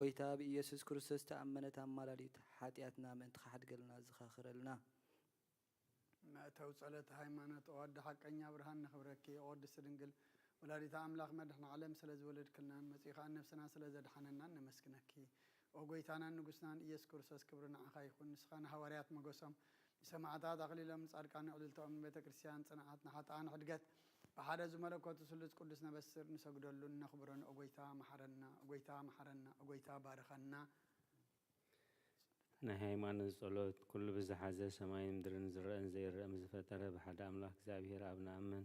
ጎይታ ብኢየሱስ ክርስቶስ ተኣመነት ኣማላዲት ሓጢኣትና ምእንቲ ክሓድገልና ዝኻኽረልና። መእተው ጸሎት ሃይማኖት። ኦ ኣደ ሓቀኛ ብርሃን ነኽብረኪ። ኦ ቅድስቲ ድንግል ወላዲተ ኣምላኽ መድሕን ዓለም ስለ ዝወለድክልናን መጺኡ ኸኣ ነፍስና ስለ ዘድሓነናን ነመስግነኪ። ኦ ጎይታናን ንጉስናን ኢየሱስ ክርስቶስ ክብሪ ንዓኻ ይኹን። ንስኻ ንሃዋርያት መጎሶም፣ ንሰማዕታት ኣኽሊሎም፣ ንጻድቃን ዕልልታኦም፣ ንቤተ ክርስቲያን ጽንዓት፣ ንሓጥኣን ሕድገት ብሓደ ዝመለኮቱ ስሉስ ቅዱስ ነበስር ንሰግደሉን ነኽብሮን። ኦ ጎይታ መሓረና፣ ኦ ጎይታ መሓረና፣ ኦ ጎይታ ባርኸና። ናይ ሃይማኖት ጸሎት። ኩሉ ብዝሓዘ ሰማይን ምድርን ዝረአን ዘይረአን ዝፈጠረ ብሓደ ኣምላኽ እግዚኣብሔር ኣብ ንኣምን።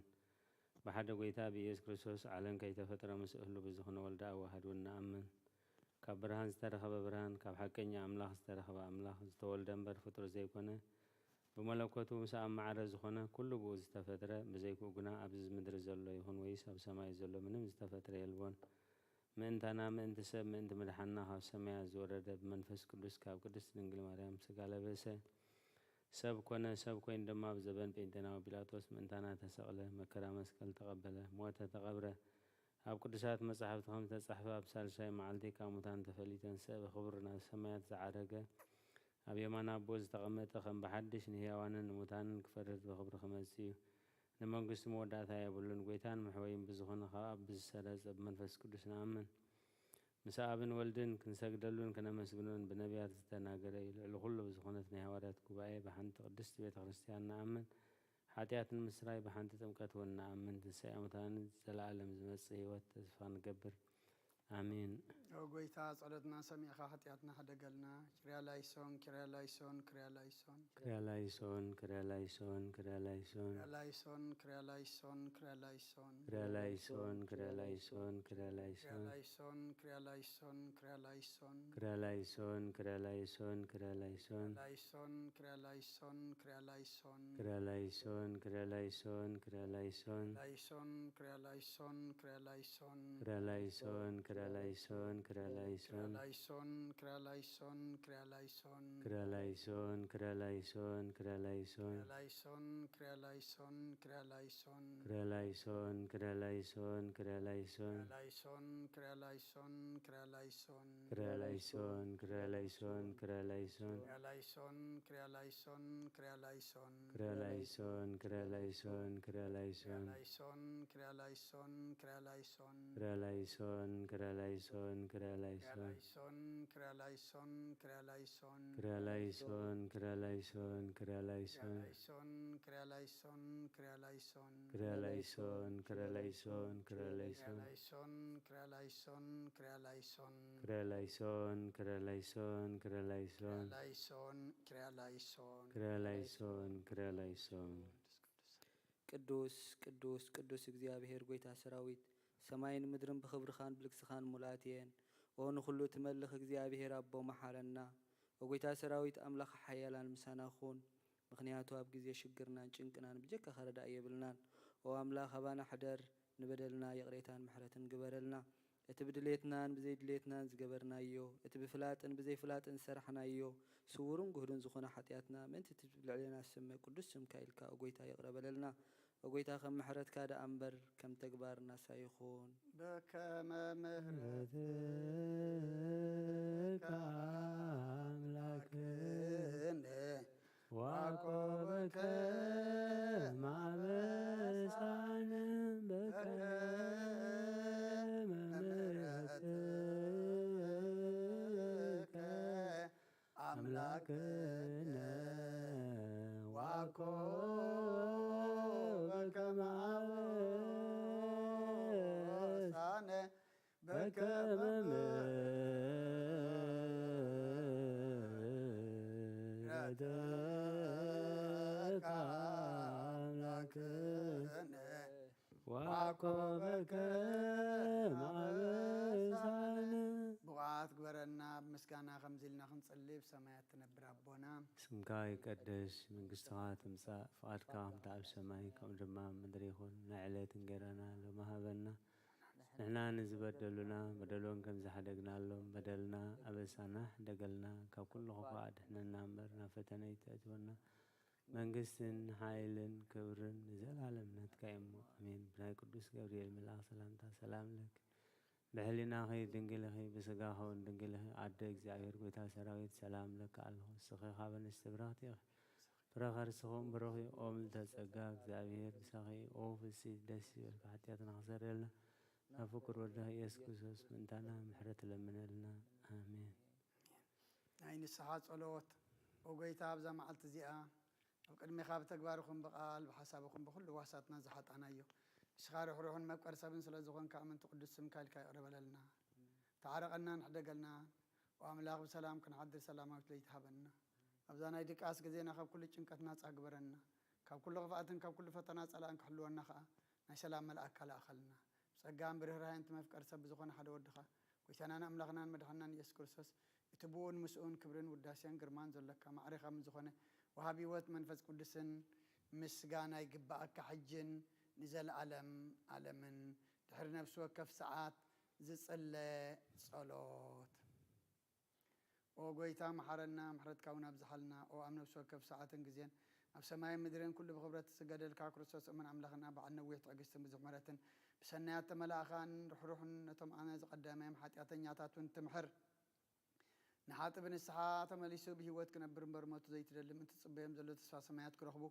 ብሓደ ጎይታ ብኢየሱስ ክርስቶስ ዓለም ከይተፈጥረ ምስ እህሉ ብዝኾነ ወልደ ኣዋህድ እውን ንኣምን። ካብ ብርሃን ዝተረኸበ ብርሃን፣ ካብ ሓቀኛ ኣምላኽ ዝተረኸበ ኣምላኽ፣ ዝተወልደ እምበር ፍጡር ዘይኮነ፣ ብመለኮቱ ምስ ኣብ ማዕረ ዝኾነ ኩሉ ብኡ ዝተፈጥረ፣ ብዘይክኡ ግና ኣብዚ ምድሪ ዘሎ ይኹን ወይስ ኣብ ሰማይ ዘሎ ምንም ዝተፈጥረ የልቦን። ምእንታና፣ ምእንቲ ሰብ፣ ምእንቲ ምድሓንና ካብ ሰማያት ዝወረደ፣ ብመንፈስ ቅዱስ ካብ ቅድስት ድንግል ማርያም ስጋ ለበሰ። ሰብ ኮነ፣ ሰብ ኮይኑ ድማ ኣብ ዘበን ጴንጤናዊ ጲላጦስ ምእንታና ተሰቕለ፣ መከራ መስቀል ተቐበለ፣ ሞተ፣ ተቐብረ። ኣብ ቅዱሳት መጻሕፍቲ ከም ዝተጻሕፈ ኣብ ሳልሳይ መዓልቲ ካብ ሙታን ተፈሊጠ፣ ንሰብ ክቡር ናብ ሰማያት ዝዓረገ፣ ኣብ የማን ኣቦ ዝተቐመጠ፣ ከም ብሓድሽ ንህያዋንን ንሙታንን ክፈርድ ብኽብሪ ክመጽእ እዩ። ንመንግስቱ መወዳእታ የብሉን። ጎይታን መሕወይን ብዝኾነ ካብ ኣብ ብዝሰረጸ ብመንፈስ ቅዱስ ንኣምን። ምስ ኣብን ወልድን ክንሰግደሉን ክነመስግኖን ብነቢያት ዝተናገረ እዩ። ልዕሊ ኩሉ ብዝኾነት ናይ ሃዋርያት ጉባኤ ብሓንቲ ቅድስቲ ቤተ ክርስቲያን ንኣምን። ሓጢኣት ንምስራይ ብሓንቲ ጥምቀት እውን ንኣምን። ትንሳኤ ሙታንን ዘለኣለም ዝመጽእ ህይወት ተስፋ ንገብር። ኣሜን። ኦ ጎይታ፣ ጸሎትና ሰሚዕካ ሓጢኣትና ሕደገልና። ኪርያ ላይሶን፣ ኪርያ ላይሶን፣ ኪርያ ላይሶን። ክሪያ ላይሶን፣ ክሪያ ላይሶን፣ ክሪያ ላይሶን። ክሪያ ላይሶን፣ ክሪያ ላይሶን፣ ክሪያ ላይሶን። ክሪያ ላይሶን፣ ክሪያ ላይሶን፣ ክሪያ ላይሶን። ክሪያ ላይሶን፣ ክሪያ ላይሶን፣ ክሪያ ላይሶን። ክሪያ ላይሶን፣ ክሪያ ላይሶን፣ ክሪያ ላይሶን። ክሪያ ላይሶን፣ ክሪያ ላይሶን፣ ክሪያ ላይሶን። ክሪያ ላይሶን፣ ክሪያ ላይሶን፣ ክሪያ ላይሶን። ላይሶን፣ ክሪያ ላይሶን፣ ክሪያ ላይሶን። ክሪያ ላይሶን፣ ክሪያ ላይሶን፣ ክሪያ ላይሶን። ክሪያ ላይሶን፣ ክሪያ ላይሶን፣ ክሪያ ላይሶን። ክሪያ ላይሶን፣ ክሪያ ላይሶን፣ ክሪያ ላይሶን። ክሪያ ላይሶን፣ ክሪያ ላይሶን፣ ክሪያ ላይሶን። ክሪያ ላይሶን፣ ክሪያ ላይሶን፣ ክሪያ ላይሶን። ክሪያ ላይሶን፣ ክሪያ ላይሶን፣ ክሪያ ላይሶን። ክሪያ ላይሶን፣ ክሪያ ላይሶን፣ ክሪያ ላይሶን። ክሪያ ላይሶን፣ ክሪያ ላይሶን፣ ክሪያ ላይሶን። ክሪያ ላይሶን፣ ክሪያ ላይሶን፣ ክሪያ ላይሶን። ክሪያ ላይሶን፣ ክሪያ ላይሶን፣ ክሪያ ላይሶን። ክሪያ ላይሶን፣ ክሪያ ላይሶን፣ ክሪያ ላይሶን። ክሪያ ላይሶን፣ ክሪያ ላይሶን፣ ክሪያ ላይሶን። ክሪያ ላይሶን፣ ክሪያ ላይሶን፣ ክሪያ ላይሶን። ክሪያ ላይሶን፣ ክሪያ ላይሶን፣ ክሪያ ላይሶን። ክሪያ ላይሶን፣ ክሪያ ላይሶን፣ ክሪያ ላይሶን። ክሪያ ላይሶን፣ ክሪያ ላይሶን፣ ክሪያ ላይሶን። ክሪያ ላይሶን፣ ክሪያ ላይሶን፣ ክሪያ ላይሶን። ክሪያ ላይሶን፣ ክሪያ ላይሶን። ክሪያ ላይሶን፣ ክሪያ ላይሶን። ቅዱስ፣ ቅዱስ፣ ቅዱስ እግዚኣብሔር ጎይታ ሰራዊት፣ ሰማይን ምድርን ብኽብርኻን ብልግስኻን ሙሉኣት እየን። ኦ ንኹሉ ትመልኽ እግዚኣብሔር ኣቦ መሓረና። ኦ ጎይታ ሰራዊት ኣምላኽ ሓያላን ምሳና ኩን። ምኽንያቱ ኣብ ግዜ ሽግርናን ጭንቅናን ብጀካኻ ረዳኢ የብልናን። ኦ ኣምላኽ ኣባና ሕደር፣ ንበደልና ይቕሬታን ምሕረትን ግበረልና። እቲ ብድሌትናን ብዘይድሌትናን ዝገበርናዮ፣ እቲ ብፍላጥን ብዘይፍላጥን ዝሰራሕናዮ፣ ስዉርን ግሁድን ዝኾነ ሓጢኣትና፣ ምእንቲ እቲ ልዕሌና ዝስመ ቅዱስ ስምካ ኢልካ፣ ኦ ጎይታ፣ ይቕረ በለልና። ኦ ጎይታ፣ ከም ምሕረትካ ደኣ እምበር፣ ከም ተግባርናስ ኣይኹን። በከመ ምሕረትከ ኣምላክነ ዋኮ በከመ አበሳነ በከመ ምሕረትከ አምላክነ ዋኮ በከመ አበሳነ በከመ ምሕረትከ አምላክነ ዋኮ በከመ አበሳነ። ብቑዓት ግበረና፣ ኣብ ምስጋና ከምዚ ኢልና ክንጽሊ፣ ብሰማያት ትነብር ኣቦና። ስምካ ይቀደስ፣ መንግስትኻ ትምጻእ፣ ፍቓድካ ከምቲ ኣብ ሰማይ ከምኡ ድማ ኣብ ምድሪ ይኹን። ናይ ዕለት እንጌራና ሎሚ ሃበና። ንሕና ንዝበደሉና በደሎም ከም ዝሓደግናሎም በደልና ኣበሳና ሕደገልና፣ ካብ ኩሉ ክፉእ ኣድሕነና እምበር ናብ ፈተነ ኣይተእትወና። መንግስትን ሓይልን ክብርን ንዘለኣለም ናትካ እዩ እሞ፣ ኣሜን። ብናይ ቅዱስ ገብርኤል መልኣኽ ሰላምታ ሰላም ለኪ፣ ብሕሊናኺ ድንግል ኢኺ፣ ብስጋኺ እውን ድንግል ኢኺ። ኣደ እግዚኣብሔር፣ ጎይታ ሰራዊት፣ ሰላም እለኪ ኣለኹ። ንስኺ ካብ ኣንስቲ ብርኽቲ ኢኺ፣ ፍረ ከርስኺ እውን ብሩኽ እዩ። ኦ ምልዕተ ጸጋ፣ እግዚኣብሔር ምሳኺ እዩ። ኦ ፍስሕቲ ደስ ይበልኪ፣ ሓጢኣትና ክሰርየልና፣ ናብ ፍቁር ወድኺ ኢየሱስ ክርስቶስ ምእንታና ምሕረት ለምነልና። ኣሜን። ናይ ንስሓ ጸሎት። ኦ ጎይታ፣ ኣብዛ መዓልቲ እዚኣ ኣብ ቅድሜኻ ብተግባር ይኹን ብቓል ብሓሳብ ይኹን ብኹሉ ዋሳትና ዝሓጣናዮ፣ ንስኻ ርሕሩሕን መፍቀሪ ሰብን ስለ ዝኾንካ፣ ኣመንቲ ቅዱስ ስምካ ኢልካ ይቕረ በለልና። ተዓረቐናን ሕደገልናን። ኦ ኣምላኽ፣ ብሰላም ክንሓድር ሰላማዊት ለይቲ ሃበና። ኣብዛ ናይ ድቃስ ግዜና ካብ ኩሉ ጭንቀት ናጻ ግበረና። ካብ ኩሉ ክፍኣትን ካብ ኩሉ ፈተና ጸላእን ክሕልወና ኸኣ ናይ ሰላም መልኣካ ለኣኸልና። ብጸጋን ብርህራሄን እቲ መፍቀሪ ሰብ ብዝኾነ ሓደ ወድኻ፣ ጎይታናን ኣምላኽናን መድሓንናን ኢየሱስ ክርስቶስ፣ እቲ ብኡን ምስኡን ክብርን ውዳሴን ግርማን ዘሎካ፣ ማዕሬኻ ምስ ዝኾነ ወሃቢ ህይወት መንፈስ ቅዱስን ምስጋና ይግብኣካ፣ ሕጅን ንዘለኣለም ኣለምን። ድሕሪ ነፍሲ ወከፍ ሰዓት ዝጽለ ጸሎት። ኦ ጎይታ፣ መሓረና፣ ምሕረትካ እውን ኣብዝሓልና። ኦ ኣብ ነፍሲ ወከፍ ሰዓትን ግዜን ኣብ ሰማይን ምድርን ኩሉ ብኽብረት ዝገደልካ ክርስቶስ እሙን ኣምላኽና፣ በዓል ነዊሕ ትዕግስትን ብዙሕ ምሕረትን፣ ብሰናያት ተመላእኻን ርሕሩሕን፣ ነቶም ኣነ ዝቐደመዮም ሓጢኣተኛታት እውን ትምሕር፣ ንሓጢ ብንስሓ ተመሊሱ ብህይወት ክነብር እምበር፣ ሞቱ ዘይትደሊ ምእንቲ ትጽበዮም ዘሎ ተስፋ ሰማያት ክረኽቡ፣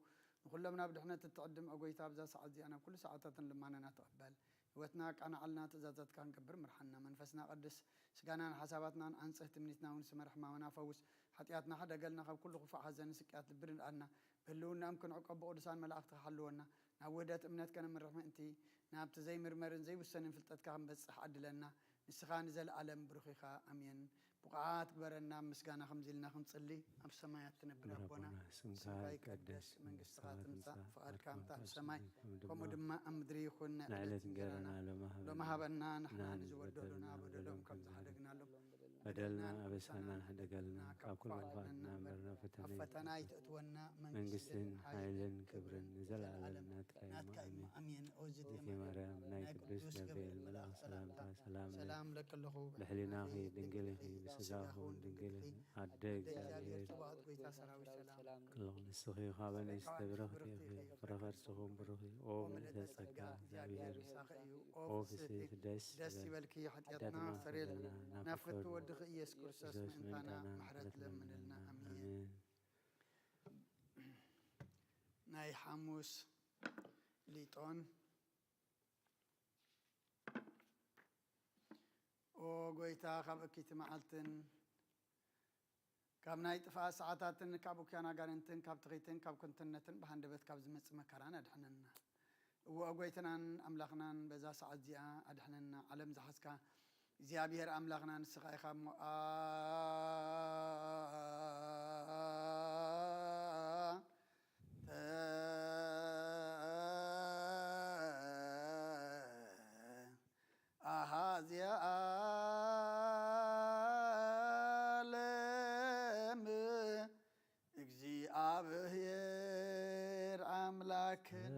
ንኹሎም ናብ ድሕነት እትዕድም፣ ኦ ጎይታ፣ ኣብዛ ሰዓት እዚኣ ናብ ኩሉ ሰዓታትን ልማነና ተቐበል። ህይወትና ኣቃናዓልና፣ ትእዛዛትካ ክንገብር ምርሓና። መንፈስና ቀድስ፣ ስጋናን ሓሳባትናን ኣንጽህ፣ ትምኒትና እውን ስመር፣ ሕማምና ፈውስ፣ ሓጢኣትና ሕደገልና፣ ካብ ኩሉ ክፉእ ሓዘንን ስቅያት ልቢ ንድኣና። ብህልውናኦም ክንዕቆብ ብቅዱሳን መላእኽትኻ ሓልወና። ናብ ውህደት እምነት ከነምርሕ ምእንቲ፣ ናብቲ ዘይምርመርን ዘይውሰንን ፍልጠትካ ክንበጽሕ ዓድለና። ንስኻ ንዘለኣለም ብሩኽ ኢኻ። ኣሜን። ብቑዓት ግበረና፣ ኣብ ምስጋና ከምዚ ኢልና ክንጽሊ። ኣብ ሰማያት ትነብር ኣቦና፣ ኣቦና፣ ስምካ ስምካ ይቀደስ፣ ይቀደስ፣ መንግስትኻ መንግስትኻ ትምጻእ፣ ትምጻእ፣ ፍቓድካ ፍቓድካ እንተ ኣብ ኣብ ሰማይ ሰማይ ከምኡ ከምኡ ድማ ድማ ኣብ ምድሪ ይኹን። ናይ ናይ ዕለት ዕለት እንጀራና እንጀራና ሎሚ ሎሚ ሃበና፣ ሃበና፣ ንሕና ንሕና ንዝበደሉና ንዝበደሉና በደሎም በደሎም ከም ከም ዝሓደግናሎም፣ ዝሓደግናሎም፣ በደልና ኣበሳና ሕደገልና፣ ካብ ኩሉ ክፉእ ኣድሕነና እምበር፣ ናብ ፈተና ኣብ ፈተና ኣይተእትወና፣ መንግስትን መንግስትን ሓይልን ሓይልን ክብርን ክብርን ንዘለኣለም ንዘለኣለም ናትካ እዩ። ናትካ እዩ። ኣሜን። ኣሜን። ኦዝቲ ኦዝቲ ማርያም፣ ማርያም፣ ናይ ናይ ቅዱስ ቅዱስ ገብርኤል ገብርኤል መልኣኽ መልኣኽ ሰላምታ ሰላምታ ሰላም ሰላም ሰላም ለክልኹ። ለክልኹ። ብሕሊናኺ ብሕሊናኺ ድንግል ኢኺ፣ ድንግል ኢኺ፣ ብስጋኺ እውን ኣደ ድንግል ኢኺ። ጽብቕቲ ጎይታ ሰራዊት ሰላም። ክልኹ ንስኺ ካብ ኣንስቲ ብርኽቲ ኢኺ፣ ፍረ ከርስኺ እውን ብሩኽ እዩ። ኦ ምልዕተ ጸጋ፣ እግዚኣብሔር ምሳኺ እዩ። ኦ ፍስሕቲ ደስ ደስ ይበልኪ። ይበልኪ፣ ሓጢኣትና ሓጢኣትና ኣስተሰርየልና። ኣስተሰርየልና። ናብ ፍትው ወድኺ ኢየሱስ ክርስቶስ ምእንታና ምሕረት ለምንልና። ኣሜን። ኣሜን። ናይ ሓሙስ ሊጦን። ኦ ጎይታ፣ ካብ እኪይቲ መዓልትን ካብ ናይ ጥፍኣት ሰዓታትን ካብ እኩያን ኣጋንንትን ካብ ትኺትን ካብ ከንቱነትን ብሃንደበት ካብ ዝመጽእ መከራን ኣድሕነና። እወ፣ ጎይትናን ኣምላኽናን፣ በዛ ሰዓት እዚኣ ኣድሕነና። ዓለም ዝሓዝካ እግዚኣብሔር ኣምላኽና ንስኻ ኢኻ እሞ፣ ኣ-፣ ተ-፣ ኣሃዝያ ዓለም እግዚኣብሔር ኣምላክን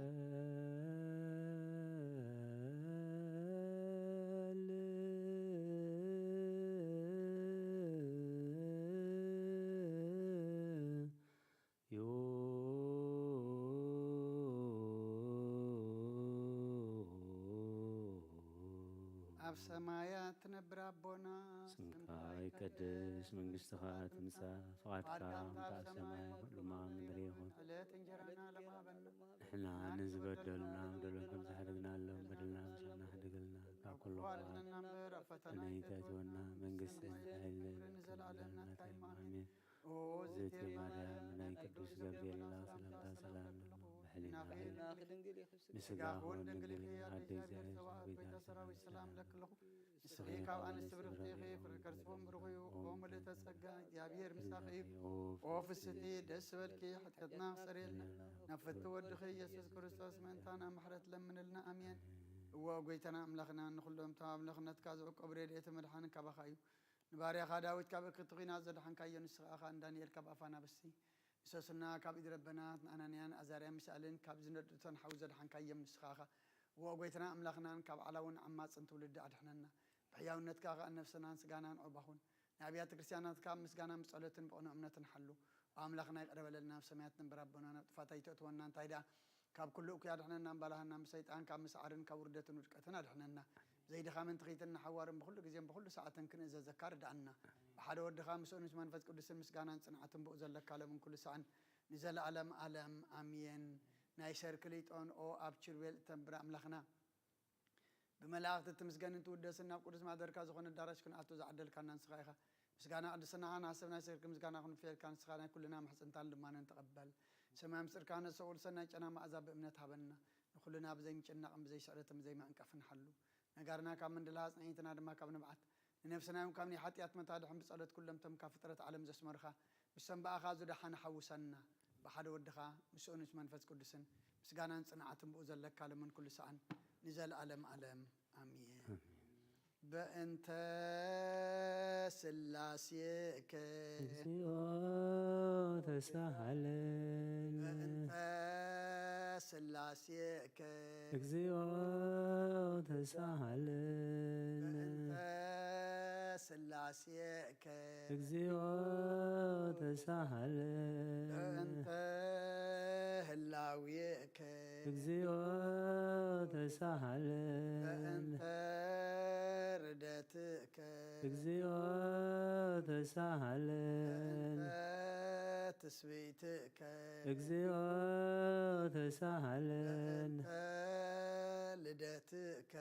ኣብ ሰማያት ትነብር ኣቦና፣ ስምካ ይቀደስ፣ መንግስትኻ ትምጻእ፣ ፍቓድካ ፍቓድካ ከምቲ ኣብ ሰማይ ከምኡ ድማ ኣብ ምድሪ ይኹን። ዕለት እንጀራና ሎሚ ሃበና። ንሕና ንዝበደሉና በደሎም ከም ዝሓደግናሎም በደልና ምሳና ሕደገልና፣ ካብ ኩሉ ክፉእ ኣድሕነና እምበር፣ ኣብ ፈተና ኣይተእትወና፣ መንግስትን ሓይልን ክብርን ንዘለኣለም ናትካ እዩ። ኣሜን። ኦ እግዝእትየ ማርያም፣ ናይ ቅዱስ ገብርኤል መልኣኽ ሰላምታ ሰላም ንብለኪ። ብሕሊናኺ ድንግል ኢኺ፣ ብስጋኺ እውን ድንግል ኢኺ፣ ኣደ እግዚኣብሔር፣ ሰባኦት፣ ጎይታ ሰራዊት፣ ሰላም ለኪ ኣለኹ። ንስኺ ካብ ኣንስቲ ብርኽቲ ኢኺ፣ ፍረ ከርስኺ እውን ብሩኽ እዩ። ኦ ምልዕተ ጸጋ፣ እግዚኣብሔር ምሳኺ እዩ። ኦ ፍስሕቲ፣ ደስ ይበልኪ፣ ሓጢኣትና ክሰርየልና፣ ናብ ፍትው ወድኺ ኢየሱስ ክርስቶስ ምእንታና ምሕረት ለምንልና። ኣሜን። እወ፣ ጎይታና ኣምላኽና፣ ንኹሎም እቶም ኣብ ምሕረትካ ዝዕቆቡ ረድኤትን ምድሓንን ካባኻ እዩ። ንባርያኻ ዳዊት ካብ እክብቲ ኲናት ዘድሓንካዮ፣ ንስኻ ኸኣ ንዳንኤል ካብ ኣፍ ኣናብስቲ፣ ንሶስና ካብ ኢድ ረበናት፣ ንኣናንያን ኣዛርያን ሚሳኤልን ካብ ዝነድዶን ሓዊ ዘድሓንካዮም ንስኻ ኢኻ። እወ ጎይታና ኣምላኽናን ካብ ዓላውን ዓማጽን ትውልዲ ኣድሕነና። ብሕያውነትካ ኸኣ ነፍስናን ስጋናን ዑባ ኹን። ንኣብያተ ክርስትያናትካ ኣብ ምስጋናን ብጸሎትን ብቕኑዕ እምነትን ሓሉ። ኦ ኣምላኽና ይቕረ በለልና፣ ኣብ ሰማያት ንበር ኣቦና፣ ናብ ጥፋት ኣይተእትወና፣ እንታይ ደኣ ካብ ኩሉ እኩይ ኣድሕነና፣ እምባላሃና ብሰይጣን ካብ ምስዓርን ካብ ውርደትን ውድቀትን ኣድሕነና። ዘይድኻምን ትኽይትን ንሓዋርን ብኹሉ ግዜን ብኹሉ ሰዓትን ክንእዘዘካ ርድኣና። ብሓደ ወድኻ ምስኡን ምስ መንፈስ ቅዱስን ምስጋናን ጽንዓትን ብኡ ዘለካ ለምን ኩሉ ሰዓን ንዘለኣለም ኣለም ኣምየን። ናይ ሰርክ ሊጦን ኦ ኣብ ችርቤል እተንብር ኣምላኽና ብመላእኽቲ ትምስገንን ትውደስን ናብ ቅዱስ ማደርካ ዝኾነ ኣዳራሽ ክንኣቱ ዝዓደልካና ንስኻ ኢኻ። ምስጋና ቅድስናኻ ንሓሰብ ናይ ሰርክ ምስጋና ክንፍየልካ ንስኻ ናይ ኩልና ምሕጽንታን ልማንን ተቐበል። ሰማይ ምስጢርካ ነሰውል ሰናይ ጨና መኣዛ ብእምነት ሃበና። ንኹልና ብዘይ ምጭናቕን ብዘይ ስዕረትን ብዘይ ምዕንቃፍን ሓሉ። ነጋርና ካብ ምንድላ ኣጽንዒትና ድማ ካብ ንብዓት ንነፍስና እውን ካብ ናይ ሓጢኣት መታድሕን ብጸሎት ኩሎም ቶም ካብ ፍጥረት ዓለም ዘስመርኻ ምስቶም ብኣኻ ዝደሓነ ሓውሰና። ብሓደ ወድኻ ምስኡን ምስ መንፈስ ቅዱስን ምስጋናን ጽንዓትን ብኡ ዘለካ ለምን ኩሉ ሰኣን ንዘለኣለም ኣለም ኣሜን። በእንተ ስላሴከ እግዚኦ ተሳሃለነ። በእንተ ስላሴከ እግዚኦ ተሳሃለነ። በእንተ ስላሴከ እግዚኦ ተሳሃለነ። በእንተ ህላዌከ እግዚኦ ተሳሃለነ። በእንተ ርደትከ እግዚኦ ተሳሃለነ። በእንተ ትስብእትከ እግዚኦ ተሳሃለነ። በእንተ ልደትከ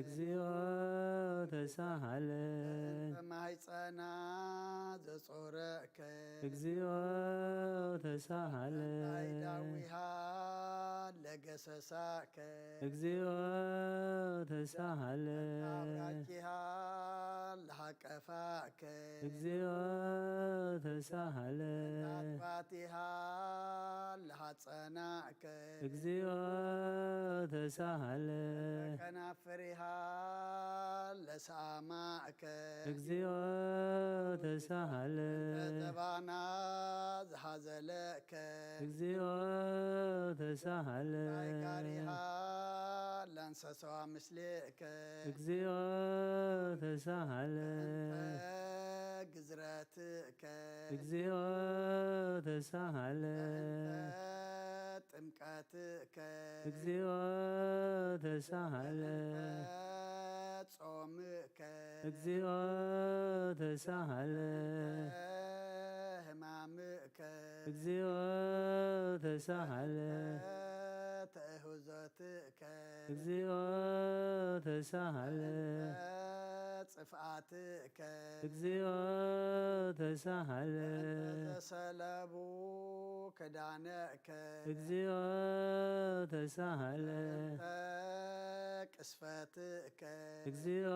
እግዚኦ ተሳሃለነ። በእንተ ማህፀና ዘጾረከ እግዚኦ ተሳሃለነ። ዳዊሃ ለገሰሳከ እግዚኦ ተሳሃለነ። አውራኪሃ ለሃቀፋከ እግዚኦ ተሳሃለነ። አባቲሃ ለሃጸናከ እግዚኦ ተሳሃለነ። ከናፍሪሃ ለሳማከ እግዚኦ ተሳሃለነ። ተዘባና ዝሃዘለከ እግዚኦ ተሳሃለነ። ጋሪሃ ለንሰሰዋ ምስሌከ እግዚኦ ተሳሃለነ። ግዝረትከ እግዚኦ ተሳሃለነ። ጥምቀትከ እግዚኦ ተሳሃለነ። ጾምከ እግዚኦ ተሳሃለነ። ህማምከ እግዚኦ ተሳሃለነ። ተእህዞትከ እግዚኦ ተሳሃለነ። ጽፍኣትከ እግዚኦ ተሳሃለነ። ዘሰለቡ ክዳነከ እግዚኦ ተሳሃለነ። ቅስፈትከ እግዚኦ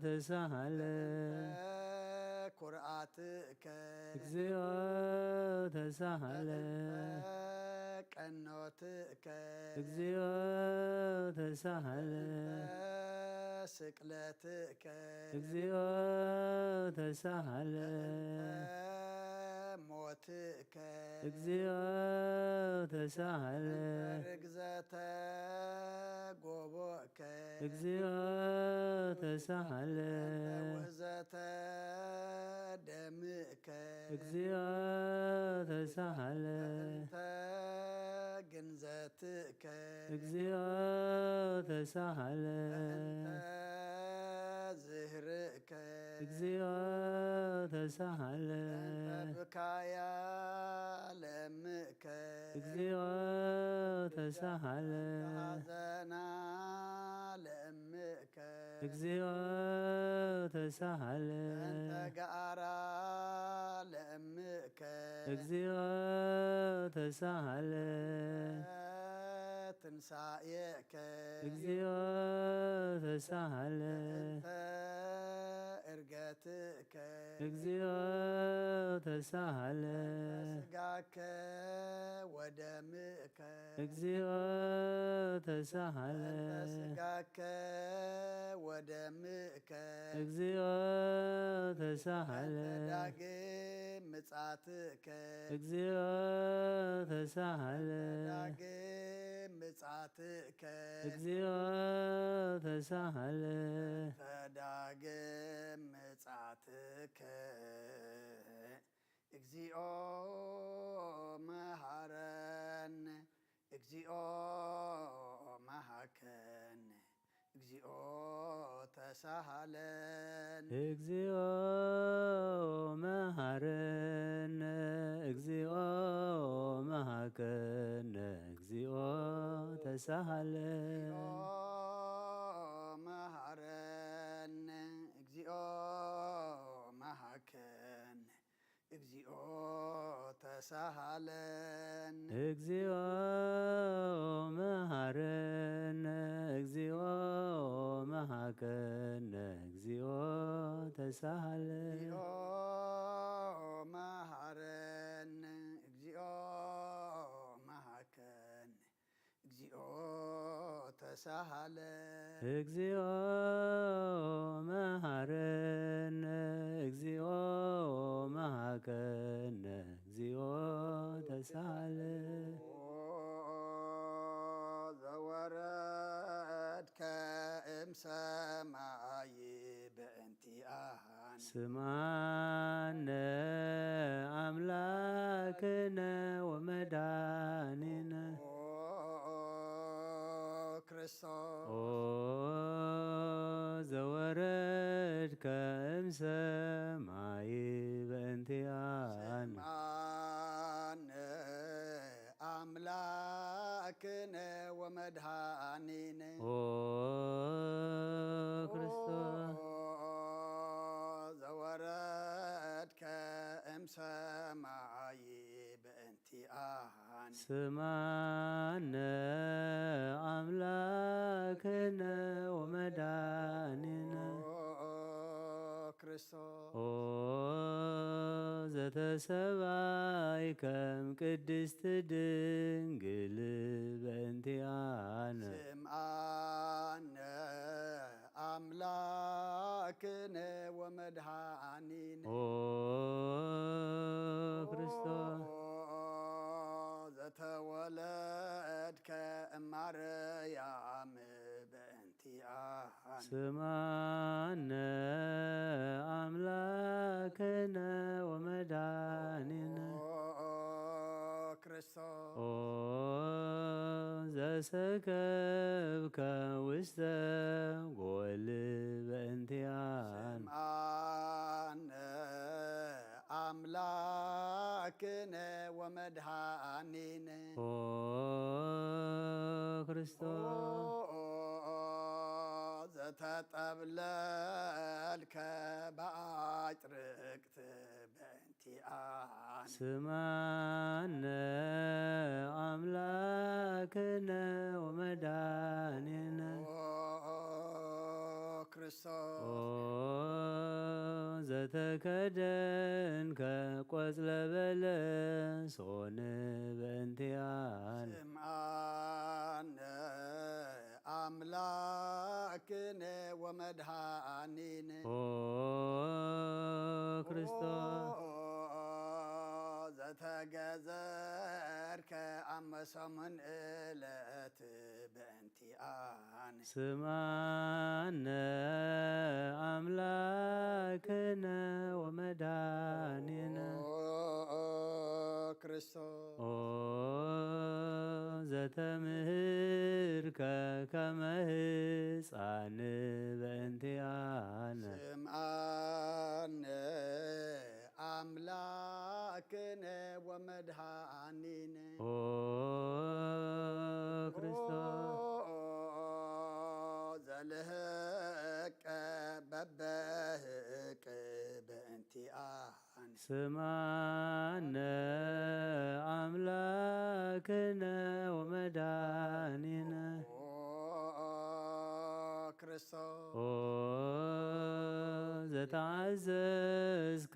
ተሳሃለነ። ኩርኣትከ እግዚኦ ተሳሃለነ። ቀኖትከ እግዚኦ ተሳሃለነ። ስቅለትከ እግዚኦ ተሳሃለነ። ሞትከ እግዚኦ ተሳሃለነ። ርግዘተ ጎቦከ እግዚኦ ተሳሃለነ። ውህዘተ ደምከ እግዚኦ ተሳሃለነ። እንተ ግንዘትከ እግዚኦ ተሳሃለነ። ዝህርእ ከ እግዚኦ ተሳሃለ። ብካያ ለምእከ እግዚኦ ተሳሃለ። ሐዘና ለምእከ እግዚኦ ተሳሃለ። ገኣራ ለምእከ እግዚኦ ተሳሃለ። ትንሳኤከ እግዚኦ ተሳሃለ። እርገትከ እግዚኦ ተሳሃለ። ስጋከ ወደምእከ እግዚኦ ተሳሃለ። ስጋከ ወደምእከ እግዚኦ ተሳሃለ። ዳግም ምጻትከ እግዚኦ ተሳሃለ። ዳግም ምጻትከ እግዚኦ ተሳሃለ። ዳግም ምጻትከ እግዚኦ መሃረን እግዚኦ መሃከን ተሳሃለን። እግዚኦ መሃረነ፣ እግዚኦ መሃከነ፣ እግዚኦ ተሳሃለን። መሃረነ፣ እግዚኦ መሃከነ፣ እግዚኦ ተሳሃለን። እግዚኦ መሃረነ፣ እግዚኦ መሃከነ፣ እግዚኦ ተሳሃለን። እግዚኦ መሃረነ፣ እግዚኦ መሃከነ፣ እግዚኦ ተሳሃለ። እግዚኦ መሃረነ፣ እግዚኦ መሃከነ፣ እግዚኦ ተሳሃለ። ኦ ዘወረድከ እምሰማይ በእንቲኣነ። ስማነ ኣምላክነ ወመድኃኒነ። ኦ ክርስቶስ ኦ ዘወረድከ እምሰማይ በእንቲኣነ። ስማነ ኣምላክነ ወመድኃኒነ። ኦ ክርስቶስ ኦ ዘወረድከ እምሰማይ በእንቲኣነ። ስማነ ኣምላክነ ወመድኃኒነ። ኦ ክርስቶስ ኦ ዘተሰባይ ከም ቅድስት ድንግል በእንቲኣነ። ስምዓነ ኣምላክነ ወመድኃኒነ። ኦ ክርስቶስ ኦ ዘተወለድከ እማርያም በእንቲኣነ። ስማነ ኣምላክነ ወመድኃኒነ። ኦ ክርስቶስ ኦ ዘሰከብከ ውስተ ጎል በእንቲኣነ። ስምዓነ ኣምላክነ ወመድኃኒነ። ኦ ክርስቶስ ኦ ዘተጠብለልከ ብኣጭርቅት በእንቲኣነ። ስማነ ኣምላክነ ወመድኃኒነ። ኦ ክርስቶስ ኦ ዘተከደንከ ቆጽለ በለስ ኦን በእንቲኣነ። ስምዓነ ኣምላክነ ወመድኃኒነ። ኦ ክርስቶስ ኦ ዘተገዘርከ ኣብ መሰሙን ዕለት በእንቲኣነ። ስማነ ኣምላክነ ወመድኃኒነ። ኦ ክርስቶስ ኦ ዘተምህርከ ከመ ህፃን በእንቲኣነ። ስምዓነ ኣምላክነ ወመድኃኒነ። ኦ ክርስቶስ ኦ ዘልህቀ በበህቅ በእንቲኣነ። ስማነ ኣምላክነ ወመድኃኒነ። ኦ ክርስቶስ ኦ ዘተዓዘዝከ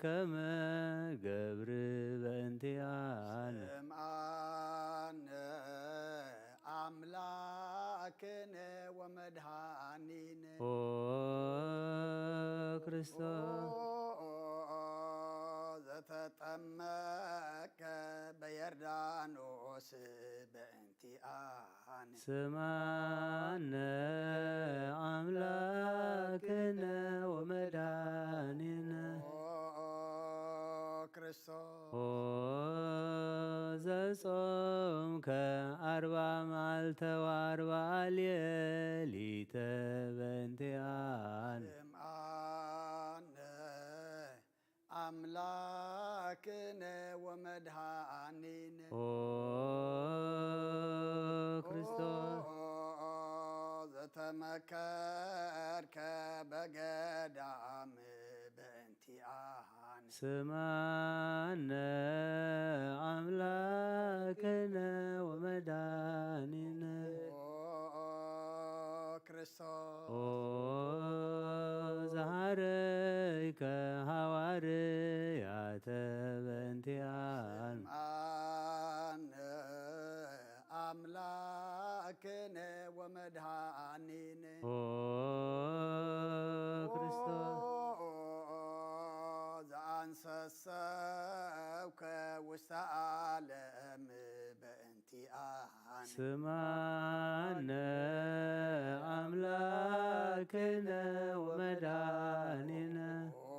ከመ ገብር በእንቲኣነ። ስምዓነ ኣምላክነ ወመድኃኒነ። ኦ ክርስቶስ ኦ ዘተጠመቀ በዮርዳኖስ በእንቲኣነ። ስማነ ኣምላክነ ወመድኃኒነ። ኦ ክርስቶስ ኦ ዘጾምከ ኣርባ መዓልተ ወኣርባ ሌሊተ በእንቲኣነ። ስምዓነ ኣምላክነ ወመድሃኒነ። ኦ ክርስቶስ። ኦ ዘተመከርከ በገዳም በእንቲኣነ። ስምዓነ ኣምላክነ ወመድሃኒነ። ኦ ክርስቶስ። ኦ ዝሃረይከ ሃዋርያተ በእንቲኣነ። ስምዓነ ኣምላክነ ወመድሃኒነ። ኦ ክርስቶስ። ኦ ዘኣንሰሰብከ ውስተ ዓለም በእንቲኣነ። ስምዓነ ኣምላክነ ወመድሃኒነ። ኦ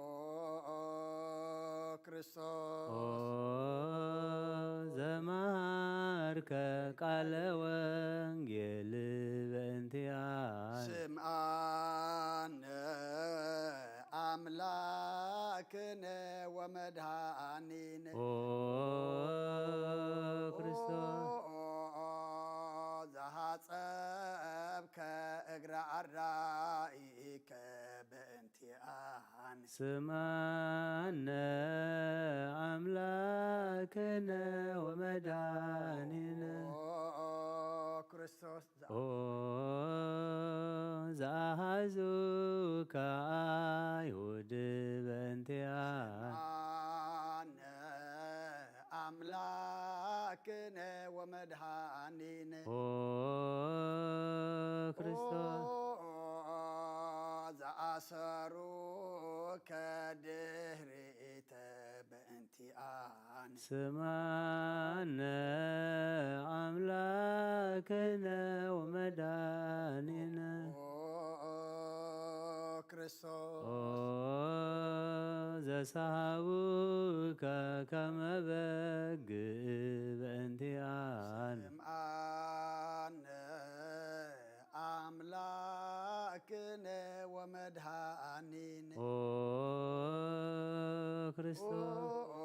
ክርስቶስ። ኦ ዘመሃርከ ቃለ ወንጌል በእንቲኣነ። ስምዓነ ኣምላክነ ወመድሃኒነ። ኦ ክርስቶስ። ኦ ዘሃጸብከ እግረ ኣራኢከ በእንቲኣነ። ስምዓነ ኣምላክነ ወመድሃኒነ። ኦ ክርስቶስ። ኦ ዘኣሃዙከ ኣይሁድ በእንቲኣነ። ኣነ ኣምላክነ ወመድሃኒነ። ኦ ክርስቶስ። ኦ ዘኣሰሩከ ድህሪተ በእንቲኣነ። ስምዓነ ኣምላክነ ወመድሃኒነ። ኦ ክርስቶስ። ኦ ዘሰሃቡከ ከመ በግ በእንቲኣነ። ስምዓነ ኣምላክነ ወመድሃኒነ። ኦ ክርስቶስ። ኦ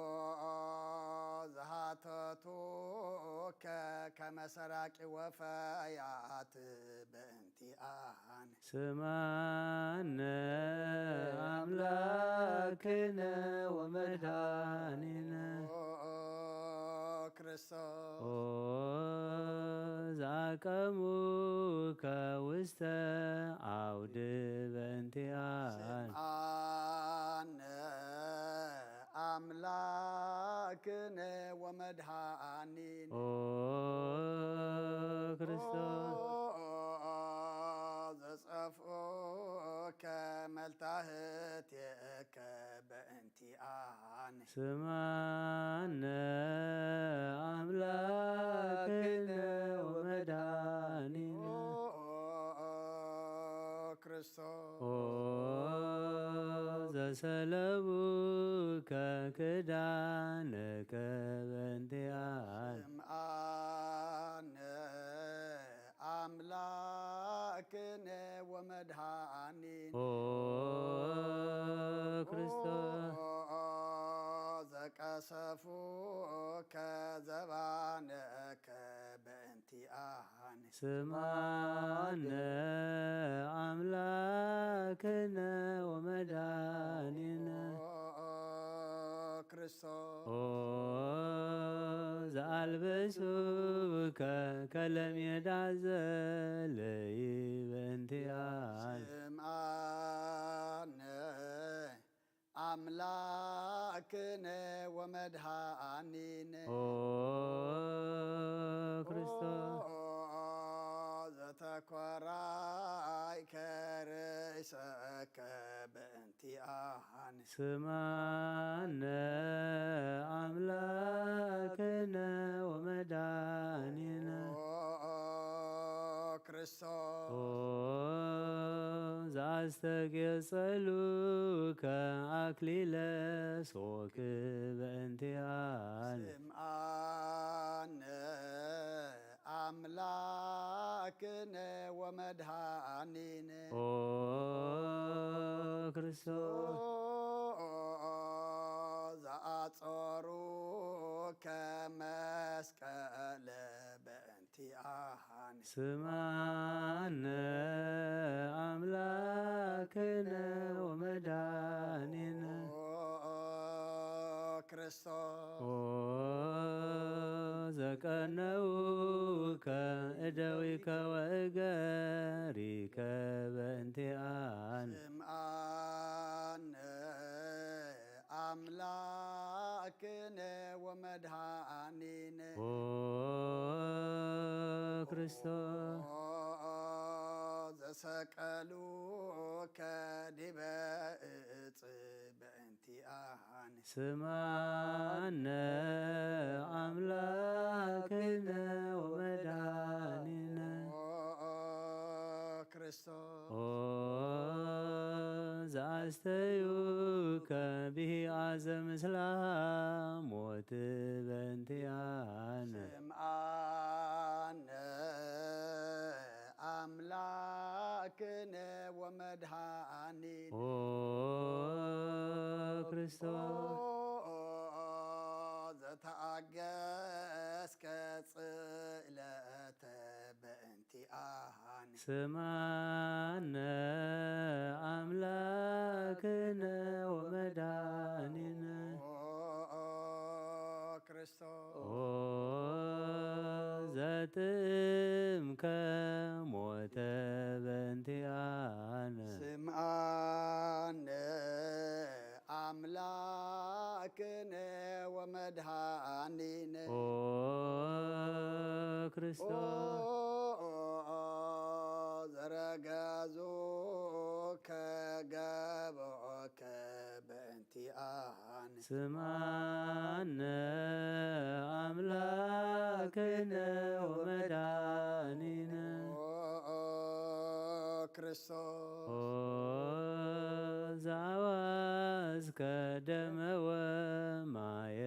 ዘሃተቱከ ከመ ሰራቂ ወፈያት በእንቲኣነ። ስምዓነ ኣምላክነ ወመድሃኒነ። ኦ ክርስቶስ። ኦ ዘኣቀሙከ ውስተ ዓውድ በእንቲኣነ። ስምዓነ ኣምላክነ ወመድሃኒነ። ኦ ክርስቶስ። ኦ ዘጸፍኡከ መልታህትከ በእንቲኣነ። ስምዓነ ኣምላክነ ወመድሃኒነ። ኦ ክርስቶስ። ኦ ዘሰለቡከ ክዳነከ በእንቲኣነ። ስምዓነ ኣምላክነ ወመድሃኒነ። ኦ ክርስቶስ። ኦ ዘቀሰፉከ ዘባነከ በእንቲኣነ። ስምዓነ ኣምላክነ ወመድሃኒነ። ኦ ክርስቶስ። ኦ ዘኣልበሱከ ከለሜዳ ዘለይ በእንቲኣነ። ስምዓነ ኣምላክነ ወመድሃኒነ። ኦ ክርስቶስ። ኦ ዘተኮራይከ ርእሰከ በእንቲኣነ። ስምዓነ ኣምላክነ ወመድሃኒነ። ኦ ክርስቶስ። ኦ ኣስተጌጸሉከ ኣክሊለ ሶክ በእንቲኣነ። ስምዓነ ኣምላክነ ወመድኃኒነ። ኦ ክርስቶስ። ዘኣጾሩከ መስቀለ በእንቲኣነ። ስምዓነ ኣምላክነ ወመድኃኒነ። ኦ ክርስቶስ። ኦ ዘቀነውከ እደዊከ ወእገሪከ በእንቲኣነ። ስምዓነ ኣምላክነ ወመድኃኒነ። ኦ ክርስቶስ። ኦ ዘሰቀሉከ ዲበ እጽ በእንቲኣነ። ስምዓነ ኣምላክነ ወመድኃኒነ። ኦ ክርስቶስ። ኦ ዘኣስተዩከ ብሂኣ ዘምስላ ሞት በእንቲኣነ። ስምዓነ ኣምላክነ ወመድኃኒነ። ኦ ክርስቶስ። ኦ ዘተኣገስከ ጽእለተ በእንቲኣነ። ስምዓነ ኣምላክነ ወመድኃኒነ። ኦ ክርስቶስ። ኦ ዘጥምከ ሞተ በእንቲኣነ። ስምዓነ ኣምላክነ ወመድኃኒነ። ኦ ክርስቶስ። ኦ ዘረገዙከ ገቦከ በእንቲኣነ። ስምዓነ ኣምላክነ ወመድኃኒነ። ኦ ክርስቶስ። ኦ ዘአዋስከ ደመ ወማየ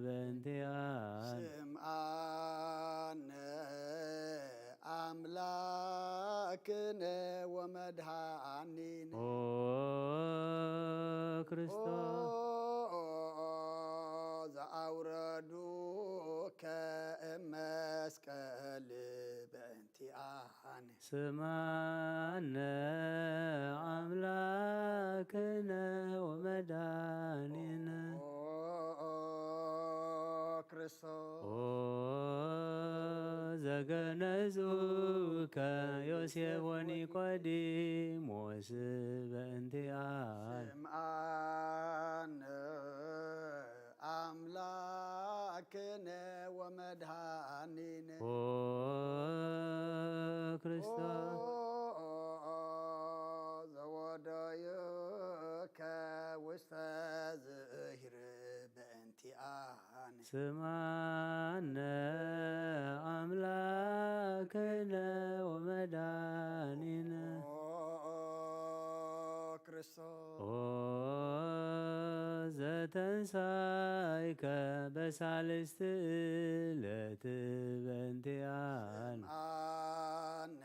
በእንቲኣነ። ስምዓነ ኣምላክነ ወመድኃኒነ። ኦ ክርስቶስ። ኦ ዘአውረዱከ እመስቀል በእንቲኣነ። ስምዓነ ኣምላክነ ወመድኃኒነ። ኦ ክርስቶስ። ኦ ዘገነዙከ ዮሴፍ ወኒቆዲሞስ በእንቲኣነ። ስምዓነ ኣምላክነ ወመድኃኒነ። ኦ ክርስቶስ። ኦ ዘወደዩከ ውስተ ዝእሂር በእንቲኣነ። ስምዓነ ኣምላክነ ወመድኃኒነ። ኦ ክርስቶስ። ኦ ዘተንሳይከ በሳልስቲ ዕለት በእንቲኣነ። ስምዓነ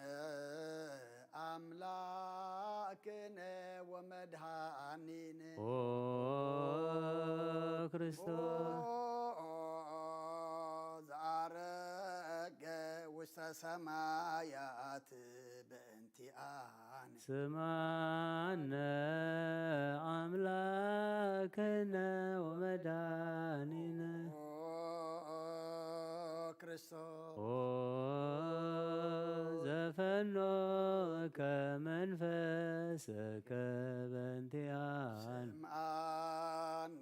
ኣምላክነ ወመድኃኒነ። ኦ ክርስቶስ። ኦ ዘአረገ ውስተ ሰማያት በእንቲኣነ። ስምዓነ ኣምላክነ ወመድኃኒነ። ኦ ክርስቶስ። ኦ ዘፈኖከ መንፈስከ በእንቲኣነ። ስምዓነ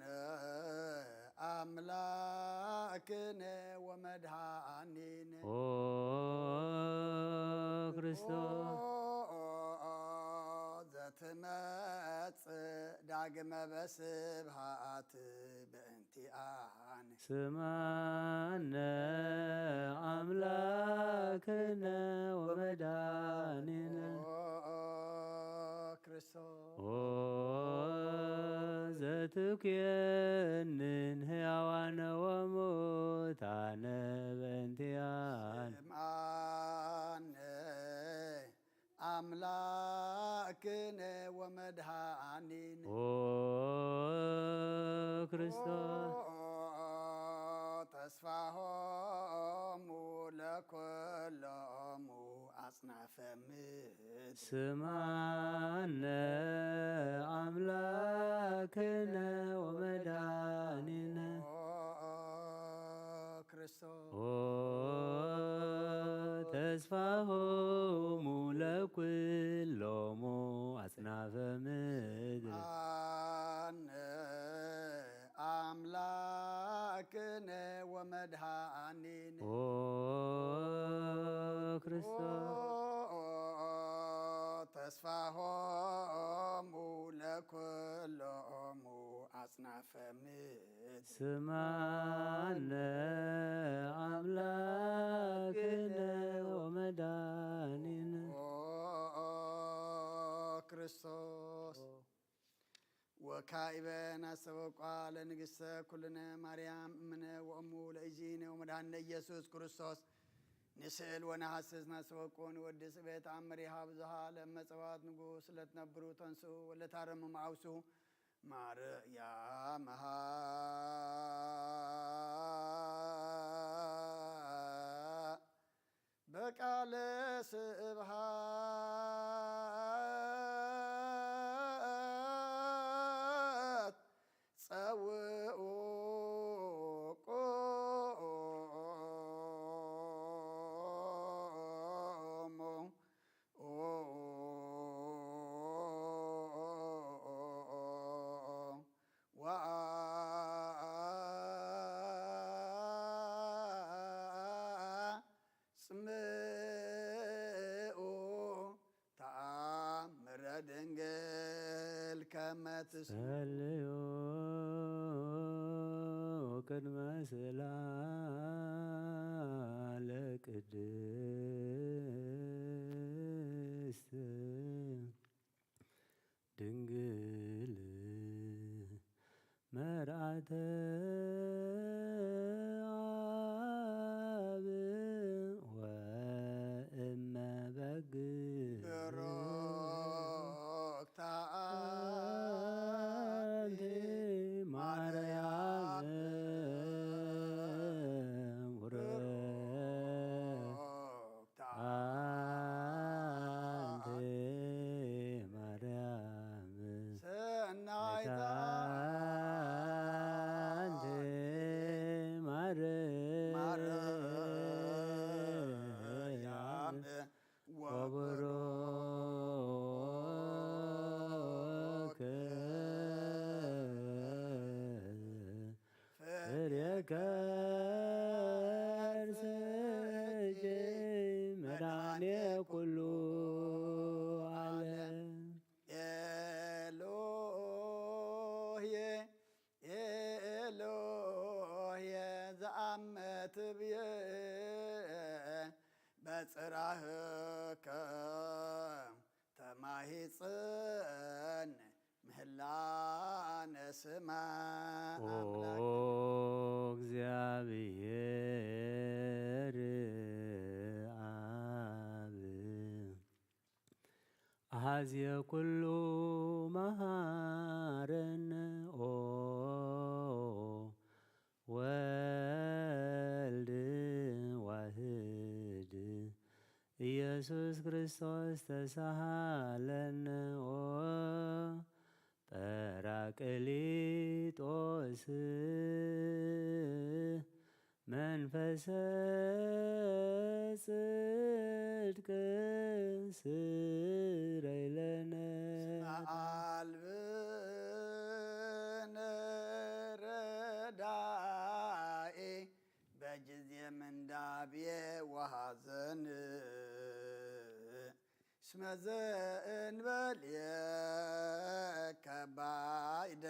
ኣምላክነ ወመድኃኒነ። ኦ ክርስቶስ። ኦ ዘትመጽእ ዳግመ በስብሃት በእንቲኣነ። ስምዓነ ኣምላክነ ወመድኃኒነ። ኦ ክርስቶስ። ኦ ዘትኩየንን ሕያዋነ ወሙታነ በእንቲኣነ። ስምዓነ ኣምላክነ ወመድኃኒነ። ኦ ክርስቶስ። ኦ ተስፋሆሙ ለኩሎሙ ኣጽናፈ ምድር። ስምዓነ ኣምላክነ ወመድኃኒነ። ኦ ክርስቶስ። ኦ ተስፋሆሙ ለኩሎሙ ኣጽናፈ ምድር። ስምዓነ ኣምላክነ ወመድኃኒነ። ኦ ክርስቶስ። ኦ ተስፋሆሙ ለኩሎሙ ኣጽናፈ ምድር። ስምዓነ ኣምላክነ ወመድኃኒነ። ኦ ክርስቶስ። ወካኢበ ናስተበቋ ለንግሥተ ኩልነ ማርያም እምነ ወእሙ ለእግዚእነ ወመድኃኒነ ኢየሱስ ክርስቶስ ንስእል ወነሐስስ ናስተበቁ ንወድስ ቤት ኣምር ይሃብ ዙሃ ለመጸዋት ንጉሥ ለትነብሩ ተንስኡ ወለታረምሙ ኣውሱ ማርያም ሃ በቃለ ስብሃት ጸውኡ ቁሙ ወአጽምኡ ተአምረ ድንግል ከመ ትስምዕ። ጸልዩ ቅድመ ስእላ ለቅድስት ድንግል መርዓተ አብ ወእመ በግ ብሩክታ አንቲ ማርያም ቡርክታ አንቲ ማርያም ሰናይታ አንቲ ማርያም ወቡሩክ ፍሬ ከርስኪ መድኃኔ ኩሉ ዓለም። ኤሎሄ ኤሎሄ ዘአመ ትብዬ በጽራህከ ተማሂጸን ምህላነ ስማ ኦ አምላክ። እግዚአብሔር አብ አሐዜ ኩሉ መሃረነ ኦ ወልድ ዋህድ ኢየሱስ ክርስቶስ ተሳሃለነ ኦ ጳራቅሊጦስ መንፈሰ ጽድቅ ስረይ ለነ። አልብነ ረዳኢ በጊዜ ምንዳቤ ወሐዘን እስመ ዘእንበሌከ ባይደ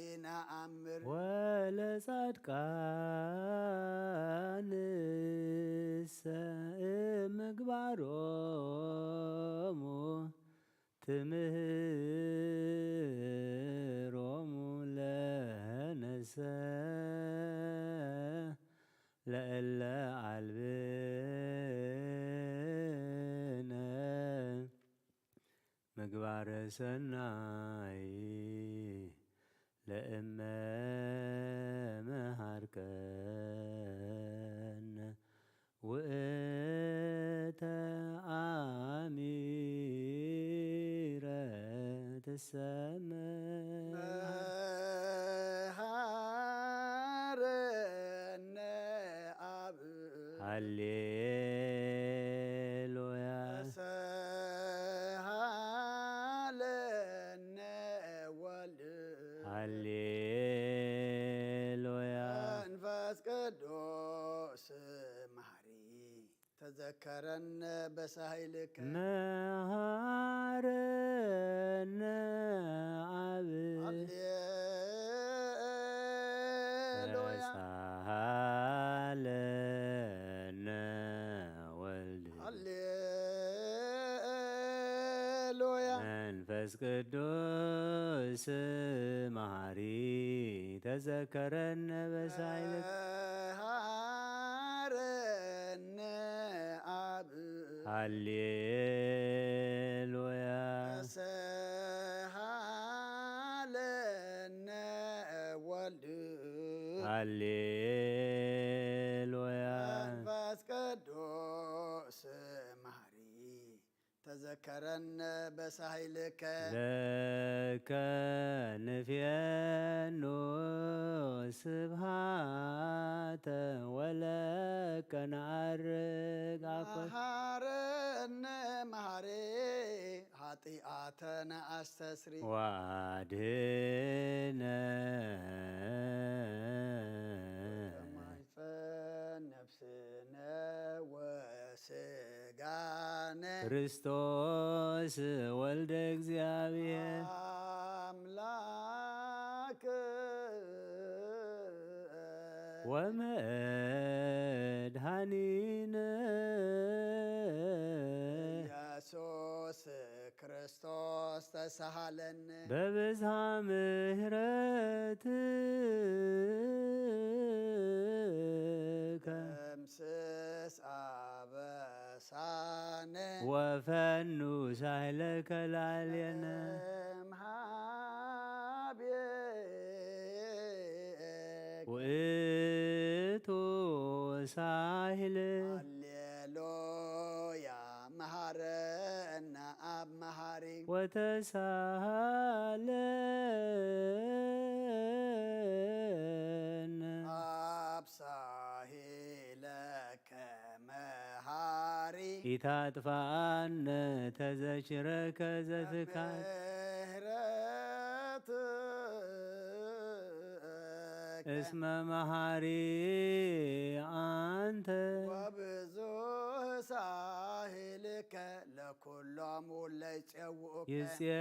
ኢነአምር። ወለጻድቃንሰ እምግባሮሙ ትምህሮሙ ለነሰ ለእለ አልብነ ምግባረ ሰናይ ለእመ መሃርከነ ውእተ አሚረ ትሰመ። መሃረነ አብ። ሃሌሉያ። ተሰሃለነ ወልድ። ሃሌሉያ። መንፈስ ቅዱስ መሐሪ ተዘከረነ በሳህልከ። መሃረነ አብ። ሃሌሉያ። ተሳሃለነ ወልድ። ሃሌሉያ። መንፈስ ቅዱስ መሐሪ ተዘከረነ በሳይልክ። መሃረነ አብ። ሃሌሉያ። ተሰሃለነ ወልድ። ሃሌሉያ። መንፈስ ቅዱስ መሐሪ ተዘከረነ በሳህልከ። ለከ ንፌኑ ስብሃተ ወለከ ነዐርግ አኮ። መሃረነ መሃሬ ኃጢአተነ አስተስሪ። ወአድህነ። ተማይፀን ነፍስነ ወስጋነ። ክርስቶስ ወልደ እግዚአብሔር። አምላክ። ወመድኃኒነ። ኢየሱስ ክርስቶስ ተሳሃለነ። በብዝሃ ምሕረትከ። ደምስስ አበሳነ። ወፈኑ ሳህለከ ላዕሌነ። እምሃቤ። ውእቱ ሳህል። ሃሌሉያ። መሃረነ አብ መሃሪ። ወተሳሃለነ። አብ ሳሂለከ መሃሪ። ኢታጥፋአነ ተዘችረከ ዘትካል። ምሕረትከ። እስመ መሃሪ አንተ። ወብዙሕ ሳህልከ ለኩሎም ለይጼውኡከ። ይጼውኡከ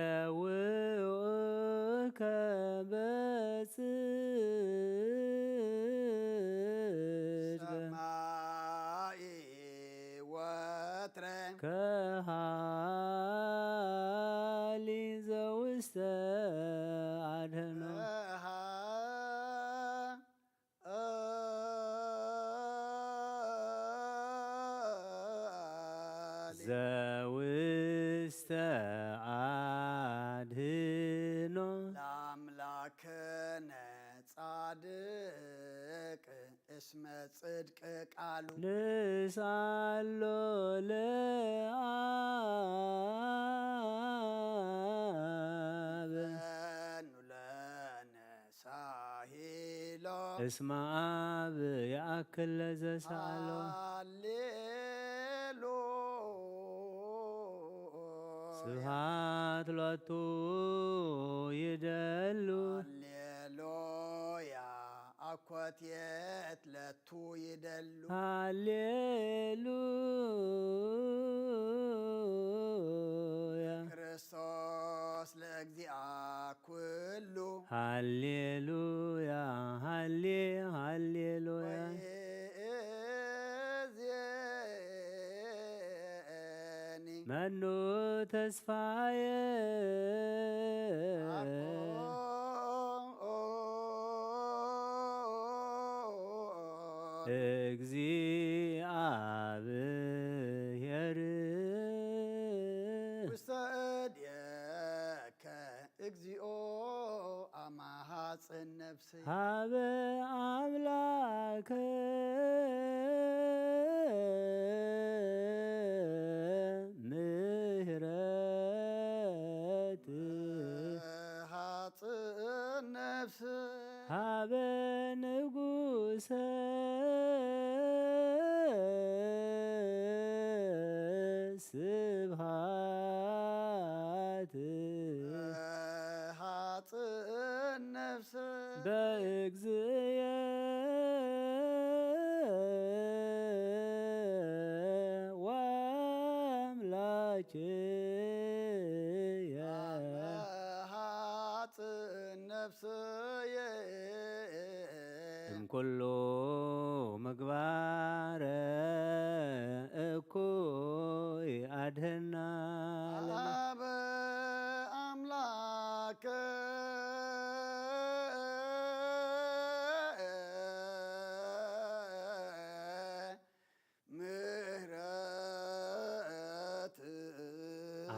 በጽድቅ። ሰማይ ወትረ። ከሃሊ ዘውስተ አድህኖ። ዘውስተ አድህኖ። ለአምላክነ ጻድቅ እስመ ጽድቅ ቃሉ። ንስአሎ ለአብ። በኑ ለነ ሳሂሎ። እስመ አብ የአክል ለዘሳሎ። ሃሌሉያ። ስብሐት ሎቱ ይደሉ። ሃሌሉያ። አኮቴት ለቱ ይደሉ። ሃሌሉያ። ክርስቶስ ለእግዚአ ኩሉ። ሃሌሉያ፣ ሃሌ፣ ሃሌሉያ። ወይእዜኒ። መኑ ተስፋየ። እግዚአብሔር ውስተ እዴከ እግዚኦ አማሃጽን ነፍስ። ሀበ አምላከ ምህረት። ሃጽን ነፍስ። ሀበ ንጉሰ ስብሃት። ሃጽን ነፍስ። በእግዚእየ ወአምላኬየ። ሃጽን ነፍስየ። እምኩሉ ምግባረ እኩይ አድህና። አበ አምላከ ምህረት።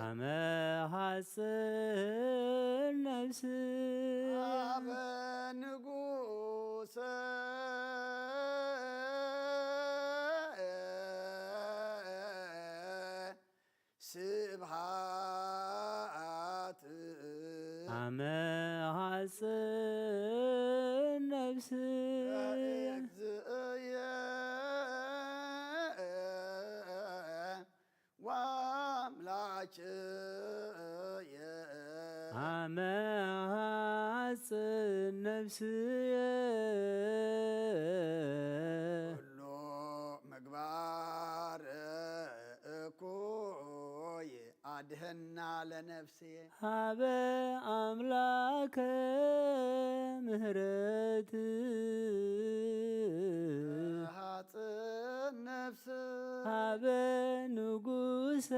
አመ ሐጽን ነፍስ። አበ ንጉሰ ስብሃት። አመ ሐጽን ነፍስ። እግዚእየ ወአምላክየ። አመ ሐጽን ነፍስየ። ኩሉ ምግባር እኩይ አድህና ለነፍስየ። ሀበ አምላከ ምህረት። ሃጽን ነፍስ። ሀበ ንጉሰ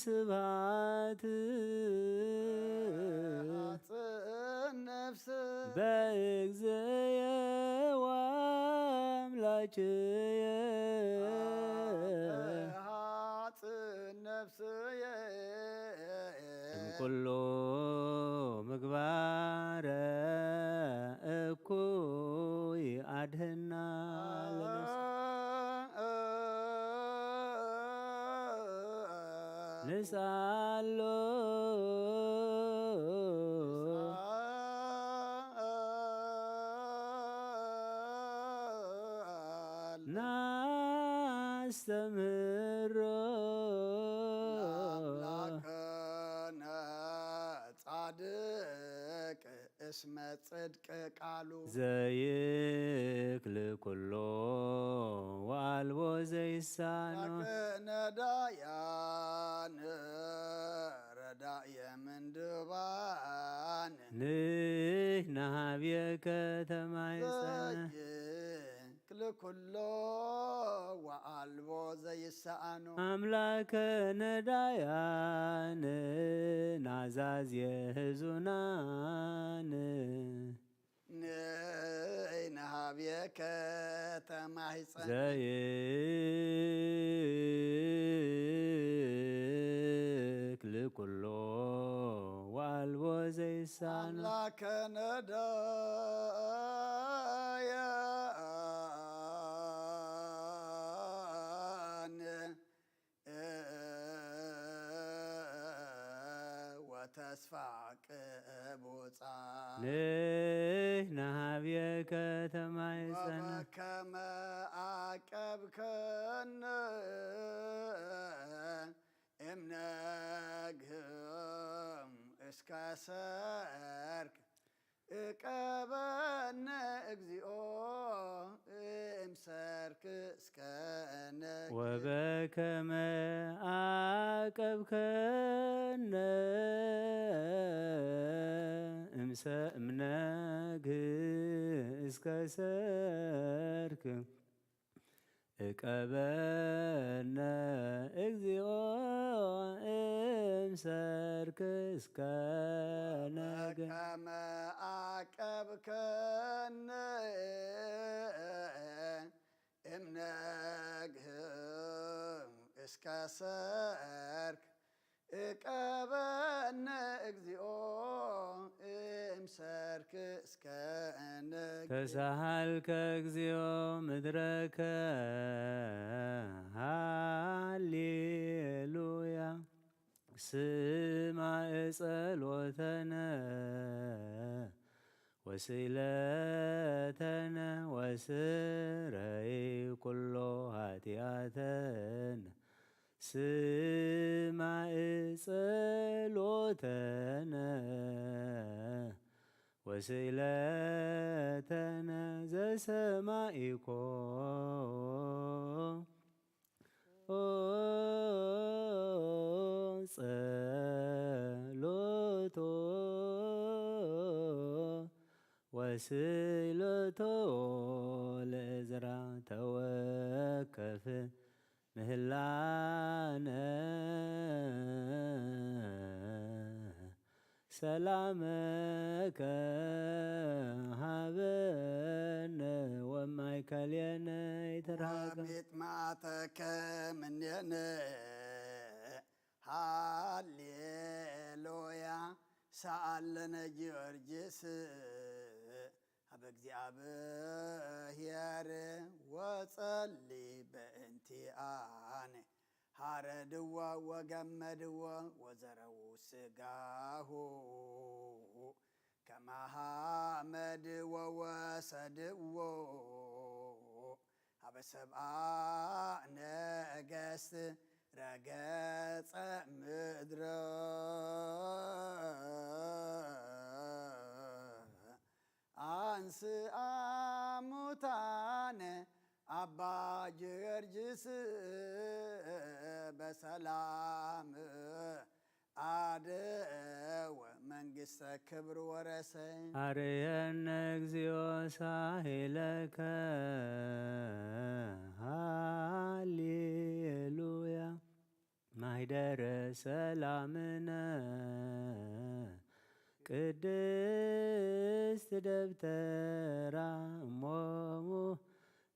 ስብሃት። ሃጽን ነፍስ። በእግዝየ ወአምላክየ። ሃጽን ነፍስየ። እምኩሉ ምግባረ እኩይ አድህና ለነፍስ። ንስአሎ። ናስተምህሮ። ለአምላክነ ጻድቅ እስመ ጽድቅ ቃሉ። ዘይክል ኩሎ ወአልቦ ዘይሳኖ። አምላክነ ዳያነ ረዳየ ምንድባን። ንሕና ሀብየከ ተማይጸነ። ዘይክል ኩሎ ወአልቦ ዘይሰአኖ። አምላከነ ዳያነ ናዛዝየ ህዙናን። ንሕና ሀብየከ ተማይጸነ። ዘይክል ኩሎ ወአልቦ ዘይሳኖ። አምላከነ ዳያነ ወተስፋ ቅቡጻ። ንሕና ሀብየከ ተማይጸነ። ወበከመ አቀብከነ እምነግህም እስከ ሰርክ። እቀበነ እግዚኦ እምሰርክ እስከ ነግህ። ወበከመ አቀብከነ እምሰ እምነግህ እስከ ሰርክ። እቀበነ እግዚኦ እምሰርክ እስከ ነገ። ከመ አቀብከነ እምነግህ እስከ ሰርክ እቀበነ እግዚኦ እምሰርክ እስከ ነገ። ተሳሃልከ እግዚኦ ምድረከ። ሃሌሉያ። ስማዕ ጸሎተነ ወስእለተነ ወስረይ ኩሎ ኃጢአተነ። ስማዕ ጸሎተነ ወስእለተነ ዘሰማኢኮ ጸሎቶ ወስእለቶ ለእዝራ ተወከፍ ምህላነ ሰላመከ ሃበነ ወማእከሌነ ይትርሃገ። ሚጥማተከ ምኔነ ሃሌሉያ ሰአለነ ጊዮርጊስ ሀበ እግዚአብሔር ወጸሊ በእንቲአነ ሃረድዎ ወገመድዎ ወዘረዉ ስጋሁ ከማሃመድ ወወሰድዎ ሀበ ሰብአ ነገስት ረገጸ ምድረ አንስአ ሙታነ አባ ጊዮርጊስ በሰላም አደወ መንግስተ ክብር ወረሰ። አርየነ እግዚኦ ሳሂለከ ሃሌሉያ ማሂደረ ሰላምነ ቅድስት ደብተራ እሞሙ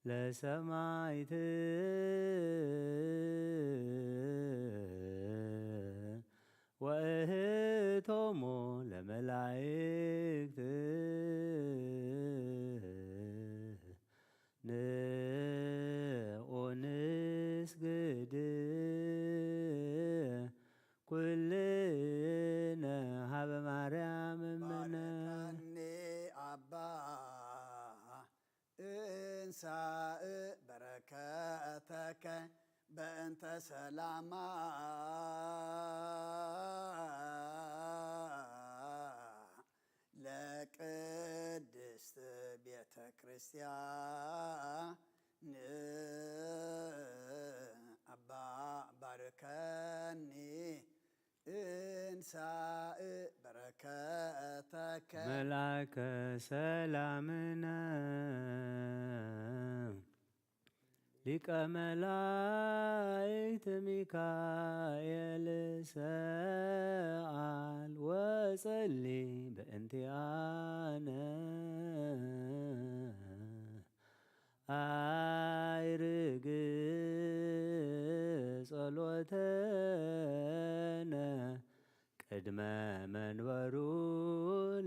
ለሰማይት ወእህቶሙ ለመላይክት ንኡንስግድ ኩልነ ሀበ ማርያም እምነ። ባርከኒ አባ እንሳእ በረከተከ በእንተ ሰላማ ለቅድስት ቤተ ክርስቲያን አባ ባርከኒ እንሳእ በረከተከ መልአከ ሰላምነ ሊቀ መላእክት ሚካኤል ሰአል ወጸሊ በእንቲአነ አይርግ ጸሎተነ ቅድመ መንበሩ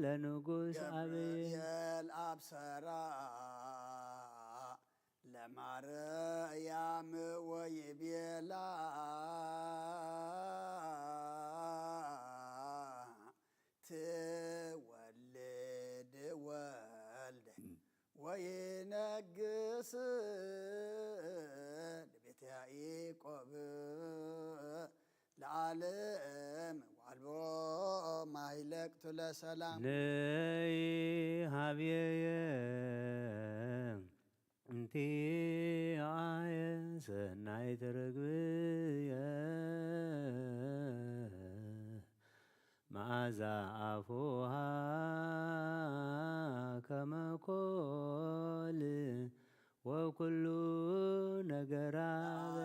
ለንጉስ አብይ ገብርኤል አብሰራ ለማርያም ወይቤላ ትወልድ ወልደ ወይነግስ ለቤተ ያዕቆብ ለዓለም ወአልቦ ማይለቅቱ ለሰላም ነይ ሀብየየ እንቲአየ ሰናይት ርግብየ መዓዛ አፉሃ ከመኮል ወኩሉ ገራ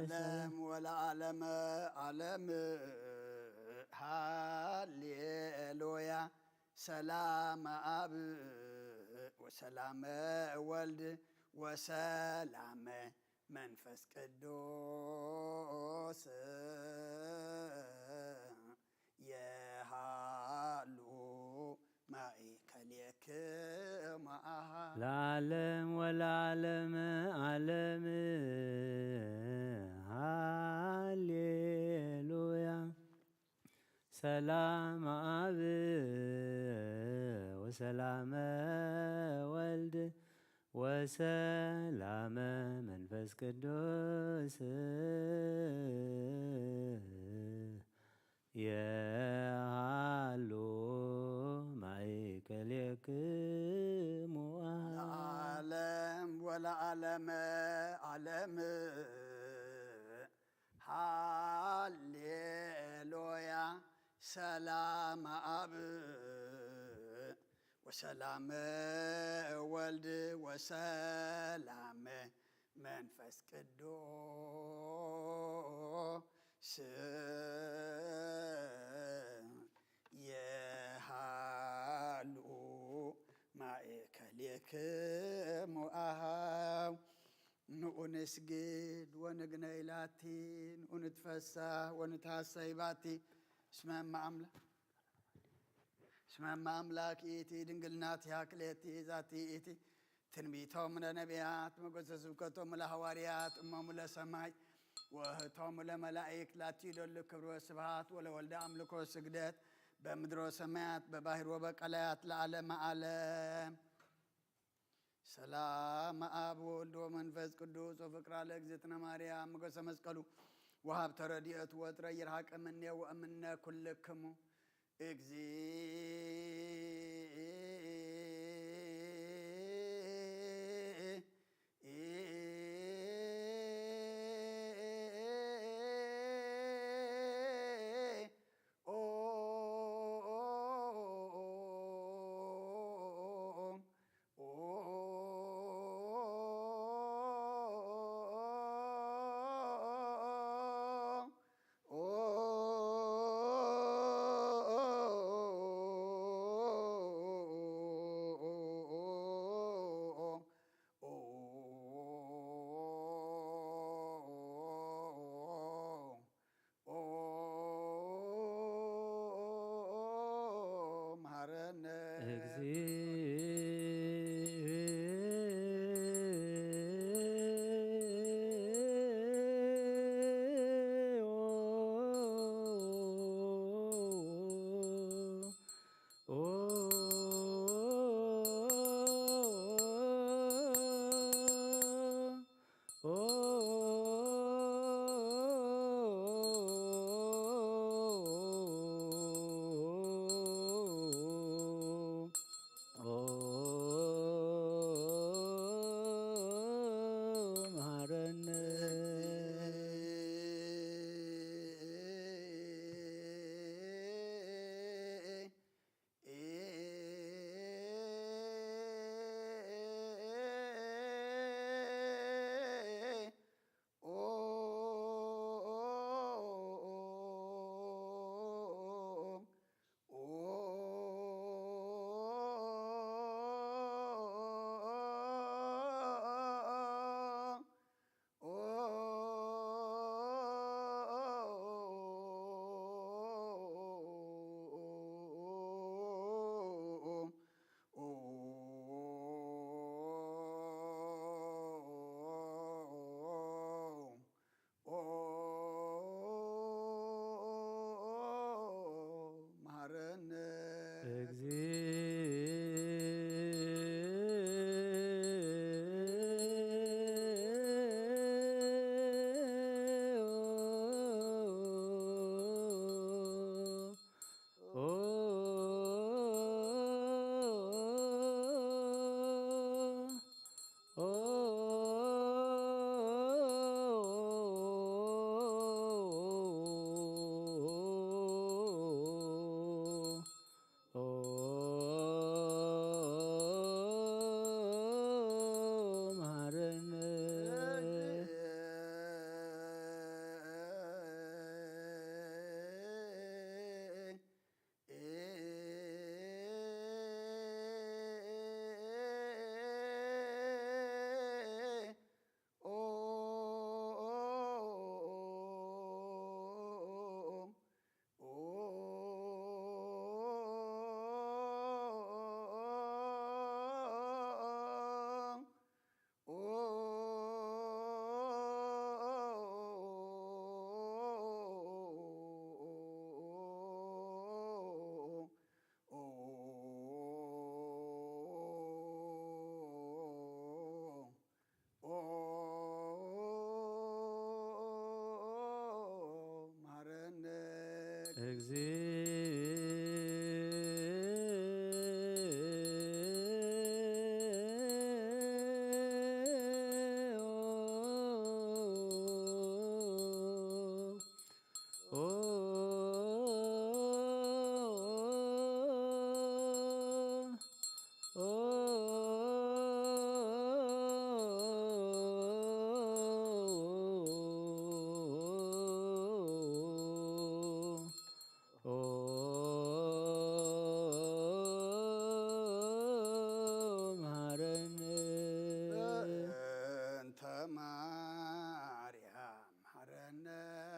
ለዓለም ወለዓለመ ዓለም ሃሌሉያ። ሰላመ አብ ወሰላመ ወልድ ወሰላመ መንፈስ ቅዱስ የሃሉ ማእከሌክሙ አሃ። ለዓለም ወለዓለመ ዓለም ሃሌሉያ። ሰላም አብ ወሰላመ ወልድ ወሰላመ መንፈስ ቅዱስ የሃሉ ማእከሌክሙ። ለዓለም ወለዓለመ ዓለም ሃሌሉያ። ሰላመ አብ ወሰላመ ወልድ ወሰላመ መንፈስ ቅዱስ የሃሉ ማእከሌክሙ አሃው። ንኡ ንስግድ ወንግነይ ላቲ፣ ንኡ ንትፈሳህ ወንትሃሰይ ባቲ። እስመ እመ አምላ-፣ እስመ እመ አምላክ ይእቲ ድንግል ናቲሃ ክልኤቲ ዛቲ ይእቲ። ትንቢቶም ለነቢያት፣ መገሰ ስብከቶም ለሐዋርያት፣ እሞሙ ለሰማይ ወህቶም ለመላእክት፣ ላቲ ይደሉ ክብር ወስብሐት ወለወልደ አምልኮ ስግደት በምድሮ ሰማያት በባህር ወበቀላያት ለዓለመ ዓለም። ሰላም አብ ወወልድ ወመንፈስ ቅዱስ ወፍቅራ ለእግዝእትነ ማርያም ሞገሰ መስቀሉ ወሀብተ ረድኤቱ ወጥረ ይርሐቅ እምኔ ወእምነ ኩልክሙ። እግዚእ እግዚኦ መሐረነ። በእንተ ማርያም መሐረነ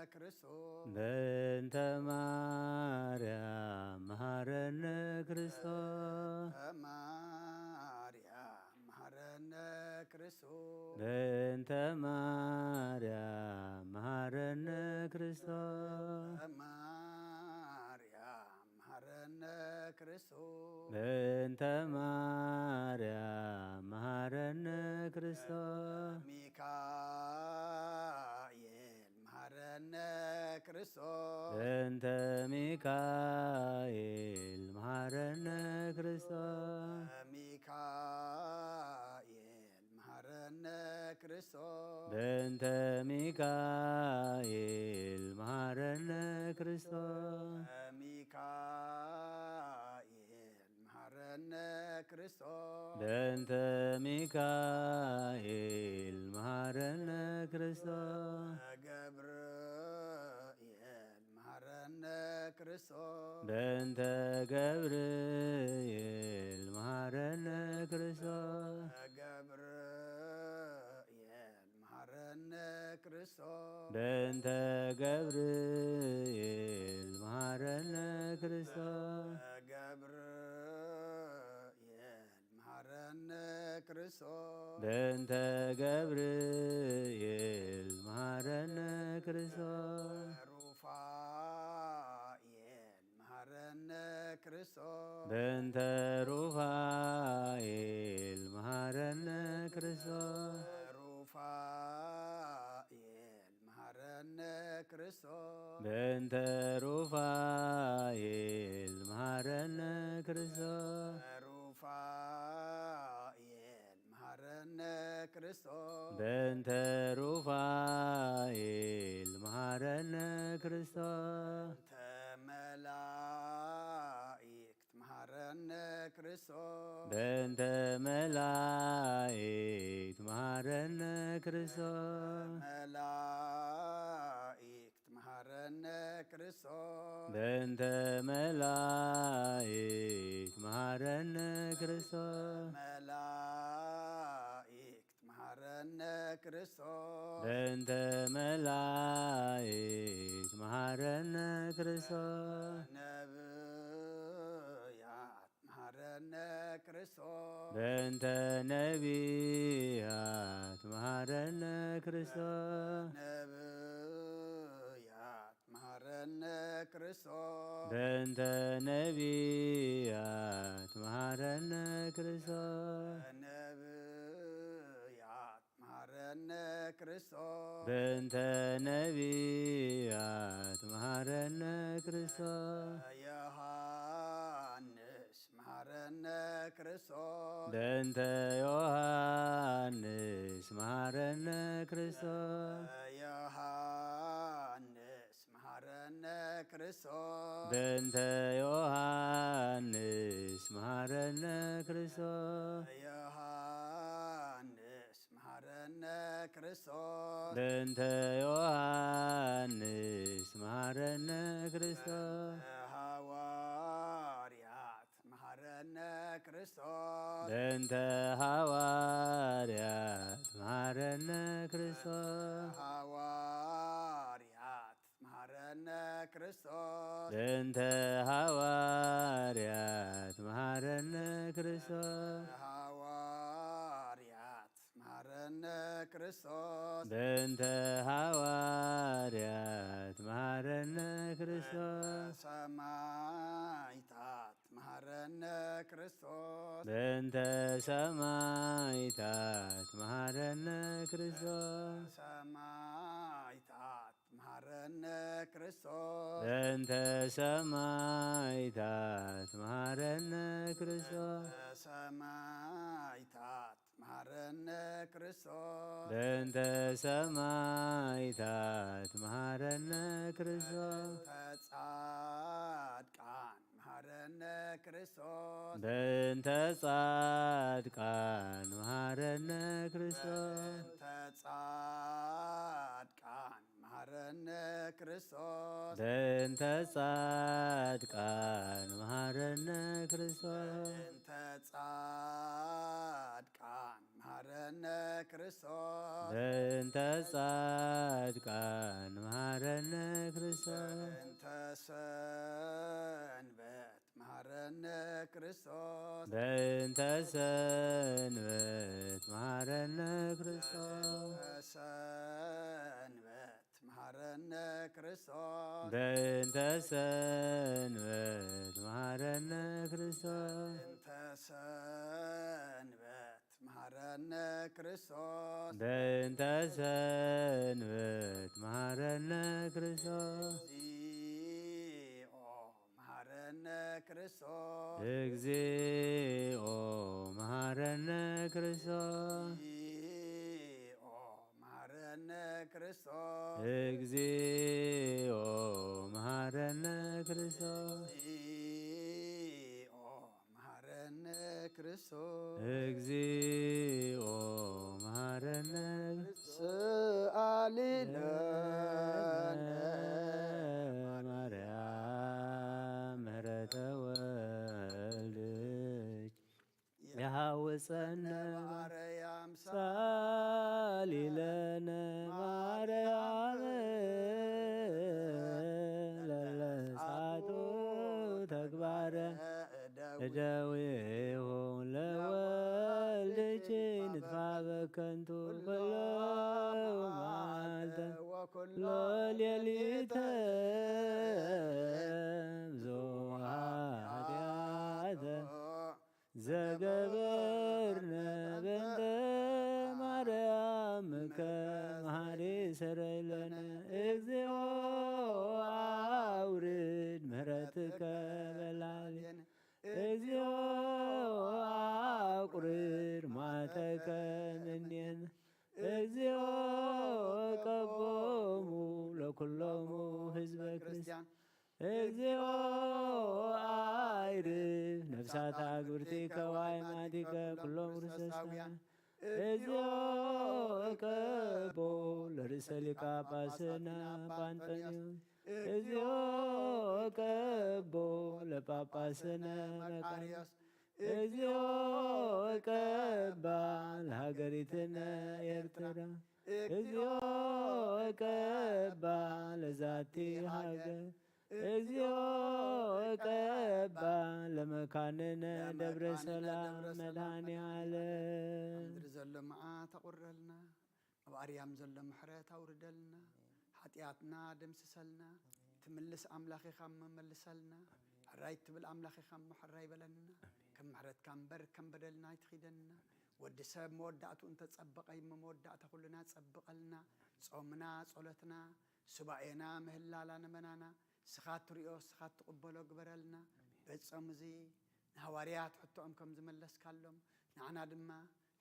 ክርስቶስ። በእንተ ማርያም መሐረነ ክርስቶስ። በእንተ ማርያም መሐረነ ክርስቶስ። በእንተ ማርያም መሐረነ ክርስቶስ። በእንተ ማርያም መሐረነ ክርስቶስ። በእንተ ማርያም መሐረነ ክርስቶስ። ሚካኤል መሐረነ ክርስቶስ። በእንተ ሚካኤል መሐረነ ክርስቶስ። ሚካኤል መሐረነ ክርስቶስ። በእንተ ሚካኤል መሐረነ ክርስቶስ። ሚካኤል መሐረነ ክርስቶስ። በእንተ ሚካኤል መሐረነ ክርስቶስ። ገብርኤል መሐረነ ክርስቶስ። በእንተ ገብርኤል መሐረነ ክርስቶስ። ገብርኤል መሐረነ ክርስቶስ። በእንተ ገብርኤል መሐረነ ክርስቶስ። ገብርኤል መሐረነ ክርስቶስ። በእንተ ገብርኤል መሐረነ ክርስቶስ። ሩፋኤል መሐረነ ክርስቶስ። በእንተ ሩፋኤል መሐረነ ክርስቶስ። ሩፋኤል መሐረነ ክርስቶስ። በእንተ ሩፋኤል መሐረነ ክርስቶስ። ሩፋኤል መሐረነ ክርስቶስ። በእንተ ሩፋኤል መሐረነ ክርስቶስ። በእንተ መላእክት መሐረነ ክርስቶስ። በእንተ መላእክት መሐረነ ክርስቶስ። መላእክት መሐረነ ክርስቶስ። በእንተ መላእክት መሐረነ ክርስቶስ። መላእክት መሐረነ ክርስቶስ። በእንተ መላእክት መሐረነ ክርስቶስ። ነብያት መሐረነ ክርስቶስ። በእንተ ነቢያት መሐረነ ክርስቶስ። ነብያት መሐረነ ክርስቶስ። በእንተ ነቢያት መሐረነ ክርስቶስ። ነብያት መሐረነ ክርስቶስ። በእንተ ነቢያት መሐረነ ክርስቶስ። ዮሐንስ መሐረነ ክርስቶስ። በእንተ ዮሐንስ መሐረነ ክርስቶስ። ዮሐንስ መሐረነ ክርስቶስ። በእንተ ዮሐንስ መሐረነ ክርስቶስ። ዮሐንስ መሐረነ ክርስቶስ። በእንተ ዮሐንስ መሐረነ ክርስቶስ። ሐዋርያት መሐረነ ክርስቶስ። በእንተ ሐዋርያት መሐረነ ክርስቶስ። ሐዋርያት መሐረነ ክርስቶስ። በእንተ ሐዋርያት መሐረነ ክርስቶስ። ሐዋርያት መሐረነ ክርስቶስ። በእንተ ሐዋርያት መሐረነ ክርስቶስ። ሰማዕታት መሐረነ ክርስቶስ። በእንተ ሰማዕታት መሐረነ ክርስቶስ። ሰማዕታት መሐረ መሃረነ ክርስቶስ። በእንተ ሰማይታት መሃረነ ክርስቶስ። በእንተ ሰማይታት መሃረነ ክርስቶስ። በእንተ ሰማይታት መሃረነ ክርስቶስ። በእንተ ጻድቃን መሃረነ ክርስቶስ። በእንተ ጻድቃን መሃረነ ክርስቶስ። በእንተ ጻድቃን መሃረነ ክርስቶስ። በእንተ ጻድቃን መሃረነ ክርስቶስ። በእንተ ጻድቃን መሃረነ ክርስቶስ። በእንተ ጻድቃን መሃረነ ክርስቶስ። በእንተ ሰንበት መሃረነ ክርስቶስ። በእንተ ሰንበት መሃረነ ክርስቶስ። በእንተ ሰንበት መሃረነ ክርስቶስ። በእንተ ሰንበት መሃረነ ክርስቶስ። በእንተ ሰንበት መሃረነ ክርስቶስ። በእንተ ሰንበት መሃረነ ክርስቶስ። እግዚኦ መሃረነ ክርስቶስ። እግዚኦ መሃረነ ክርስቶስ። እግዚኦ መሃረነ ክርስቶስ። እግዚኦ መሃረነ ክርስቶስ። እግዚኦ መሃረነ ክርስቶስ። እግዚኦ መሃረነ። ስአሊ ለነ ማርያም ምህረተ ወልድኪ የሐውፀነ ማርያም። ሳሊ ለነ ማርያም ለለሳቱ ተግባረ እደዊሁ ለወልድኪ ንትፋበ ከንቱ ኩሎ መዓልተ ወኩሎ ሌሊተ ብዙ ኃጢአተ ዘገበርነ በእንተ ማርያምከ መሐሪ ሰረይ ለነ። እግዚኦ አውርድ ምህረትከ በላዕሌነ። እግዚኦ አቁርር መዓተከ እምኔነ። እግዚኦ ቀቦሙ ለኩሎሙ ህዝበ ክርስቲያን። እግዚኦ አይርፍ ነፍሳት አግብርቲከ ወአይማቲከ ኩሎም ክርስቶሳውያን። እግዚኦ ቀቦ ለርእሰ ሊቀ ጳጳስነ አባ እንጦንዮስ። እግዚኦ ቀቦ ለጳጳስነ መቃርዮስ። እግዚኦ ቀባ ለሃገሪትነ ኤርትራ። እግዚኦ ቀባ ለዛቲ ሃገር። እግዚኦ ቀባ ለመካንነ ደብረ ሰላም መድኃኔ ዓለም። ኣብ ምድሪ ዘሎ መዓት ኣቑርረልና፣ ኣብ ኣርያም ዘሎ ምሕረት ኣውርደልና፣ ሓጢኣትና ደምስሰልና። ትምልስ ኣምላኽ ኢኻ እሞ መልሰልና፣ ሕራይ ትብል ኣምላኽ ኢኻ እሞ ሕራይ በለና። ከም ምሕረትካ እምበር ከም በደልና ኣይትኺደና። ወዲ ሰብ መወዳእትኡ እንተጸበቐ እሞ መወዳእታ ኩልና ጸብቐልና። ጾምና፣ ጸሎትና፣ ሱባኤና፣ ምህላላ ንመናና፣ ስኻ ትሪኦ፣ ስኻ ትቕበሎ ግበረልና። በዚ ጾም እዚ ንሃዋርያት ሕቶኦም ከም ዝመለስካሎም፣ ንዓና ድማ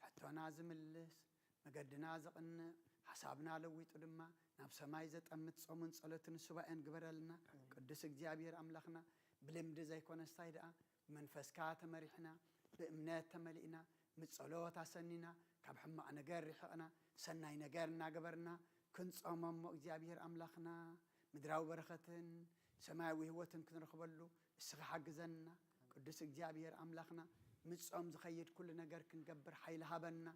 ሕቶና ዝምልስ፣ መገድና ዘቕንዕ፣ ሓሳብና ለዊጡ ድማ ናብ ሰማይ ዘጠምት ጾምን ጸሎትን ሱባኤን ግበረልና። ቅዱስ እግዚኣብሔር ኣምላኽና፣ ብልምዲ ዘይኮነስ ታይ ደኣ ብመንፈስካ ተመሪሕና፣ ብእምነት ተመሊእና፣ ምስ ጸሎት ኣሰኒና፣ ካብ ሕማቕ ነገር ርሒቕና፣ ሰናይ ነገር እናገበርና ክንጾሞ እሞ እግዚኣብሔር ኣምላኽና ምድራዊ በረኸትን ሰማያዊ ህይወትን ክንረኽበሉ እስኻ ሓግዘና። ቅዱስ እግዚኣብሔር ኣምላኽና፣ ምስ ጾም ዝኸይድ ኩሉ ነገር ክንገብር ሓይሊ ሃበና።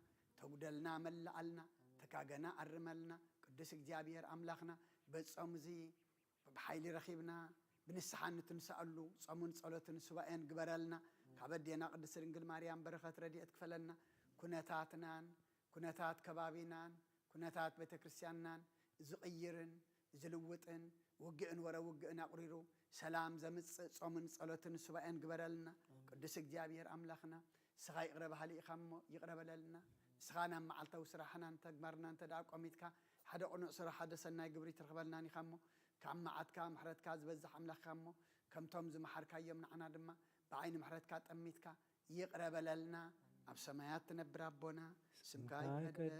ተጉደልና መላኣልና፣ ተጋገና ኣርመልና። ቅዱስ እግዚኣብሔር ኣምላኽና፣ በዚ ጾም እዚ ብሓይሊ ረኺብና ብንስሓ እንትንስኣሉ ጾምን ጸሎትን ሱባኤን ግበረልና። ካብ ኣዴና ቅድስት ድንግል ማርያም በረኸት ረድኤት ክፈለና። ኩነታትናን ኩነታት ከባቢናን ኩነታት ቤተ ክርስቲያንናን ዝቕይርን ዝልውጥን፣ ውግእን ወረ ውግእን ኣቑሪሩ ሰላም ዘምጽእ ጾምን ጸሎትን ሱባኤን ግበረልና። ቅዱስ እግዚኣብሔር ኣምላኽና፣ ንስኻ ይቕረ በሃሊ ኢኻ እሞ ይቕረ በለልና። ንስኻ ናብ መዓልታዊ ስራሕናን ተግባርናን እንተ ደኣ ቆሚትካ፣ ሓደ ቅኑዕ ስራሕ፣ ሓደ ሰናይ ግብሪ ትረኽበልናን ኢኻ እሞ፣ ካብ መዓትካ ምሕረትካ ዝበዝሕ ኣምላኽ ኢኻ እሞ፣ ከምቶም ዝመሓርካዮም ንዓና ድማ ብዓይኒ ምሕረትካ ጠሚትካ ይቕረ በለልና። ኣብ ሰማያት ትነብር ኣቦና፣ ስምካ ይቀደስ፣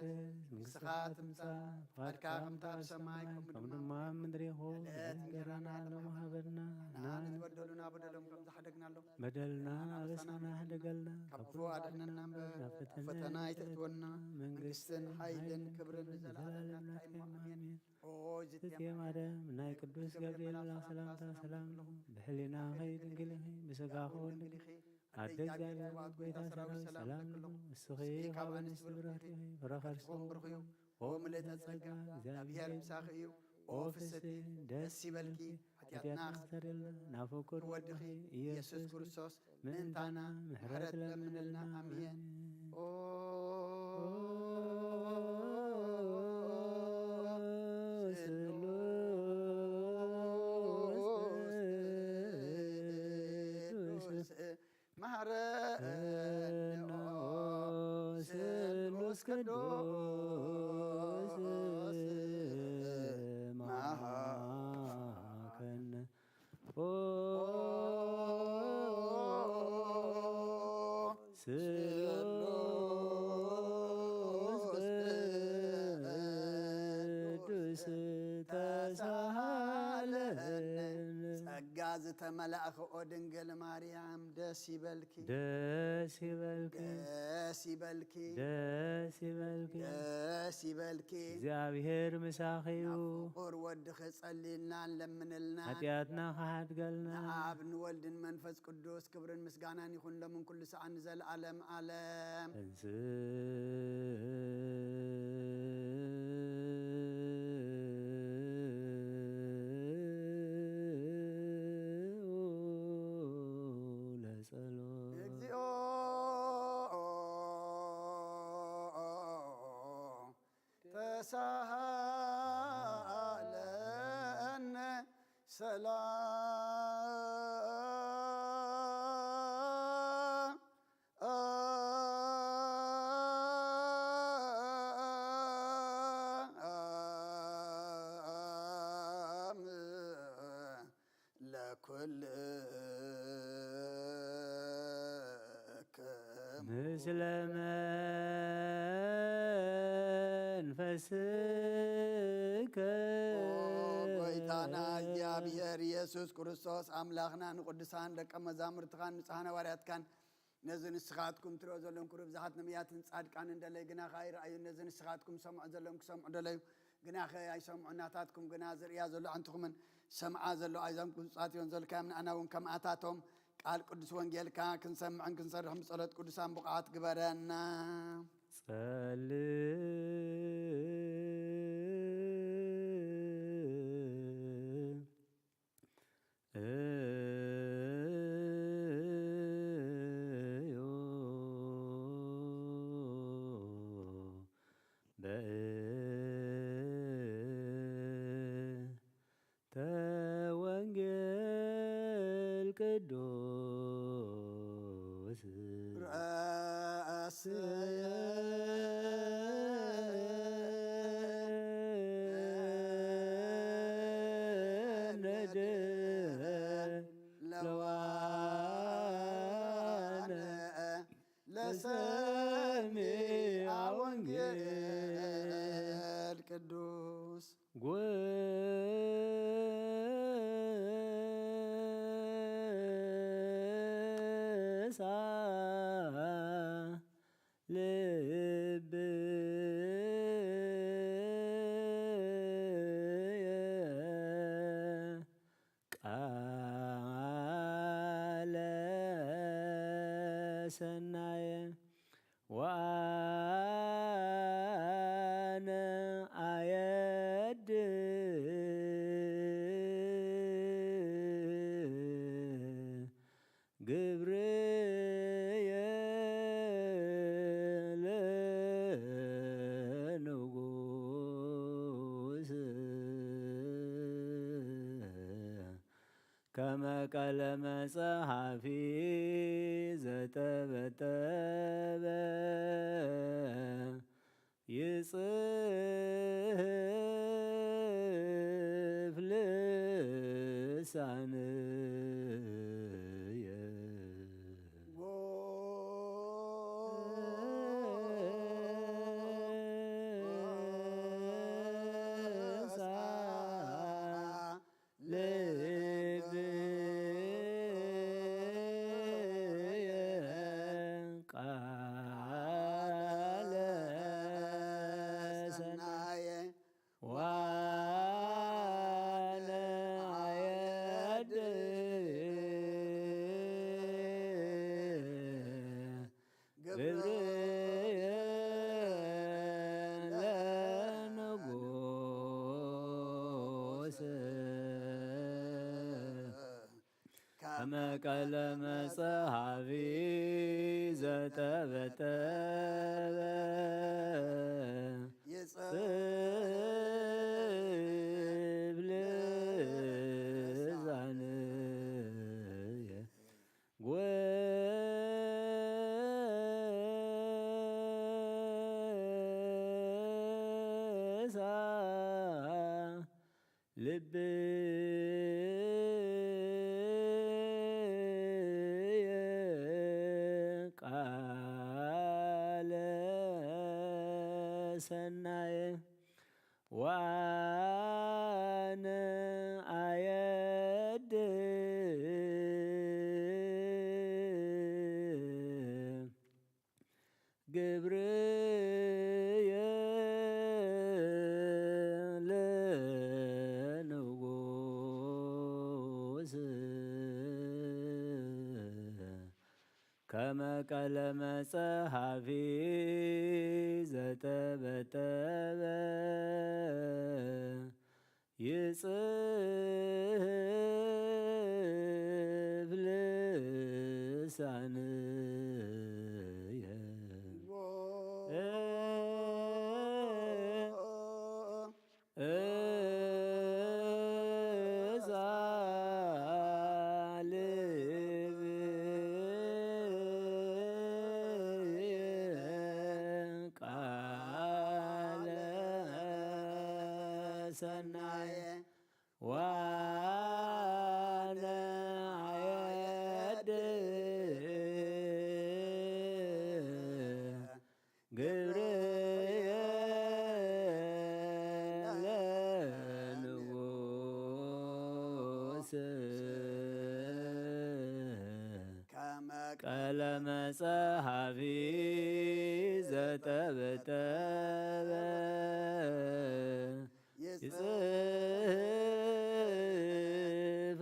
መንግስትኻ ትምጻእ፣ ፍቓድካ ከምቲ ኣብ ሰማይ ከምኡ ድማ ኣብ ምድሪ ይኹን። ዕለት እንጀራና ሎሚ ሃበና። ንዓና ንበደሉና በደሎም ከም ዝሓደግናሎም፣ በደልና ኣበሳና ሕደገልና፣ ካብ ክፉ ኣድሕነና እምበር፣ ናብ ፈተና ኣይተእትወና። መንግስትን ሓይልን ክብርን ንዘለኣለም ናትካ እዩ። ኣሜን። ኦ ዝትየ ማርያም፣ ናይ ቅዱስ ገብርኤል መልኣኽ ሰላምታ ሰላም፣ ብሕሊናኺ ድንግል ኢኺ፣ ብስጋኺ እውን ድንግል ኢኺ። ኣደ እግዚኣብሔር፣ ኣቦ ጎይታ ሰራዊት ሰላም ንብለኪ። ንስኺ ካብ ኣንስቲ ብርኽቲ ኢኺ፣ ፍረ ከርስኺ እውን ብሩኽ እዩ። ኦ ምልእተ ጸጋ፣ እግዚኣብሔር ምሳኺ እዩ። ኦ ፍስቲ፣ ደስ ይበልኪ፣ ሓጢኣትና ክሰርየልና ናብ ፍቁር ወድኺ ኢየሱስ ክርስቶስ ምእንታና ምሕረት ለምንልና። ኣሜን። ኦ ስሉስ ቅዱስ፣ መሐረነ ኦ ስሉስ ቅዱስ፣ መሐረነ ኦ ስሉስ ቅዱስ ተሳሃለነ። ጸጋ ዝተመላእኺ ኦ ድንግል ማርያም ደስ ይበልኪ። ደስ ይበልኪ። ደስ ይበልኪ። ደስ ይበልኪ። ደስ ይበልኪ። እግዚኣብሔር ምሳኺ እዩ። ናብ ፍቑር ወድኺ ጸልይልና ለምንልና። ሓጢኣትና ክሓድገልና። ንኣብ ንወልድን መንፈስ ቅዱስ ክብርን ምስጋናን ይኹን ሎምን ኩሉ ሰዓት ንዘለዓለም ዓለም። ተንሥኡ ለጸሎት። እግዚኦ ተሳሃለነ ሰላም ለኩልክሙ። ምስለ መንፈስከ። ኦ ጎይታና እግዚኣብሔር ኢየሱስ ክርስቶስ ኣምላኽና ንቅዱሳን ደቀ መዛሙርትኻን ንጹሓን ሃዋርያትካን ነዚ ንስኻትኩም ትርእዮ ዘለኹም ክብሪ ብዙሓት ነቢያትን ጻድቃንን ደለዩ ግናኸ ኣይረኣዩን። ነዚ ንስኻትኩም ሰምዖ ዘለኹም ክሰምዑ ደለዩ ግናኸ ኣይሰምዑን። ናታትኩም ግና ዝርእያ ዘሎ ኣዕንትኹምን ሰምዓ ዘሎ ኣእዛንኩም ብፁዓት እዮም። ዘልካዮም ንኣና እውን ከምኣታቶም ቃል ቅዱስ ወንጌልካ ክንሰምዕን ክንሰርሕን ብጸሎት ቅዱሳን ብቑዓት ግበረና። ጸልእ ተወንጌል ቅዱስ ረአስየ ነደ ለዋነ ለሰሚዐ ወንጌል ቅዱስ። ጎሳ ልብየ ቃለ ሰናየ ወአነ አየድ ግብርየ ለንጉስ ከመ ቀለመ ጸሓፊ ዘተበተበ ይጽሕፍ ልሳንየ። ልብየ ቃለ ሰናየ ዋነ አየድ ግብርየ ለንጉስ ከመ ቀለመ ጸሓፊ ዘተበተበ ይጽሕፍ ልሳንየ። ጎሳ ልብየ ቃለ ሰናየ ዋነ አየድ ግብርየ ለንጉስ ከመ ቀለመ ጸሓፊ ዘተበተበ ይጽሕፍ ልሳንየ። እዛ ልብየ ቃለ ሰናየ ዋነ አየድ ግብርየ ለንጉስ ከመ ቀለመ ጸሓፊ ዘተበተበ ይጽሕፍ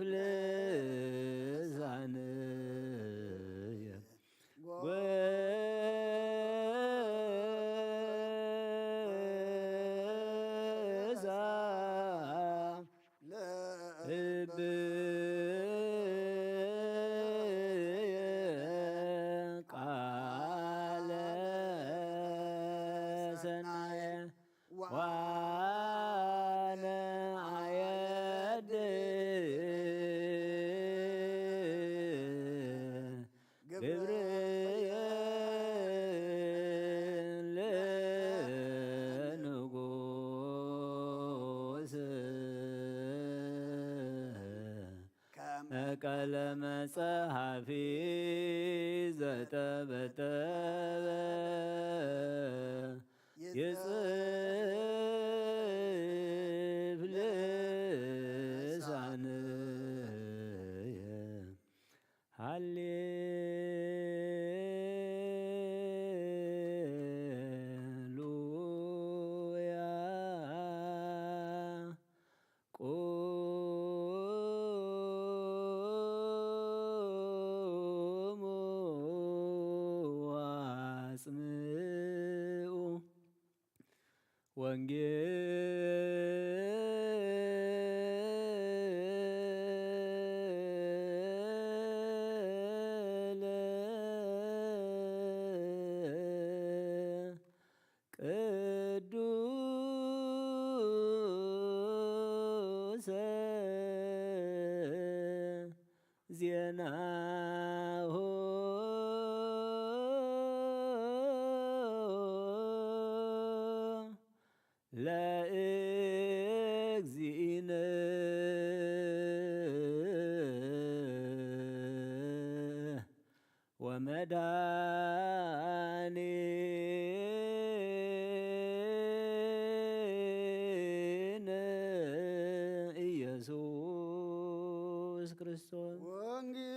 ልሳንየ። ጎሳ ልብየ ቃለ ሰናየ ዋነ አየድ ግብርየ ለንጉስ ከመ ቀለመ ጸሓፊ ዘተበተበ ይጽሕፍ ልሳንየ። ሃሌ ቅዱሰ ዜናሁ ለእግዚእነ ወመድኃኒነ ኢየሱስ ክርስቶስ። ወንጌል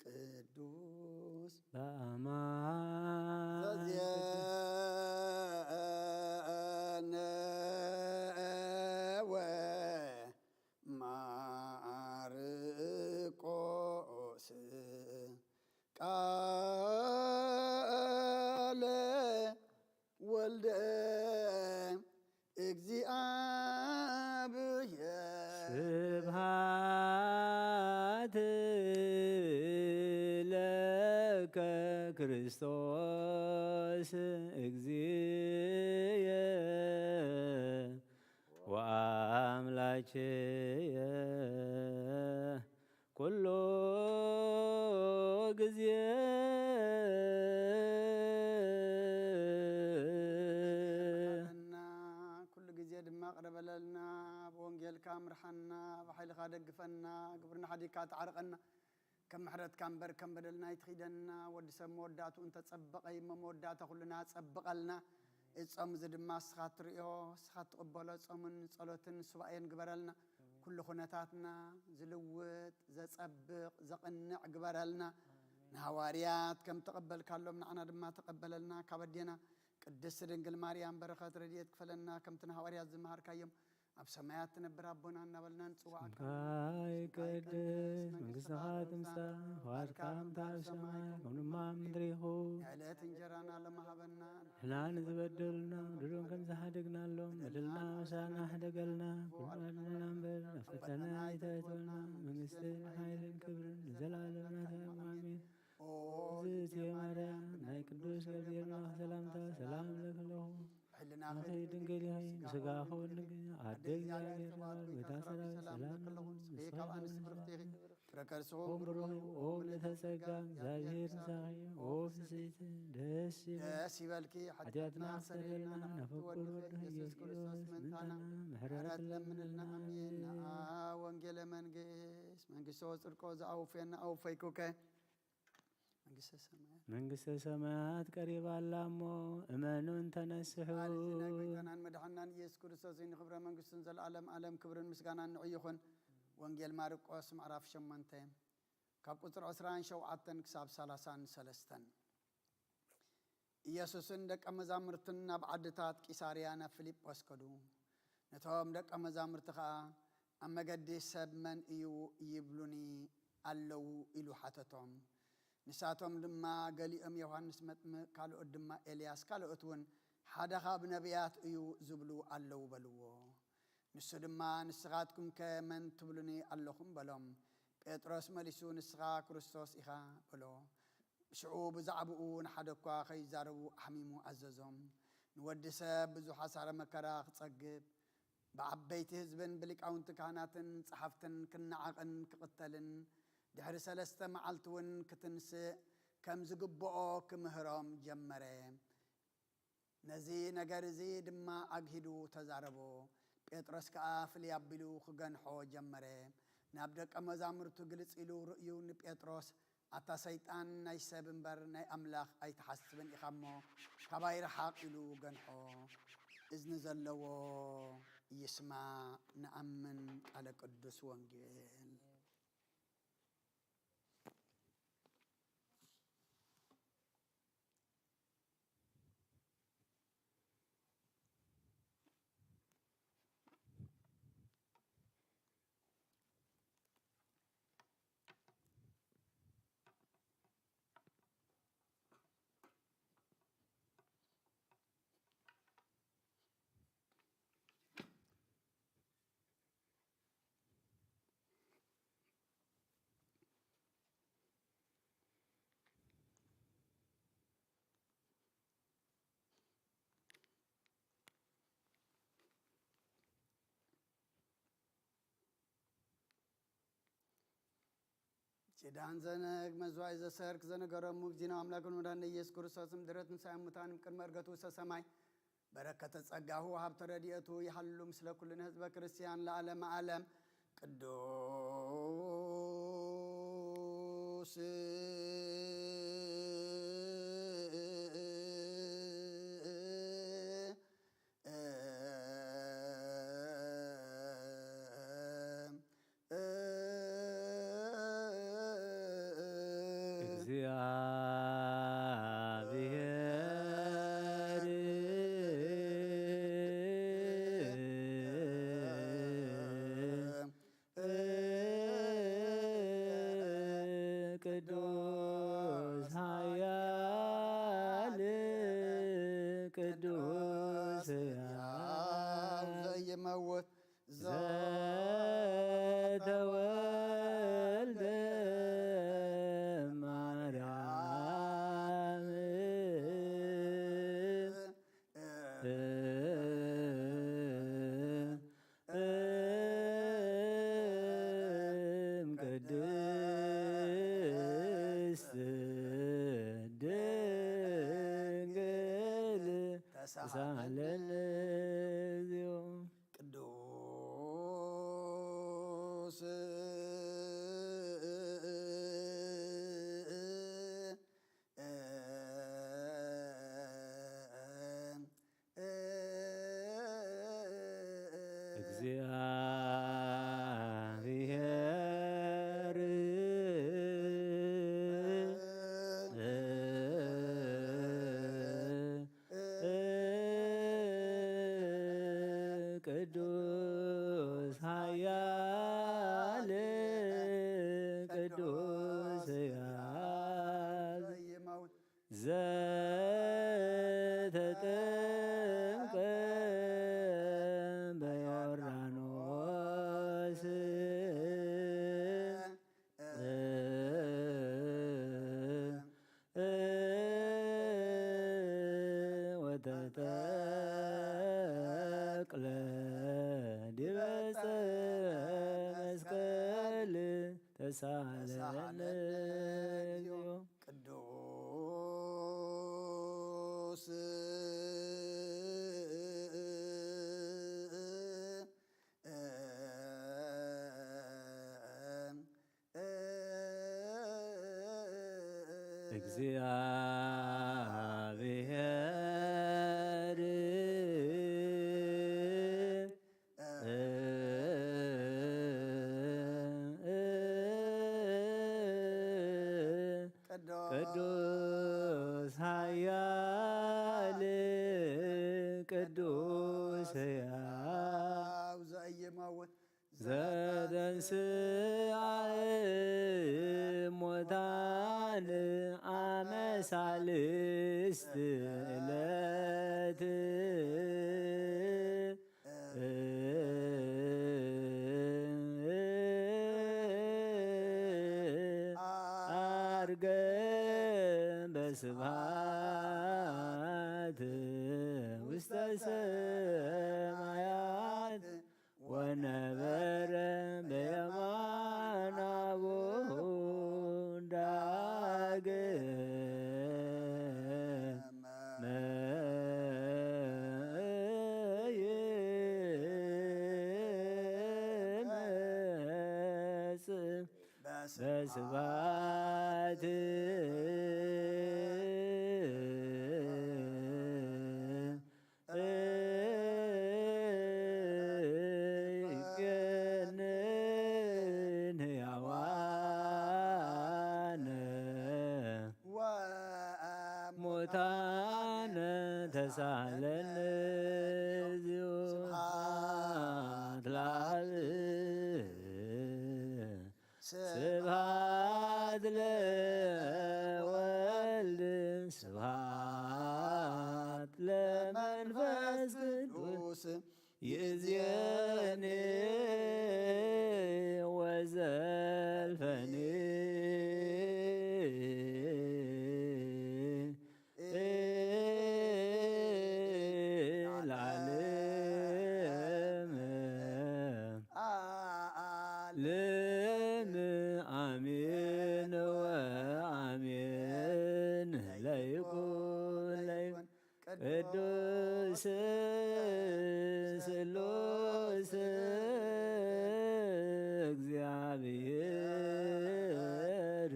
ቅዱስ በአማን ዘዜነወ ማርቆስ ቃለ ወልደ እግዚኣብሔር። ስብሐት ለከ ክርስቶስ እግዚእየ ወአምላኬየ ኩሉ ጊዜ። እና ኩሉ ግዜ ድማ ቅረበለልና፣ ብወንጌልካ ምርሓና፣ ብሓይልኻ ደግፈና፣ ግብርና ሓዲግካ ተዓርቀና። ከም ምሕረትካ እምበር ከም በደልና ኣይትኺደና። ወዲ ሰብ መወዳእትኡ እንተጸበቐ እዩ እሞ መወዳእታ ኩልና ጸብቐልና። እዚ ጾም እዚ ድማ እስኻ ትርእዮ፣ እስኻ ትቕበሎ ጾምን ጸሎትን ሱባኤን ግበረልና። ኩሉ ኩነታትና ዝልውጥ፣ ዘጸብቕ፣ ዘቕንዕ ግበረልና። ንሃዋርያት ከም ተቐበልካሎም ንዓና ድማ ተቐበለልና። ካብ ኣዴና ቅድስቲ ድንግል ማርያም በረኸት ረድኤት ክፈለና። ከምቲ ንሃዋርያት ዝመሃርካዮም ኣብ ሰማያት ትነብር ኣቦና እናበልና ንጽዋዕካ። ስምካ ይቀደስ፣ መንግስትኻ ትምጻእ፣ ፍቓድካ ከምታ ኣብ ሰማይ ከምኡ ድማ ኣብ ምድሪ ይኹን። የዕለት እንጀራና ሎሚ ሃበና። ንሕና ንዝበደሉና በደሎም ከም ዝሓደግናሎም በደልና ምሳና ሕደገልና። ኩሉ ኣድነና እምበር ኣብ ፈተና ኣይተእትወና። መንግስትን ሓይልን ክብርን ንዘለኣለም ናትካ እዩ። ኣሜን። ኦ እግዝእትየ ማርያም፣ ናይ ቅዱስ ገብርኤል መልኣኽ ሰላምታ ሰላም እብለኪ ኣለኹ። ሕልናኺ ድንግል ኢኺ፣ ስጋኺ እውን ድንግል እዩ። ኣደ እግዚኣብሔር፣ ተባረኪ፣ ጎይታ ሰራዊት፣ ሰላም ለኪ፣ ሰላም ስብሒ ካብ ኣንስቲ ብርኽቲ ኢኺ፣ ፍረ ከርስኺ እውን ብሩኽ እዩ። ኦ ምልዕተ ጸጋ፣ እግዚኣብሔር ምሳኺ፣ ኦ ፍስሕቲ፣ ደስ ይበል። ደስ ይበልኪ፣ ሓጢኣትና ኣስተሰርየልና፣ ናብ ፍቁር ወድኺ ኢየሱስ ክርስቶስ ምእንታና ምሕረት ለምንልና። ኣሜን። ንኣ ወንጌለ መንግስት፣ መንግስቶ ጽድቆ ዘኣውፍየና ኣውፈይኩከ። መንግስተ ሰማያት። መንግስተ ሰማያት ቀሪባ ኣላ እሞ እመኑን ተነስሑ። በዓል እዚ ናይ ጎይታናን መድሓናን ኢየሱስ ክርስቶስ እዩ። ንኽብረ መንግስቱን ዘለዓለም ዓለም ክብርን ምስጋናን ንዑ ይኹን። ወንጌል ማርቆስ ምዕራፍ ሸሞንተ ካብ ቁጽሪ ዕስራን ሸውዓተን ክሳብ ሰላሳን ሰለስተን። ኢየሱስን ደቀ መዛሙርቱን ናብ ዓድታት ቂሳርያ ናብ ፊልጶስ ከዱ። ነቶም ደቀ መዛሙርቲ ኸኣ፣ ኣብ መገዲ ሰብ መን እዩ ይብሉኒ ኣለዉ? ኢሉ ሓተቶም። ንሳቶም ድማ፣ ገሊኦም ዮሃንስ መጥምቕ፣ ካልኦት ድማ ኤልያስ፣ ካልኦት እውን ሓደ ኻብ ነቢያት እዩ ዝብሉ ኣለዉ በልዎ። ንሱ ድማ፣ ንስኻትኩምከ መን ትብሉኒ ኣለኹም? በሎም። ጴጥሮስ መሊሱ፣ ንስኻ ክርስቶስ ኢኻ በሎ። ሽዑ ብዛዕባኡ ንሓደ እኳ ከይዛረቡ ኣሕሚሙ ኣዘዞም። ንወዲ ሰብ ብዙሕ ሓሳረ መከራ ክጸግብ፣ ብዓበይቲ ህዝብን ብሊቃውንቲ ካህናትን ጸሓፍትን ክነዓቕን ክቕተልን፣ ድሕሪ ሰለስተ መዓልቲ እውን ክትንስእ ከም ዝግብኦ ክምህሮም ጀመረ። ነዚ ነገር እዚ ድማ ኣግሂዱ ተዛረቦ። ጴጥሮስ ከኣ ፍልይ ኣቢሉ ክገንሖ ጀመረ። ናብ ደቀ መዛሙርቱ ግልጽ ኢሉ ርእዩ ንጴጥሮስ፣ ኣታ ሰይጣን፣ ናይ ሰብ እምበር ናይ ኣምላኽ ኣይትሓስብን ኢኻ እሞ፣ ካባይ ርሓቕ ኢሉ ገንሖ። እዝኒ ዘለዎ ይስማዕ። ንኣምን። ቃለ ቅዱስ ወንጌል። ድዳን ዘነግ መዝዋይ ዘሰርክ ዘነገሮሙ እግዚእነ ኣምላክ ወመድኃኒነ ኢየሱስ ክርስቶስ ምድረት ምሳይ ሙታን ቅድመ እርገቱ ውስተ ሰማይ በረከተ ጸጋሁ ሀብተ ረድኤቱ ይሃሉ ምስለ ኩልነ ህዝበ ክርስቲያን ለዓለመ ዓለም። ቅዱስ እግዚአብሔር ቅዱስ ኃያል ቅዱስ ሕያው ዘይመውት ዘተወልደ ማርያም እም ቅድስት ድንግል ተሳሃለነ እግዚኦ። ቅዱስ እግዚአብሔር ቅዱስ ኃያል ቅዱስ ሕያው ዘተጠምቀ በዮርዳኖስ ወተጠቅለ ዲበ ዕፀ መስቀል ተሳሃለነ እግዚኦ። ቅዱስ እግዚአብሔር ቅዱስ ኃያል ቅዱስ ሕያው ዘኢይመውት ዘተንሥአ እሙታን አመ ሳልስት ዕለት ዐርገ በስብሐት ውስተ ሰማያት ወነበረ በየማነ አቡሁ ዳግመ ይመጽእ በስብሐት ይገንን ሕያዋነ ሙታነ ተሳሃለነ እግዚኦ። ስብሐት ለአብ ስብሐት ለወልድ ስብሐት ለመንፈስ ቅዱስ ይእዜኒ ወዘልፈኒ ለዓለመ ዓለም አሜን። መንፈስ እግዚአብሔር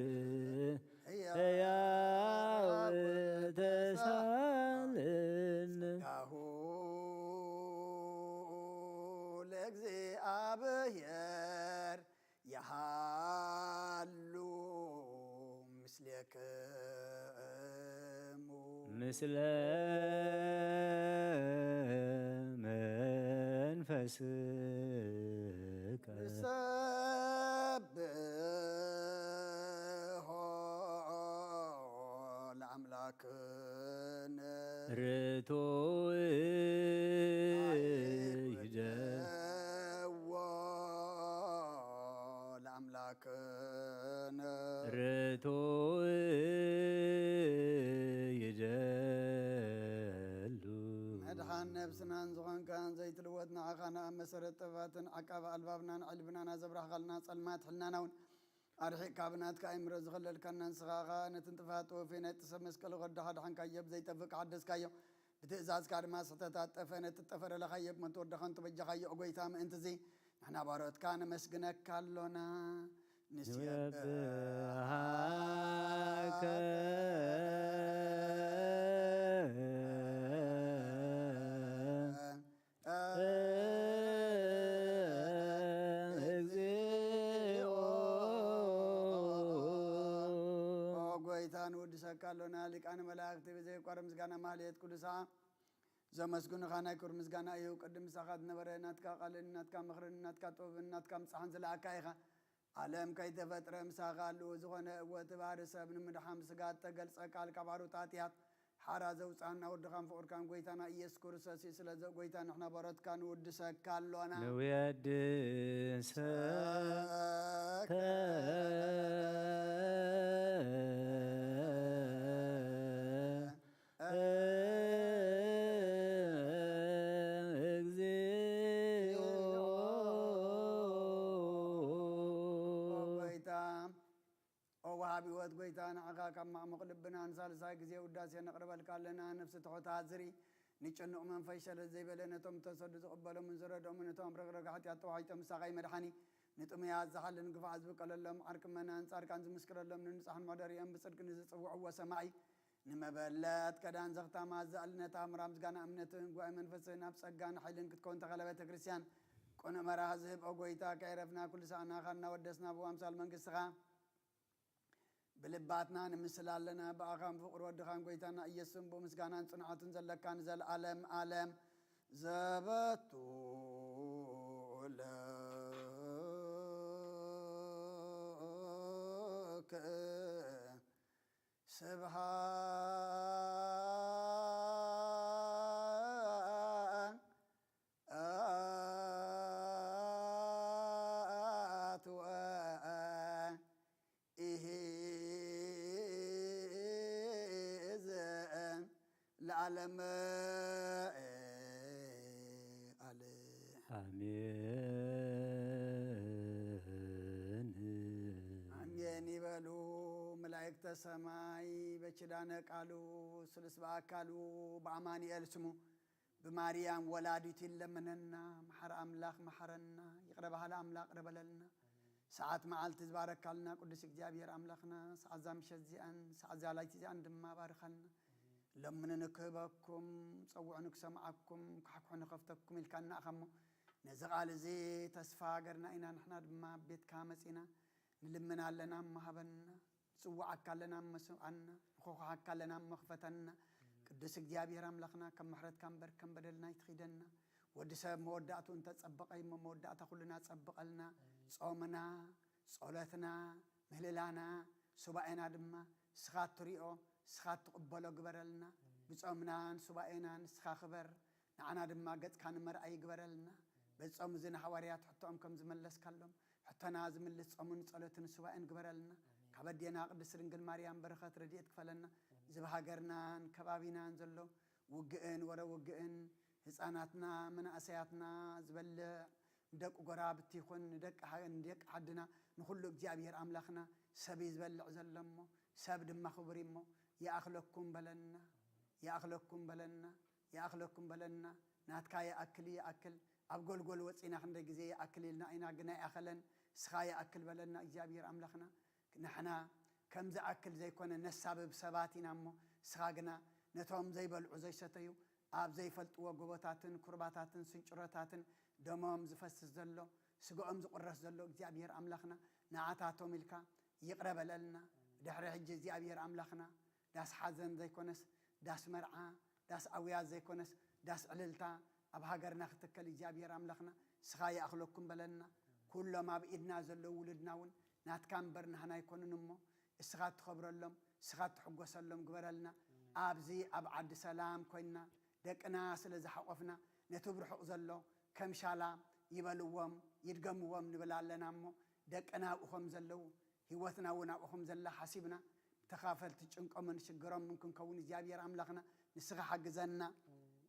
ሕያው ተሳልን። ጸጋሁ ለእግዚአብሔር የሃሉ ምስሌክሙ። ምስለ መንፈስከ። ንሰብሖ ለአምላክነ። ርቱዕ ይደ- ይደዎ ለአምላክነ። ርቱዕ ይደሉ። መድሓን ነብስናን ዝኾንካን ዘይትልወጥ ንዓኻ ንኣብ መሰረት ጥበባትን ዓቃቢ ኣልባብናን ዕልብናን ኣዘብራህኻልና ጸልማት ሕልናና እውን ኣርሒቕካ ብናትካ ኣእምሮ ዝኸለልካና ንስኻ ኸኣ ነቲ ንጥፋት ተወፊ ናይቲ ሰብ መስቀል ወዲ ሓድሓንካዮ ብዘይጠፍእ ሓደስካዮ። ብትእዛዝካ ድማ ስሕተት ኣጠፈ፣ ነቲ ጠፈረ ለኻዮ ብሞት ወድኻን ተበጃኻዮ። ኦ ጐይታ፣ ምእንትዚ ንሕና ባሮትካ ነመስግነካ ኣሎና። ንስየብሐከ። እግዚኦ። ኦ ጐይታ፣ ንውድሰካ ኣሎና። ሊቃነ መላእክቲ ብዘየቋርጽ ምስጋና ማህሌት ቅዱሳ ዘመስግኑኻ ናይ ክብሪ ምስጋና እዩ። ቅድም ምሳኻ ዝነበረ ናትካ ቃልን ናትካ ምኽርን ናትካ ጥበብን ናትካ ምጻሕን ዝለኣካ ኢኻ። ዓለም ከይተፈጥረ ምሳኻ ኣለዎ። ዝኾነ እወ እቲ ባህሪ ሰብ ንምድሓን ስጋ እተገልጸ ቃል ካብ ኣሩት ኣትያት ሓራ ዘውጻና ወድኻን ፍቑርካን ጐይታና ኢየሱስ ክርስቶስ እዩ። ስለዚ ጐይታ ንሕና በረትካ ንውድሰካ ኣሎና። ንውየድሰከ እግዚኦ። ኦ ጐይታ፣ ኦ ወሃቢ ህይወት ጐይታ፣ ንዓኻ ካብ ማዕሙቕ ልብና ንሳልሳይ ግዜ ውዳሴ ነቕርበልካ ኣለና። ነፍሲ ትሑት ኣዝሪ፣ ንጭኑቕ መንፈስ ሸለል ዘይበለ፣ ነቶም እተሰዱ ዝቕበሎምን ዝረድኦምን፣ ነቶም ኣብ ረግረግ ሓጢኣት ተዋሒጦም ምሳኻ ይመድሓኒ፣ ንጥሙያት ዝሓልን ግፋዕ ዝብቀለሎም፣ ዓርኪ መናን ጻድቃን ዝምስክረሎም፣ ንንጹሓን መሕደሪኦም ብጽድቂ ንዝጽውዕዎ ሰማዒ፣ ንመበለት ከዳን ዘኽታማ ዘኣልነታ ምራ ምስጋና እምነትን ጉባኤ መንፈስን ኣብ ጸጋን ሓይልን ክትከውን ተኸለ ቤተ ክርስቲያን ቅኑዕ መራሒ ዝህብ ኦ ጐይታ፣ ከይረፍና ኩሉ ሰዓናኻ እናወደስና ብኣምሳል መንግስትኻ ብልባትና ንምስል ኣለና። ብኣኻን ፍቕሪ ወድኻን ጐይታና ኢየሱስን ብኡ ምስጋናን ጽንዓትን ዘለካ ንዘለዓለም ዓለም ዘበቱ ለከ ስብሐት ወኢሂዝ ለዓለመ ዓለም። አሜን። ኣሜን ይበሉ መላእክተ ሰማይ። በኪዳነ ቃሉ ስሉስ በአካሉ በአማኑኤል ስሙ ብማርያም ወላዲቱ ይለመነና። መሓሪ ኣምላኽ መሓረና፣ ይቕረ በሃሊ ኣምላኽ ይቕረ በለልና። ሰዓት መዓልቲ ዝባረካልና ቅዱስ እግዚኣብሔር ኣምላኽና፣ ሰዓት እዛ ምሸት እዚኣን ሰዓት እዛ ላይቲ እዚኣን ድማ ባርኻልና። ለምኑ ንክህበኩም፣ ጸውዑ ንክሰምዓኩም፣ ኳሕኩሑ ንኸፍተኩም ኢልካና ኢኻ እሞ፣ ነዚ ቃል እዚ ተስፋ ሃገርና ኢና። ንሕና ድማ ኣብ ቤትካ መጺና ንልምን ኣለና እሞ ሃበና፣ ንጽውዓካ ኣለና እሞ ስምዓና፣ ንኾኾሓካ ኣለና እሞ ክፈተና። ቅዱስ እግዚኣብሔር ኣምላኽና፣ ከም ምሕረትካ እምበር ከም በደልና ኣይትኺደና። ወዲ ሰብ መወዳእቱ እንተጸበቐ እሞ መወዳእታ ኩልና ጸብቐልና። ጾምና፣ ጸሎትና፣ ምህልላና፣ ሱባኤና ድማ ንስኻ እትሪኦ፣ ንስኻ እትቕበሎ ግበረልና። ብጾምናን ሱባኤናን ንስኻ ክበር፣ ንዓና ድማ ገጽካ ንመርኣይ ግበረልና። በዚ ጾም እዚ ንሃዋርያት ሕቶኦም ከም ዝመለስካሎም፣ ሕቶና ዝምልስ ጾምን ጸሎትን ሱባኤን ግበረልና። ካብ ኣዴና ቅድስት ድንግል ማርያም በረኸት ረድኤት ክፈለና። እዚ ብሃገርናን ከባቢናን ዘሎ ውግእን ወረ ውግእን ህፃናትና መናእሰያትና ዝበልዕ ንደቂ ጎራብቲ ይኹን ንደቂ ሃ-፣ ንደቂ ዓድና ንኹሉ እግዚኣብሔር ኣምላኽና ሰብ እዩ ዝበልዕ ዘሎ እሞ ሰብ ድማ ክቡር እዩ እሞ ይኣኽለኩም በለና፣ ይኣኽለኩም በለና፣ ይኣኽለኩም በለና። ናትካ ይኣክል ይኣክል፣ ኣብ ጎልጎል ወጺና ክንደይ ግዜ ይኣክል ኢልና ኢና፣ ግና ኣይኣኸለን። እስኻ ይኣክል በለና እግዚኣብሔር ኣምላኽና። ንሕና ከም ዝኣክል ዘይኮነ ነሳብብ ሰባት ኢና እሞ፣ እስኻ ግና ነቶም ዘይበልዑ ዘይሰተዩ፣ ኣብ ዘይፈልጥዎ ጎቦታትን ኩርባታትን ስንጭሮታትን ደሞም ዝፈስስ ዘሎ፣ ስጋኦም ዝቑረስ ዘሎ እግዚኣብሔር ኣምላኽና፣ ንዓታቶም ኢልካ ይቕረ በለልና። ድሕሪ ሕጂ እግዚኣብሔር ኣምላኽና፣ ዳስ ሓዘን ዘይኮነስ፣ ዳስ መርዓ፣ ዳስ ኣውያት ዘይኮነስ፣ ዳስ ዕልልታ ኣብ ሃገርና ክትከል እግዚኣብሔር ኣምላኽና፣ እስኻ ይኣኽለኩም በለልና። ኩሎም ኣብ ኢድና ዘለዉ ውሉድና እውን ናትካ እምበር ናህና ኣይኮኑን እሞ፣ እስኻ እትኸብረሎም፣ እስኻ እትሕጎሰሎም ግበረልና። ኣብዚ ኣብ ዓዲ ሰላም ኮይንና ደቅና ስለ ዝሓቆፍና፣ ነቲ ብርሑቕ ዘሎ ከም ሻላ ይበልዎም ይድገምዎም ንብል ኣለና እሞ፣ ደቅና ኣብኡ ከም ዘለዉ፣ ህይወትና እውን ኣብኡ ከም ዘላ ሓሲብና፣ ተኻፈልቲ ጭንቆምን ሽግሮምን ክንከውን እግዚኣብሔር ኣምላኽና ንስኻ ሓግዘና።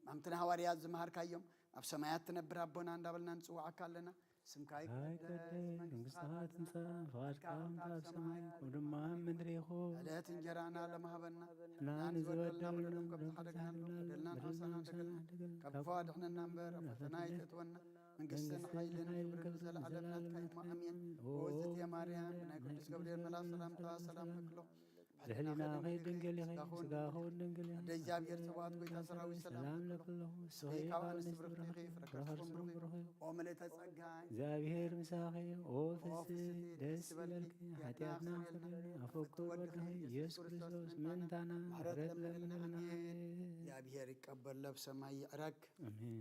ከምቲ ንሃዋርያት ዝመሃርካዮም፣ ኣብ ሰማያት ትነብር ኣቦና እንዳበልና ንጽውዓካ ኣለና። ስምካ ይቀደስ፣ መንግስትኻ ትምጻእ፣ ፍቓድካ ከምቲ ኣብ ሰማይ ከምኡ ድማ ኣብ ምድሪ ይኹን። ዕለት እንጀራና ሎም ሃበና። ንሕና ንዝበደልናሎም ከም ዝሓደግናሎም፣ በደልና ንሓሰና፣ ደገልና ካብ ክፉ ኣድሕነና እምበር፣ ኣብ ፈተና ኣይተእትወና። መንግስትን ሓይልን ክብርን ንዘለዓለም ናትካ እዩ። ኣሜን። ኦ እግዝእትየ ማርያም፣ ብናይ ቅዱስ ገብርኤል መልኣክ ሰላምታ ሰላም ንብሎ። ብሕሊናኺ ድንግል ኢኺ፣ ስጋኺ እውን ድንግል እዩ። ኣደ እግዚኣብሔር ጸባኦት፣ ጎይታ ሰራዊት ሰላም ንብሎ። ንስኺ ካብ ኣንስቲ ብርኽቲ ኢኺ፣ ፍረ ከርስኺ እውን ብሩኽ እዩ። ኦ ምልእተ ጸጋ፣ እግዚኣብሔር ምሳኺ፣ ኦ ፍስሕቲ ደስ ይበልኪ፣ ሓጢኣትና ኣስተሰርየልና፣ ኣፈቅር ወድኺ ኢየሱስ ክርስቶስ ምእንታና ምሕረት ለምንልና። ኣሜን። እግዚኣብሔር ይቀበል፣ ለብ ሰማይ ይዕረግ። ኣሜን።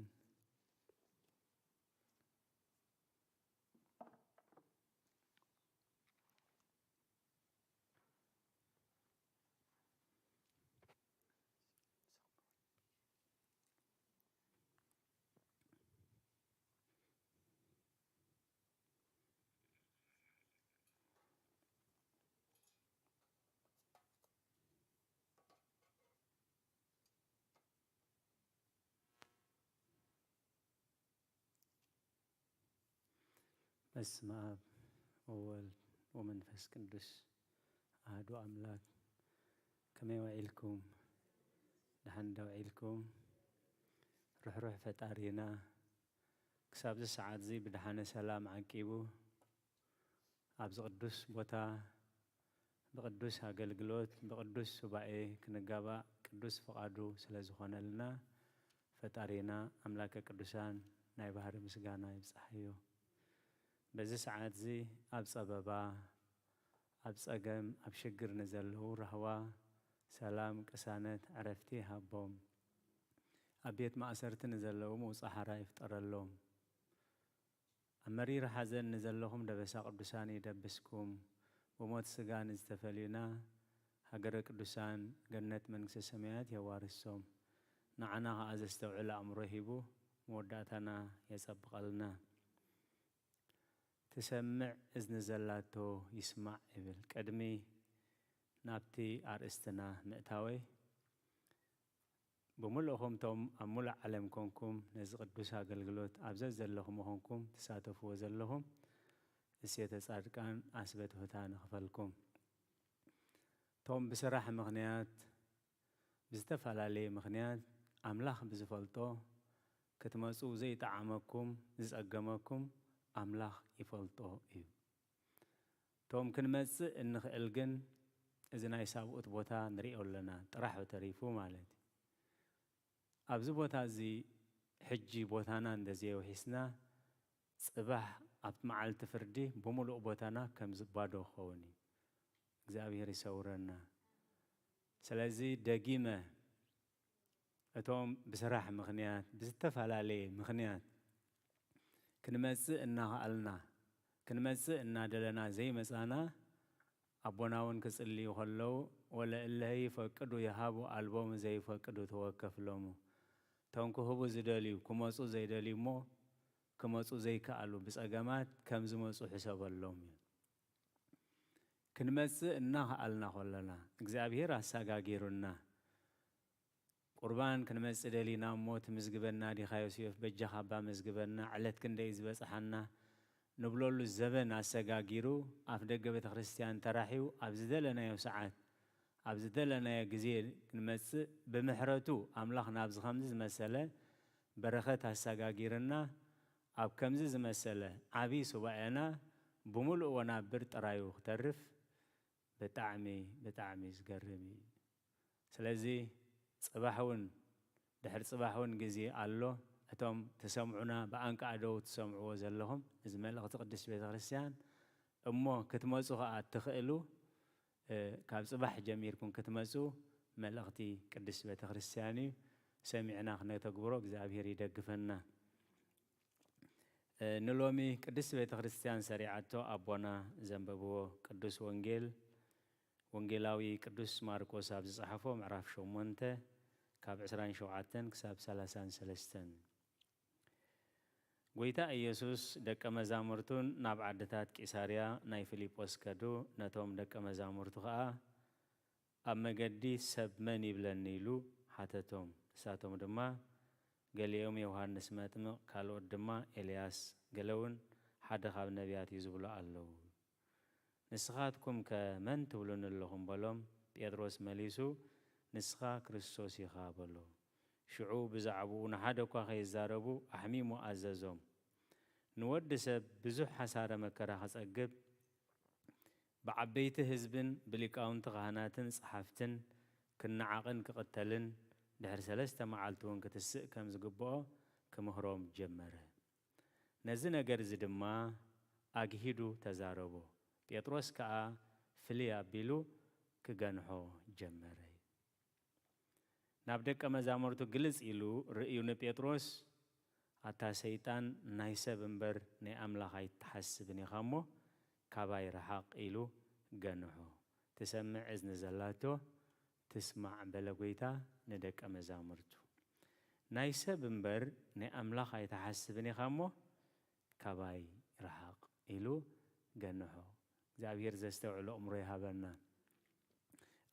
በስመ አብ ወወልድ ወመንፈስ ቅዱስ አሐዱ አምላክ። ከመይ ውዒልኩም? ደሓን ዶ ውዒልኩም? ርሕሩሕ ፈጣሪና ክሳብዚ ሰዓት እዚ ብደሓነ ሰላም ዓቂቡ ኣብዚ ቅዱስ ቦታ ብቅዱስ ኣገልግሎት ብቅዱስ ሱባኤ ክንጋባእ ቅዱስ ፍቃዱ ስለ ዝኾነልና ፈጣሪና ኣምላከ ቅዱሳን ናይ ባህሪ ምስጋና ይብጽሓዮ። በዚ ሰዓት እዚ ኣብ ጸበባ፣ ኣብ ጸገም፣ ኣብ ሽግር ንዘለዉ ራህዋ፣ ሰላም፣ ቅሳነት፣ ዕረፍቲ ይሃቦም። ኣብ ቤት ማእሰርቲ ንዘለዉ ምውጻእ ሓራ ይፍጠረሎም። ኣብ መሪር ሓዘን ንዘለኹም ደበሳ ቅዱሳን ይደብስኩም። ብሞት ስጋ ንዝተፈልዩና ሃገረ ቅዱሳን ገነት መንግስተ ሰማያት የዋርሶም። ንዓና ኸኣ ዘስተውዕል ኣእምሮ ሂቡ መወዳእታና የጸብቐልና። ትሰምዕ እዝኒ ዘላቶ ይስማዕ ይብል። ቅድሚ ናብቲ ኣርእስትና ምእታወይ፣ ብምልእኹም ቶም ኣብ ምሉእ ዓለም ኮንኩም ነዚ ቅዱስ ኣገልግሎት ኣብ ዘዘለኹም ኮንኩም ትሳተፍዎ ዘለኹም እሴተ ጻድቃን ኣስበ ትሑታ ንኽፈልኩም። ቶም ብስራሕ ምኽንያት፣ ብዝተፈላለየ ምኽንያት ኣምላኽ ብዝፈልጦ ክትመጹ ዘይጠዓመኩም፣ ዝጸገመኩም ኣምላኽ ይፈልጦ እዩ። ቶም ክንመጽእ እንኽእል ግን እዚ ናይ ሳብኡት ቦታ ንሪኦ ኣለና፣ ጥራሕ ተሪፉ ማለት እዩ። ኣብዚ ቦታ እዚ ሕጂ ቦታና እንተዘየውሒስና፣ ጽባሕ ኣብቲ መዓልቲ ፍርዲ ብምሉእ ቦታና ከም ዝ-፣ ባዶ ክኸውን እዩ። እግዚኣብሔር ይሰውረና። ስለዚ ደጊመ እቶም ብስራሕ ምኽንያት፣ ብዝተፈላለየ ምኽንያት ክንመጽእ እናኸኣልና፣ ክንመጽእ እናደለና ዘይመጻና፣ ኣቦና እውን ክጽልዩ ከለዉ፣ "ወለእለህ ይፈቅዱ ይሃቡ፣ ኣልቦሙ ዘይፈቅዱ ተወከፍ ሎሙ።" እቶም ክህቡ ዝደልዩ፣ ክመጹ ዘይደልዩ እሞ፣ ክመጹ ዘይከኣሉ ብጸገማት ከም ዝመጹ ሕሰበሎም እዩ። ክንመጽእ እናኸኣልና ከለና፣ እግዚኣብሔር ኣሰጋጊሩና፣ ቁርባን ክንመጽእ ደሊና እሞ፣ "ትምዝግበና ዲኻ ዮሴፍ? በጃኻ እባ መዝግበና፣ ዕለት ክንደይ ዝበጽሓና?" ንብለሉ ዘበን ኣሰጋጊሩ፣ ኣፍ ደገ ቤተ ክርስቲያን ተራሕዩ፣ ኣብ ዝደለናዮ ሰዓት፣ ኣብ ዝደለናዮ ግዜ ክንመጽእ፣ ብምሕረቱ ኣምላኽ ናብዚ ከምዚ ዝመሰለ በረኸት ኣሰጋጊርና፣ ኣብ ከምዚ ዝመሰለ ዓቢ ሱባኤና ብምሉእ ወናብር ጥራዩ ክተርፍ ብጣዕሚ፣ ብጣዕሚ ዝገርም እዩ። ስለዚ ጽባሕ እውን፣ ድሕሪ ጽባሕ እውን ግዜ ኣሎ። እቶም ትሰምዑና ብኣንቃዕደው ትሰምዕዎ ዘለኹም፣ እዚ መልእኽቲ ቅድስት ቤተ ክርስቲያን እሞ ክትመጹ ኸኣ እትኽእሉ፣ እ፣ ካብ ጽባሕ ጀሚርኩም ክትመጹ መልእኽቲ ቅድስት ቤተ ክርስቲያን እዩ። ሰሚዕና ክነተግብሮ እግዚኣብሔር ይደግፈና። እ፣ ንሎሚ ቅድስት ቤተ ክርስቲያን ሰሪዓቶ ኣቦና ዘንበብዎ ቅዱስ ወንጌል፣ ወንጌላዊ ቅዱስ ማርቆስ ኣብ ዝጸሓፎ ምዕራፍ ሸሞንተ ካብ ዕስራን ሸውዓተን ክሳብ ሰላሳን ሰለስተን። ጐይታ ኢየሱስ ደቀ መዛሙርቱን ናብ ዓድታት ቂሳርያ ናይ ፊልጶስ ከዱ፣ ነቶም ደቀ መዛሙርቱ ኸኣ ኣብ መገዲ ሰብ መን ይብለኒ ኢሉ ሓተቶም። ንሳቶም ድማ ገሊኦም ዮሃንስ መጥምቕ፣ ካልኦት ድማ ኤልያስ፣ ገለ እውን ሓደ ካብ ነቢያት እዩ ዝብሉ ኣለዉ። ንስኻትኩምከ መን ትብሉኒ ኣለኹም? በሎም። ጴጥሮስ መሊሱ ንስኻ ክርስቶስ ኢኻ በሎ። ሽዑ ብዛዕባኡ ንሓደ እኳ ከይዛረቡ ኣሕሚሙ ኣዘዞም። ንወዲ ሰብ ብዙሕ ሓሳረ መከራ ክጸግብ፣ ብዓበይቲ ህዝብን ብሊቃውንቲ ካህናትን ጸሓፍትን ክነዓቕን ክቕተልን ድሕሪ ሰለስተ መዓልቲ እውን ክትስእ ከም ዝግብኦ ክምህሮም ጀመረ። ነዚ ነገር እዚ ድማ ኣግሂዱ ተዛረቦ። ጴጥሮስ ከኣ ፍልይ ኣቢሉ ክገንሖ ጀመረ። ናብ ደቀ መዛሙርቱ ግልጽ ኢሉ ርእዩ ንጴጥሮስ፣ ኣታ ሰይጣን፣ ናይ ሰብ እምበር ናይ ኣምላኽ ኣይትሓስብን ኢኻ እሞ ካባይ ርሓቕ ኢሉ ገንሖ። ትሰምዕ እዝኒ ዘላቶ ትስማዕ በለ ጐይታ ንደቀ መዛሙርቱ። ናይ ሰብ እምበር ናይ ኣምላኽ ኣይትሓስብን ኢኻ እሞ ካባይ ርሓቕ ኢሉ ገንሖ። እግዚኣብሔር ዘስተውዕሎ እምሮ ይሃበና።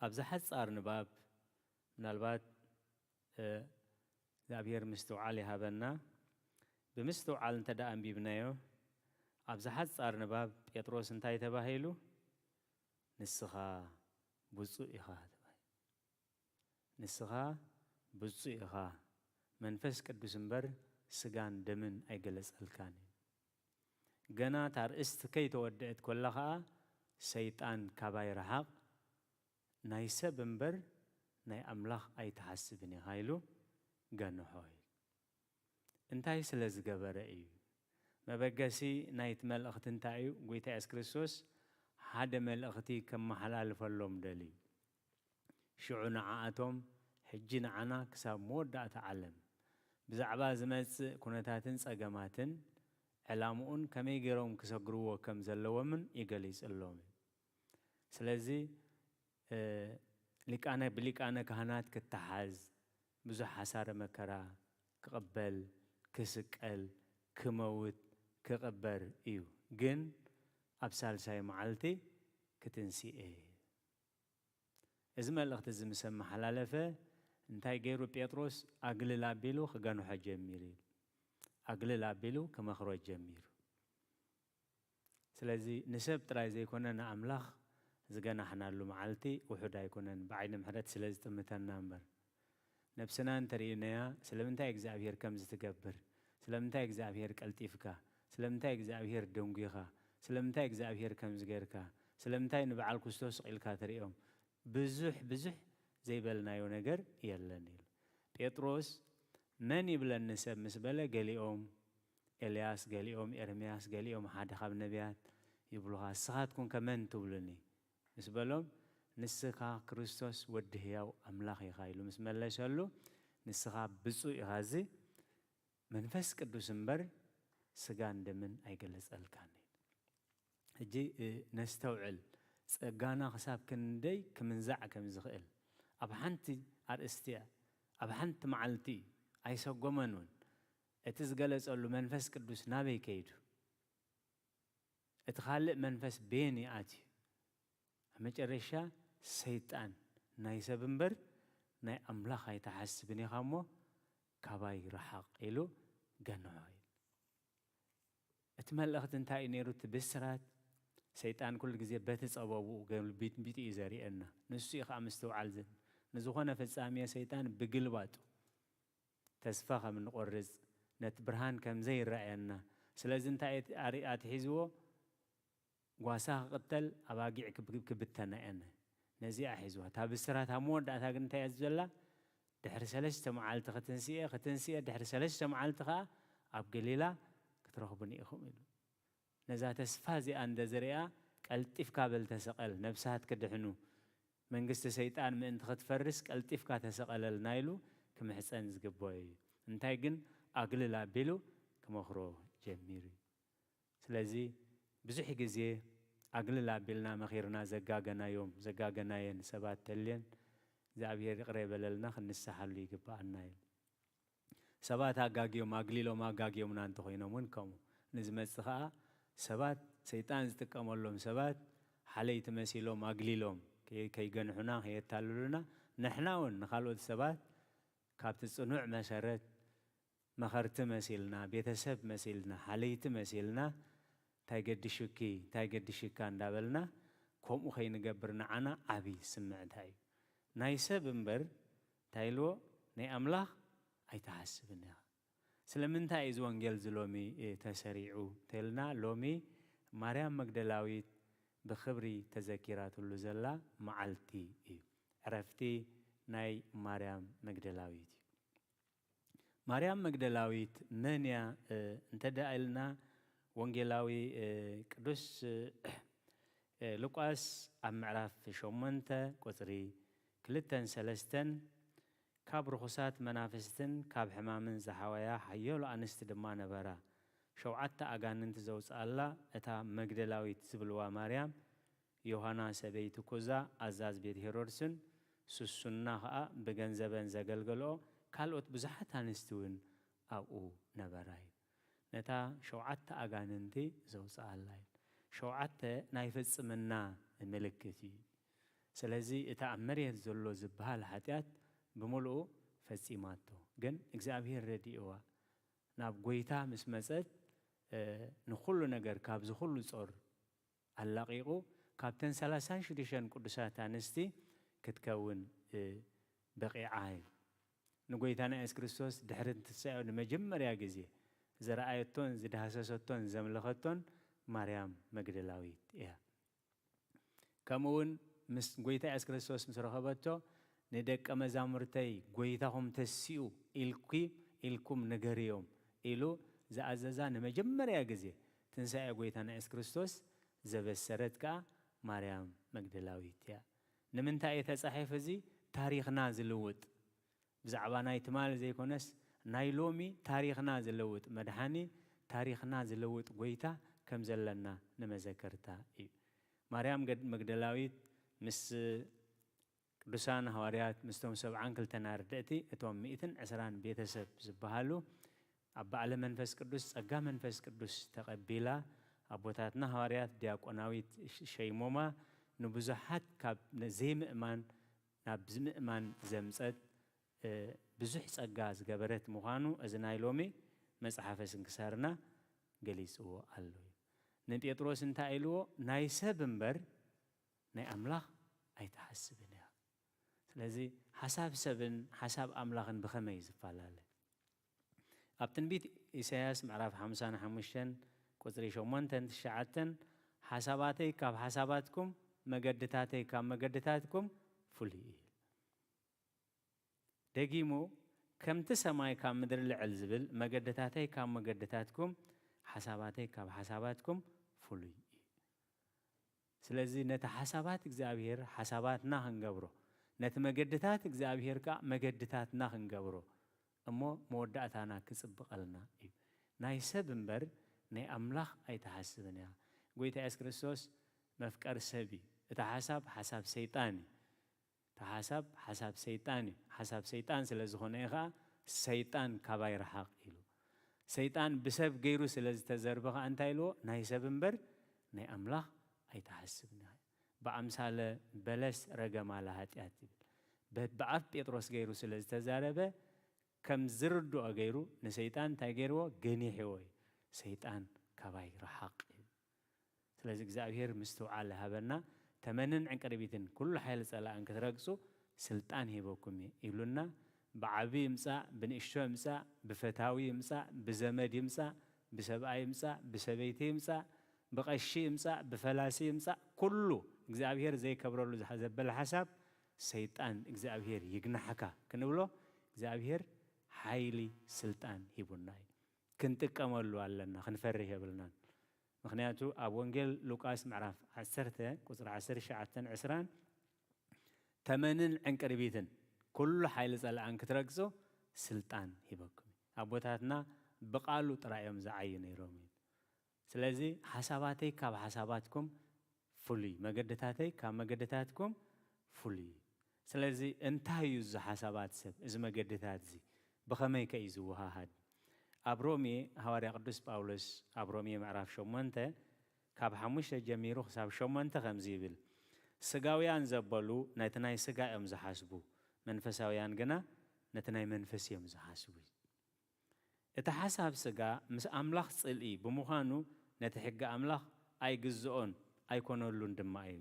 ኣብዛ ሓጻር ንባብ ምናልባት፣ እ፣ እግዚኣብሔር ምስትውዓል ይሃበና። ብምስትውዓል እንተ ደኣ ኣንቢብናዮ፣ ኣብዛ ሓጻር ንባብ ጴጥሮስ እንታይ ተባሂሉ? ንስኻ ብፁዕ ኢኻ ተባሂሉ። ንስኻ ብፁዕ ኢኻ፣ መንፈስ ቅዱስ እምበር ስጋን ደምን ኣይገለጸልካን እዩ። ገና እታ ኣርእስቲ ከይተወድአት ኮላ ኸኣ፣ ሰይጣን ካባይ ረሓቕ፣ ናይ ሰብ እምበር ናይ ኣምላኽ ኣይትሓስብን ኢኻ ኢሉ ገንሖ እዩ። እንታይ ስለ ዝገበረ እዩ? መበገሲ ናይቲ መልእኽቲ እንታይ እዩ? ጐይታ የሱስ ክርስቶስ ሓደ መልእኽቲ ከመሓላልፈሎም ደልዩ። ሽዑ ንዓኣቶም፣ ሕጂ ንዓና ክሳብ መወዳእታ ዓለም ብዛዕባ ዝመጽእ ኩነታትን ጸገማትን ዕላምኡን ከመይ ገይሮም ክሰግርዎ ከም ዘለዎምን እዩ ገሊጽሎም እዩ። ስለዚ፣ እ፣ ሊቃነ፣ ብሊቃነ ካህናት ክተሓዝ፣ ብዙሕ ሓሳረ መከራ ክቕበል፣ ክስቀል፣ ክመውት፣ ክቕበር እዩ። ግን ኣብ ሳልሳይ መዓልቲ ክትንሲኤ። እዚ መልእኽቲ እዚ ምስ ኣመሓላለፈ፣ እንታይ ገይሩ ጴጥሮስ? ኣግልል ኣቢሉ ክገንሖ ጀሚሩ እዩ። ኣግልል ኣቢሉ ክመኽሮ ጀሚሩ። ስለዚ ንሰብ ጥራይ ዘይኮነ ንኣምላኽ ዝገናሕናሉ መዓልቲ ውሑድ ኣይኮነን፣ ብዓይኒ ምሕረት ስለ ዝጥምተና እምበር። ነብስና እንተርእይናያ፣ ስለምንታይ እግዚኣብሄር ከምዚ ትገብር? ስለምንታይ እግዚኣብሄር ቀልጢፍካ? ስለምንታይ እግዚኣብሄር ደንጒኻ? ስለምንታይ እግዚኣብሄር ከምዚ ጌርካ? ስለምንታይ ንበዓል ኩስቶ ስቕ ኢልካ ትርእዮም? ብዙሕ፣ ብዙሕ ዘይበልናዮ ነገር የለን ኢሉ። ጴጥሮስ፣ "መን ይብለኒ ሰብ?" ምስ በለ፣ ገሊኦም ኤልያስ፣ ገሊኦም ኤርምያስ፣ ገሊኦም ሓደ ካብ ነቢያት ይብሉኻ። ንስኻትኩም ከ መን ትብሉኒ? ምስ በሎም፣ "ንስኻ ክርስቶስ ወዲ ህያው ኣምላኽ ኢኻ" ኢሉ ምስ መለሰሉ፣ "ንስኻ ብፁዕ ኢኻ፣ እዚ መንፈስ ቅዱስ እምበር ስጋን ደምን ኣይገለጸልካን" ኢሉ። ሕጂ፣ እ፣ ነስተውዕል። ጸጋና ክሳብ ክንደይ ክምንዛዕ ከም ዝኽእል ኣብ ሓንቲ ኣርእስቲ እያ፣ ኣብ ሓንቲ መዓልቲ እዩ። ኣይሰጎመን እውን። እቲ ዝገለጸሉ መንፈስ ቅዱስ ናበይ ከይዱ? እቲ ካልእ መንፈስ በየን ይኣትዩ? ኣብ መጨረሻ ሰይጣን፣ "ናይ ሰብ እምበር ናይ ኣምላኽ ኣይትሓስብን ኢኻ እሞ ካባይ ርሓቕ" ኢሉ ገንሖ ኢሉ። እቲ መልእኽቲ እንታይ እዩ ነይሩ? እቲ ብስራት፣ ሰይጣን ኩሉ ግዜ በቲ ጸበብኡ ገልቢጥቢጡ እዩ ዘርእየና። ንሱ እዩ ኸኣ ምስትውዓል ዘ-፣ ንዝኾነ ፍጻሜ ሰይጣን ብግልባጡ ተስፋ ከም እንቆርጽ፣ ነቲ ብርሃን ከም ዘይረኣየና፣ ስለዚ እንታይ ኣትሒዝዎ? ጓሳ ክቕተል፣ ኣባጊዕ ክብተና እየን። ነዚኣ ሒዝዋ። እታ ብስራት ኣብ መወዳእታ ግን እንታይ እያ ዘላ? ድሕሪ ሰለስተ መዓልቲ ክትንስኤ ክትንስኤ ድሕሪ ሰለስተ መዓልቲ ከዓ ኣብ ገሊላ ክትረኽቡኒ ኢኹም ኢሉ። ነዛ ተስፋ እዚኣ እንደ ዘሪኣ ቀልጢፍካ በል ተሰቐል፣ ነብሳት ክድሕኑ፣ መንግስቲ ሰይጣን ምእንቲ ክትፈርስ ቀልጢፍካ ተሰቐለልና ኢሉ ክምሕፀን ዝግብኦ እዩ። እንታይ ግን ኣግልል ኣቢሉ ክመኽሮ ጀሚሩ እዩ። ስለዚ ብዙሕ ግዜ ኣግልል ኣቢልና መኺርና ዘጋገናዮም ዘጋገናየን ሰባት ተልየን እግዚኣብሔር ይቕረ ይበለልና ክንስሓሉ ይግብኣና እዩ። ሰባት ኣጋግዮም ኣግሊሎም ኣጋግዮምና እንተኾይኖም እውን ከምኡ ንዝመጽእ ኸዓ ሰባት ሰይጣን ዝጥቀመሎም ሰባት ሓለይቲ መሲሎም ኣግሊሎም ከይገንሑና ከየታልሉና ንሕና እውን ንካልኦት ሰባት ካብቲ ጽኑዕ መሰረት መኸርቲ መሲልና ቤተሰብ መሲልና ሓለይቲ መሲልና እንታይ ገድሽኪ እንታይ ገድሽካ እንዳበልና ከምኡ ከይንገብር ንዓና ዓብዪ ስምዕታ እዩ። ናይ ሰብ እምበር እንታይ ኢልዎ ናይ ኣምላኽ ኣይትሓስብን ኢኻ። ስለምንታይ እዩ እዚ ወንጌል እዚ ሎሚ ተሰሪዑ እንተልና ሎሚ ማርያም መግደላዊት ብኽብሪ ተዘኪራትሉ ዘላ መዓልቲ እዩ። ዕረፍቲ ናይ ማርያም መግደላዊት እዩ። ማርያም መግደላዊት መን እያ እንተ ደኣ ኢልና ወንጌላዊ ቅዱስ ሉቃስ ኣብ ምዕራፍ ሸሞንተ ቁፅሪ ክልተን ሰለስተን ካብ ርኹሳት መናፍስትን ካብ ሕማምን ዝሓወያ ሓየሎ ኣንስቲ ድማ ነበራ። ሸውዓተ ኣጋንንቲ ዘውፅኣላ እታ መግደላዊት ዝብልዋ ማርያም ዮሃና ሰበይቲ ኩዛ ኣዛዝ ቤት ሄሮድስን ስሱና ኸኣ ብገንዘበን ዘገልገልኦ ካልኦት ብዙሓት ኣንስቲ እውን ኣብኡ ነበራ እዩ። ነታ ሸውዓተ ኣጋንንቲ ዘውፅኣላ እዩ። ሸውዓተ ናይ ፍጽምና ምልክት እዩ። ስለዚ እቲ ኣብ መሬት ዘሎ ዝበሃል ሓጢኣት ብምልኡ ፈጺማቶ። ግን እግዚኣብሔር ረዲእዋ ናብ ጎይታ ምስ መጸት ንኩሉ ነገር ካብዚ ኩሉ ጾር ኣላቒቑ ካብተን ሰላሳን ሽዱሽተን ቅዱሳት ኣንስቲ ክትከውን በቒዓ እዩ። ንጎይታና የሱስ ክርስቶስ ድሕሪ ትንሳኤኡ ንመጀመርያ ግዜ ዝረኣየቶን ዝዳህሰሰቶን ዘምለኸቶን ማርያም መግደላዊት እያ። ከምኡ እውን ምስ ጎይታ የሱስ ክርስቶስ ምስ ረኸበቶ ንደቀ መዛሙርተይ ጎይታኹም ተሲኡ ኢልኪ ኢልኩም ንገርዮም ኢሉ ዝኣዘዛ ንመጀመርያ ግዜ ትንሳኤ ጎይታና የሱስ ክርስቶስ ዘበሰረት ከኣ ማርያም መግደላዊት እያ። ንምንታይ እዩ ተጻሒፉ እዚ? ታሪኽና ዝልውጥ ብዛዕባ ናይ ትማሊ ዘይኮነስ ናይ ሎሚ ታሪኽና ዝለውጥ መድሓኒ ታሪኽና ዝለውጥ ጎይታ ከም ዘለና ንመዘከርታ እዩ። ማርያም መግደላዊት ምስ ቅዱሳን ሃዋርያት ምስቶም ሰብዓን ክልተን ኣርድእቲ እቶም ሚእትን ዕስራን ቤተሰብ ዝበሃሉ ኣብ በዓለ መንፈስ ቅዱስ ጸጋ መንፈስ ቅዱስ ተቐቢላ ኣቦታትና ሃዋርያት ዲያቆናዊት ሸይሞማ ንብዙሓት ካብ ዘይምእማን ናብ ዝምእማን ዘምጸት ብዙሕ ጸጋ ዝገበረት ምዃኑ እዚ ናይ ሎሚ መጽሓፈ ስንክሳርና ገሊጽዎ ኣሎ እዩ። ንጴጥሮስ እንታይ ኢልዎ? ናይ ሰብ እምበር ናይ ኣምላኽ ኣይትሓስብን እያ። ስለዚ ሓሳብ ሰብን ሓሳብ ኣምላኽን ብኸመይ እዩ ዝፈላለ? ኣብ ትንቢት ኢሳያስ ምዕራፍ ሓምሳን ሓሙሽተን ቁጽሪ ሸሞንተን ትሽዓተን ሓሳባተይ ካብ ሓሳባትኩም መገድታተይ ካብ መገድታትኩም ፍሉይ እዩ። ደጊሙ ከምቲ ሰማይ ካብ ምድሪ ልዕል ዝብል መገድታተይ ካብ መገድታትኩም ሓሳባተይ ካብ ሓሳባትኩም ፍሉይ እዩ። ስለዚ ነቲ ሓሳባት እግዚኣብሔር ሓሳባትና ክንገብሮ ነቲ መገድታት እግዚኣብሔር ከዓ መገድታትና ክንገብሮ እሞ መወዳእታና ክፅብቐልና እዩ። ናይ ሰብ እምበር ናይ ኣምላኽ ኣይትሓስብን እያ። ጎይታ የሱስ ክርስቶስ መፍቀር ሰብ እዩ። እቲ ሓሳብ ሓሳብ ሰይጣን እዩ። እቲ ሓሳብ ሓሳብ ሰይጣን እዩ። ሓሳብ ሰይጣን ስለ ዝኾነ እዩ ከዓ ሰይጣን ካባይ ረሓቕ ኢሉ። ሰይጣን ብሰብ ገይሩ ስለ ዝተዘርበ ከዓ እንታይ ኢልዎ? ናይ ሰብ እምበር ናይ ኣምላኽ ኣይትሓስብን ኢኻ። ብኣምሳለ በለስ ረገማላ ሓጢኣት ይብል። በ- ብኣፍ ጴጥሮስ ገይሩ ስለ ዝተዛረበ ከም ዝርድኦ ገይሩ ንሰይጣን እንታይ ገይርዎ? ገኒሕዎ እዩ። ሰይጣን ካባይ ረሓቕ እዩ። ስለዚ እግዚኣብሔር ምስትውዓል ሃበና። ተመንን ዕንቅርቢትን ኩሉ ሓይሊ ጸላእን ክትረግጹ ስልጣን ሂበኩም እየ ኢሉና። ብዓቢ ይምጻእ ብንእሽቶ ይምጻእ ብፈታዊ ይምጻእ ብዘመድ ይምጻእ ብሰብኣይ ይምጻእ፣ ብሰበይቲ ይምጻእ፣ ብቐሺ ይምጻእ፣ ብፈላሲ ይምጻእ፣ ኩሉ እግዚኣብሔር ዘይከብረሉ ዝሓ-፣ ዘበለ ሓሳብ ሰይጣን እግዚኣብሔር ይግናሕካ ክንብሎ እግዚኣብሔር ሓይሊ ስልጣን ሂቡና እዩ። ክንጥቀመሉ ኣለና፣ ክንፈርህ የብልናን። ምኽንያቱ ኣብ ወንጌል ሉቃስ ምዕራፍ ዓሰርተ ቁጽሪ ዓሰርተ ትሽዓተን ዕስራን፣ ተመንን ዕንቅርቢትን ኩሉ ሓይሊ ጸላእን ክትረግጹ ስልጣን ሂበኩም እዩ። ኣቦታትና ብቓሉ ጥራይ እዮም ዝዓዩ ነይሮም እዩ። ስለዚ ሓሳባተይ ካብ ሓሳባትኩም ፍሉይ፣ መገድታተይ ካብ መገድታትኩም ፍሉይ እዩ። ስለዚ እንታይ እዩ እዚ ሓሳባት ሰብ፣ እዚ መገድታት እዚ ብኸመይ ከ እዩ ዝወሃሃድ? ኣብ ሮሜ ሃዋርያ ቅዱስ ጳውሎስ ኣብ ሮሜ ምዕራፍ ሸሞንተ ካብ ሓሙሽተ ጀሚሩ ክሳብ ሸሞንተ ከምዚ ይብል፣ ስጋውያን ዘበሉ ነቲ ናይ ስጋ እዮም ዝሓስቡ፣ መንፈሳውያን ግና ነቲ ናይ መንፈስ እዮም ዝሓስቡ። እቲ ሓሳብ ስጋ ምስ ኣምላኽ ጽልኢ ብምዃኑ ነቲ ሕጊ ኣምላኽ ኣይግዝኦን ኣይኮነሉን ድማ እዩ።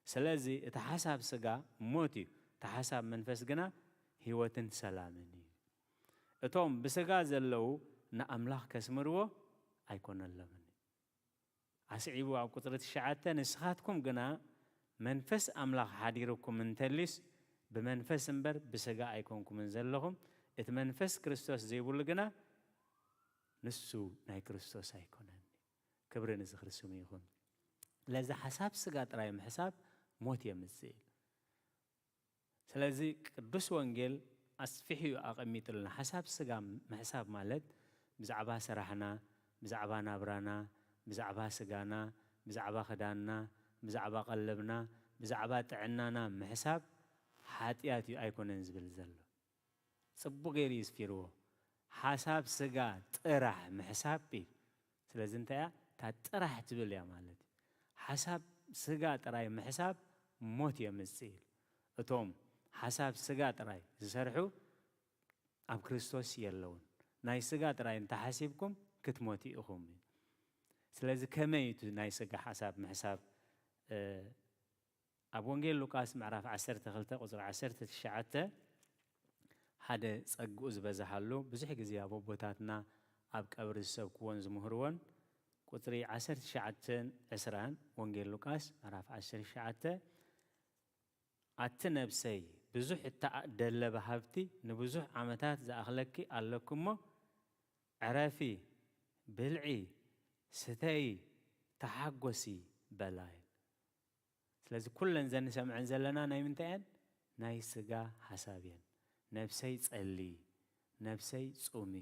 ስለዚ እቲ ሓሳብ ስጋ ሞት እዩ፣ እቲ ሓሳብ መንፈስ ግና ህይወትን ሰላምን እዩ። እቶም ብስጋ ዘለዉ ንኣምላኽ ከስምርዎ ኣይኮነሎምን። ኣስዒቡ ኣብ ቁጽሪ ትሽዓተ፣ ንስኻትኩም ግና መንፈስ ኣምላኽ ሓዲሩኩም እንተልዩስ ብመንፈስ እምበር ብስጋ ኣይኮንኩምን ዘለኹም፣ እቲ መንፈስ ክርስቶስ ዘይብሉ ግና ንሱ ናይ ክርስቶስ ኣይኮነን። ክብሪ ንዝኽሪ ስሙ ይኹን። ስለዚ ሓሳብ ስጋ ጥራይ ምሕሳብ ሞት የምጽእ እዩ። ስለዚ ቅዱስ ወንጌል ኣስፊሑ እዩ ኣቐሚጥልና። ሓሳብ ስጋ ምሕሳብ ማለት ብዛዕባ ስራሕና፣ ብዛዕባ ናብራና፣ ብዛዕባ ስጋና፣ ብዛዕባ ክዳንና፣ ብዛዕባ ቀለብና፣ ብዛዕባ ጥዕናና ምሕሳብ ሓጢኣት እዩ ኣይኮነን ዝብል ዘሎ። ጽቡቕ ገይሩ እዩ ስፊርዎ። ሓሳብ ስጋ ጥራሕ ምሕሳብ እዩ። ስለዚ እንታይ እያ? እታ ጥራሕ ትብል እያ ማለት እዩ። ሓሳብ ስጋ ጥራይ ምሕሳብ ሞት የምጽእ ኢሉ። እቶም ሓሳብ ስጋ ጥራይ ዝሰርሑ ኣብ ክርስቶስ የለውን። ናይ ስጋ ጥራይ እንተሓሲብኩም ክትሞቱ ኢኹም እዩ። ስለዚ ከመይ እዩ እቲ ናይ ስጋ ሓሳብ ምሕሳብ? እ፣ ኣብ ወንጌል ሉቃስ ምዕራፍ ዓሰርተ ክልተ ቁጽሪ ዓሰርተ ትሽዓተ ሓደ ጸግኡ ዝበዝሓሉ፣ ብዙሕ ግዜ ኣብ ኣቦታትና ኣብ ቀብሪ ዝሰብክዎን ዝምህርዎን፣ ቁጽሪ ዓሰርተ ትሽዓተን ዕስራን፣ ወንጌል ሉቃስ ምዕራፍ ዓሰርተ ትሽዓተ፣ ኣቲ ነብሰይ፣ ብዙሕ እተደለበ ሃብቲ ንብዙሕ ዓመታት ዝኣኽለኪ ኣለኪ እሞ፣ ዕረፊ፣ ብልዒ፣ ስተዪ፣ ተሓጎሲ በላ። ስለዚ ኩለን ዘን ንሰምዐን ዘለና ናይ ምንታይ እየን? ናይ ስጋ ሓሳብ እየን። ነብሰይ ጸልዪ፣ ነብሰይ ጹሚ፣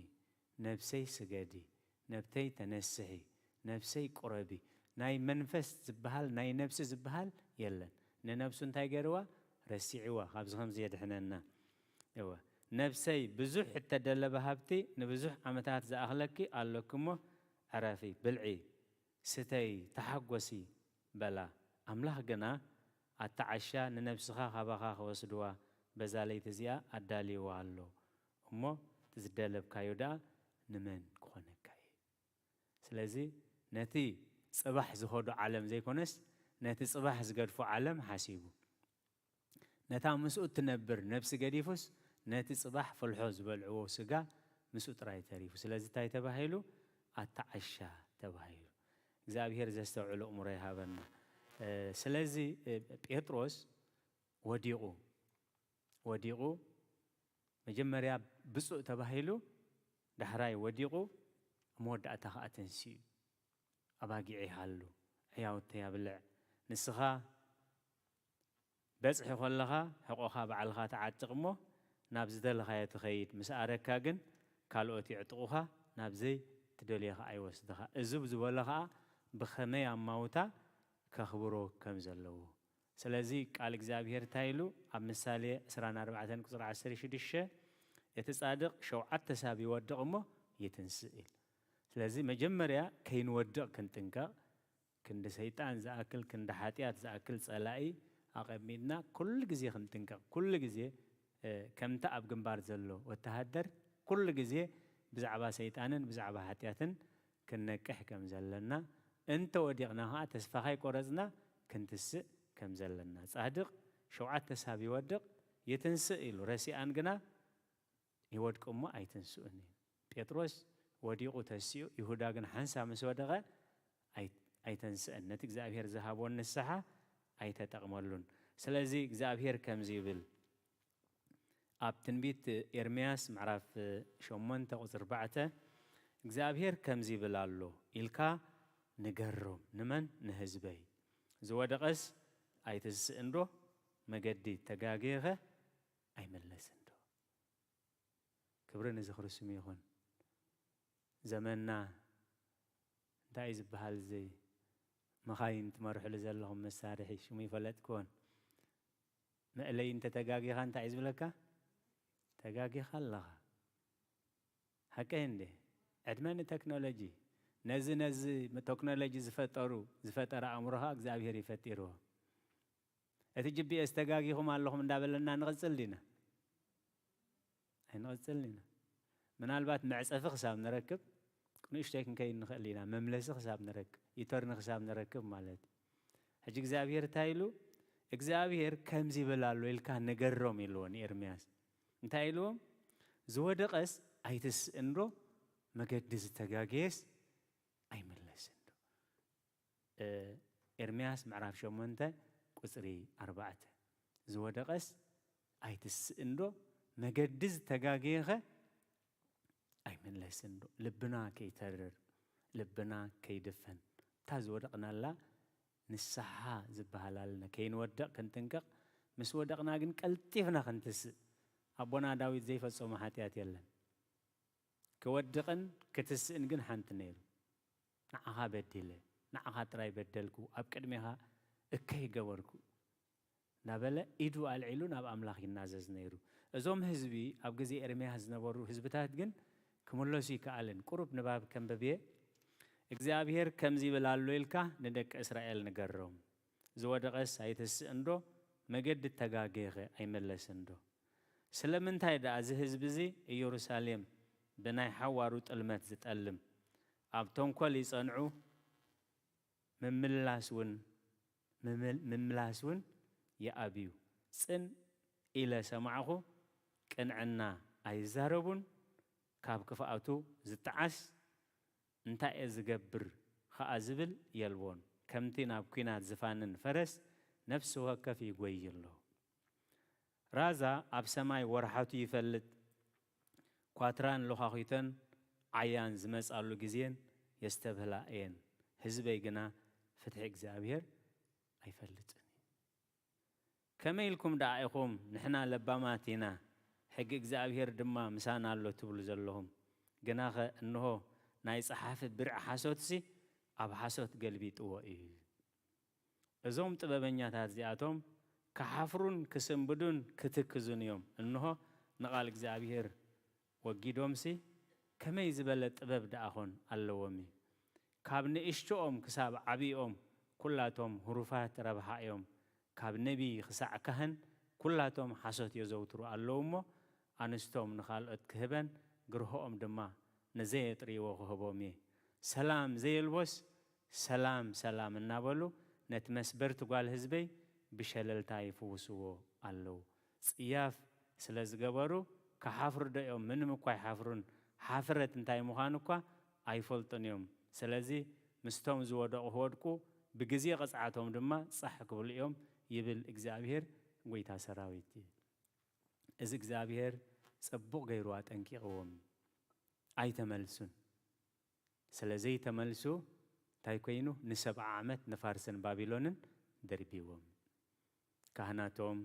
ነብሰይ ስገዲ፣ ነብተይ ተነስሒ፣ ነብሰይ ቁረቢ። ናይ መንፈስ ዝበሃል፣ ናይ ነብሲ ዝበሃል የለን። ንነብሱ እንታይ ገይርዋ? ረሲዕዋ። ካብዚ ከምዚ የድሕነና። እወ፣ ነብሰይ፣ ብዙሕ እተደለበ ሃብቲ ንብዙሕ ዓመታት ዝኣኽለኪ ኣለኪ እሞ፣ ዕረፊ፣ ብልዒ፣ ስተዪ፣ ተሓጎሲ በላ። ኣምላኽ ግና፣ ኣታ ዓሻ፣ ንነብስኻ ካባኻ ክወስድዋ በዛ ለይቲ እዚኣ ኣዳልይዋ ኣሎ። እሞ እቲ ዝደለብካዮ ደኣ ንመን ክኾነካ እዩ? ስለዚ ነቲ ጽባሕ ዝኸዶ ዓለም ዘይኮነስ፣ ነቲ ጽባሕ ዝገድፎ ዓለም ሓሲቡ፣ ነታ ምስኡ እትነብር ነብሲ ገዲፉስ፣ ነቲ ጽባሕ ፍልሖ ዝበልዕዎ ስጋ ምስኡ ጥራይ ተሪፉ። ስለዚ እንታይ ተባሂሉ? ኣታ ዓሻ ተባሂሉ። እግዚኣብሔር ዘስተውዕል ኣእምሮ ይሃበና። እ፣ ስለዚ፣ እ፣ ጴጥሮስ ወዲቑ፣ ወዲቑ፣ መጀመርያ ብፁዕ ተባሂሉ፣ ዳሕራይ ወዲቑ፣ ኣብ መወዳእታ ኸኣ ተንሲኡ። ኣባጊዕ ይሃሉ፣ ዕያውተይ ኣብልዕ። ንስኻ በጽሒ ኸለኻ፣ ሕቖኻ ባዕልኻ ትዓጥቕ እሞ፣ ናብ ዝደለኻዮ ትኸይድ። ምስ ኣረግካ ግን፣ ካልኦት የዕጥቑኻ፣ ናብ ዘይትደልዮ ኸኣ ይወስድኻ። እዚ ዝበሎ ኸኣ፣ ብኸመይ ኣማውታ ከኽብሮ ከም ዘለዎ። ስለዚ ቃል እግዚኣብሔር እንታይ ኢሉ? ኣብ ምሳሌ ዕስራን ኣርባዕተን ቁጽሪ ዓሰርተ ሽዱሽተ፣ "እቲ ጻድቕ ሸውዓተ ሳብ ይወድቕ እሞ ይትንስእ" ኢሉ። ስለዚ መጀመርያ ከይንወድቕ ክንጥንቀቕ፣ ክንዲ ሰይጣን ዝኣክል፣ ክንዲ ሓጢኣት ዝኣክል ጸላኢ ኣቐሚጥና ኩሉ ግዜ ክንጥንቀቕ፣ ኩሉ ግዜ፣ እ፣ ከምቲ ኣብ ግንባር ዘሎ ወተሃደር ኩሉ ግዜ ብዛዕባ ሰይጣንን ብዛዕባ ሓጢኣትን ክንነቅሕ ከም ዘለና፣ እንተ ወዲቕና ኸዓ ተስፋ ከይቆረጽና ክንትስእ ከም ዘለና። ጻድቕ ሸውዓተ ሳብ ይወድቕ፣ ይትንስእ ኢሉ ረሲኣን ግና ይወድቁ እሞ ኣይትንስኡን እዩ። ጴጥሮስ ወዲቑ ተሲኡ፣ ይሁዳ ግን ሓንሳብ ምስ ወደቐ ኣይ-፣ ኣይተንስአን። ነቲ እግዚኣብሔር ዝሃቦን ንስሓ ኣይተጠቕመሉን። ስለዚ እግዚኣብሔር ከምዚ ይብል፣ ኣብ ትንቢት ኤርምያስ ምዕራፍ ሸሞንተ ቁጽሪ ኣርባዕተ፣ እግዚኣብሔር ከምዚ ይብል ኣሎ ኢልካ ንገሮም። ንመን? ንህዝበይ። ዝወደቐስ ኣይትስእን ዶ? መገዲ ተጋግየኸ ኣይምለስን ዶ? ክብሪ ንዝኽሪ ስሙ ይኹን። ዘመንና እንታይ እዩ ዝበሃል? እዚ መኻይን ትመርሕሉ ዘለኹም መሳርሒ ሽሙ ይፈለጥክዎን። መእለይ እንተ ተጋጊኻ እንታይ እዩ ዝብለካ? ተጋጊኻ ኣለኻ። ሓቀይ እንዴ? ዕድመ ንቴክኖሎጂ። ነዚ፣ ነዚ ቴክኖሎጂ ዝፈጠሩ፣ ዝፈጠረ ኣእምሮ ኸኣ እግዚኣብሔር እዩ ፈጢርዎ። እቲ ጂ ፒ ኤስ ተጋጊኹም ኣለኹም እንዳበለና ንቕጽል ዲና? ኣይንቕጽልን ኢና። ምናልባት መዕጸፊ ክሳብ ንረክብ፣ ንእሽተይ ክንከይድ ንኽእል ኢና፣ መምለሲ ክሳብ ንረክብ፣ ዩተርኒ ክሳብ ንረክብ ማለት እዩ። ሕጂ እግዚኣብሔር እንታይ ኢሉ? እግዚኣብሔር ከምዚ ይብል ኣሎ ኢልካ ንገሮም ኢልዎ ንኤርምያስ። እንታይ ኢልዎም? ዝወደቐስ ኣይትስእን ዶ? መገዲ ዝተጋገየስ ኣይምለስን ዶ? እ፣ ኤርምያስ ምዕራፍ ሸሞንተ ቁጽሪ ኣርባዕተ። ዝወደቐስ ኣይትስእን ዶ? መገዲ ዝተጋገየኸ ኣይምለስን ዶ? ልብና ከይተርር፣ ልብና ከይድፈን፣ እታ ዝወደቕናላ ንስሓ ዝበሃል ኣለና። ከይንወድቕ ክንጥንቀቕ፣ ምስ ወደቕና ግን ቀልጢፍና ክንትስእ። ኣቦና ዳዊት ዘይፈጸሞ ሓጢኣት የለን። ክወድቕን ክትስእን ግን ሓንቲ ነይሩ። ንዓኻ በዲለ፣ ንዓኻ ጥራይ በደልኩ፣ ኣብ ቅድሜኻ እከይ ገበርኩ እናበለ ኢዱ ኣልዒሉ ናብ ኣምላኽ ይናዘዝ ነይሩ። እዞም ህዝቢ፣ ኣብ ግዜ ኤርምያስ ዝነበሩ ህዝብታት ግን ክምለሱ ይከኣልን። ቁሩብ ንባብ ከንብብ እየ። እግዚኣብሔር ከምዚ ይብል ኣሎ ኢልካ ንደቂ እስራኤል ንገሮም። ዝወደቐስ ኣይትስእን ዶ? መገዲ እተጋገየኸ ኣይመለስን ዶ? ስለምንታይ ደኣ እዚ ህዝቢ እዚ ኢየሩሳሌም ብናይ ሓዋሩ ጥልመት ዝጠልም? ኣብ ተንኮል ይጸንዑ፣ ምምላስ እውን፣ ምምል-፣ ምምላስ እውን ይኣብዩ። ጽን ኢለ ሰማዕኹ፣ ቅንዕና ኣይዛረቡን፣ ካብ ክፍኣቱ ዝጠዓስ እንታይ እየ ዝገብር ኸኣ ዝብል የልቦን። ከምቲ ናብ ኲናት ዝፋንን ፈረስ ነፍሲ ወከፍ ይጎዪ ኣሎ። ራዛ ኣብ ሰማይ ወርሓቱ ይፈልጥ፣ ኳትራን ሎኻኺተን ዓያን ዝመጻሉ ግዜን የስተብህላ እየን። ህዝበይ ግና ፍትሒ እግዚኣብሔር ኣይፈልጥን እዩ። ከመይ ኢልኩም ደኣ ኢኹም፣ "ንሕና ለባማት ኢና፣ ሕጊ እግዚኣብሔር ድማ ምሳና ኣሎ" ትብሉ ዘለኹም? ግናኸ እንሆ፣ ናይ ጸሓፊ ብርዒ ሓሶትሲ ኣብ ሓሶት ገልቢጥዎ እዩ። እዞም ጥበበኛታት እዚኣቶም ክሓፍሩን ክስንብዱን ክትክዙን እዮም። እንሆ፣ ንቓል እግዚኣብሔር ወጊዶምሲ፣ ከመይ ዝበለ ጥበብ ደኣ ኾን ኣለዎም እዩ? ካብ ንእሽቶኦም ክሳብ ዓቢኦም ኩላቶም ህሩፋት ረብሓ እዮም። ካብ ነቢይ ክሳዕ ካህን ኩላቶም ሓሶት የዘውትሩ ኣለዉ እሞ፣ ኣንስቶም ንኻልኦት ክህበን ግርሆኦም ድማ ንዘየጥርይዎ ክህቦም እየ። ሰላም ዘየልቦስ ሰላም ሰላም እናበሉ ነቲ መስበርቲ ጓል ህዝበይ ብሸለልታ ይፍውስዎ ኣለዉ። ጽያፍ ስለ ዝገበሩ ክሓፍሩ ዶ እዮም? ምንም እኳ ኣይሓፍሩን። ሓፍረት እንታይ ምዃኑ እኳ ኣይፈልጡን እዮም። ስለዚ ምስቶም ዝወደቑ ክወድቁ፣ ብግዜ ቅጽዓቶም ድማ ጻሕ ክብሉ እዮም ይብል እግዚኣብሔር ጐይታ ሰራዊት። እዚ እግዚኣብሔር ጽቡቕ ገይሩ ኣጠንቂቕዎም። ኣይተመልሱን። ስለ ዘይተመልሱ እንታይ ኮይኑ? ንሰብዓ ዓመት ንፋርስን ባቢሎንን ደርቢዎም። ካህናቶም፣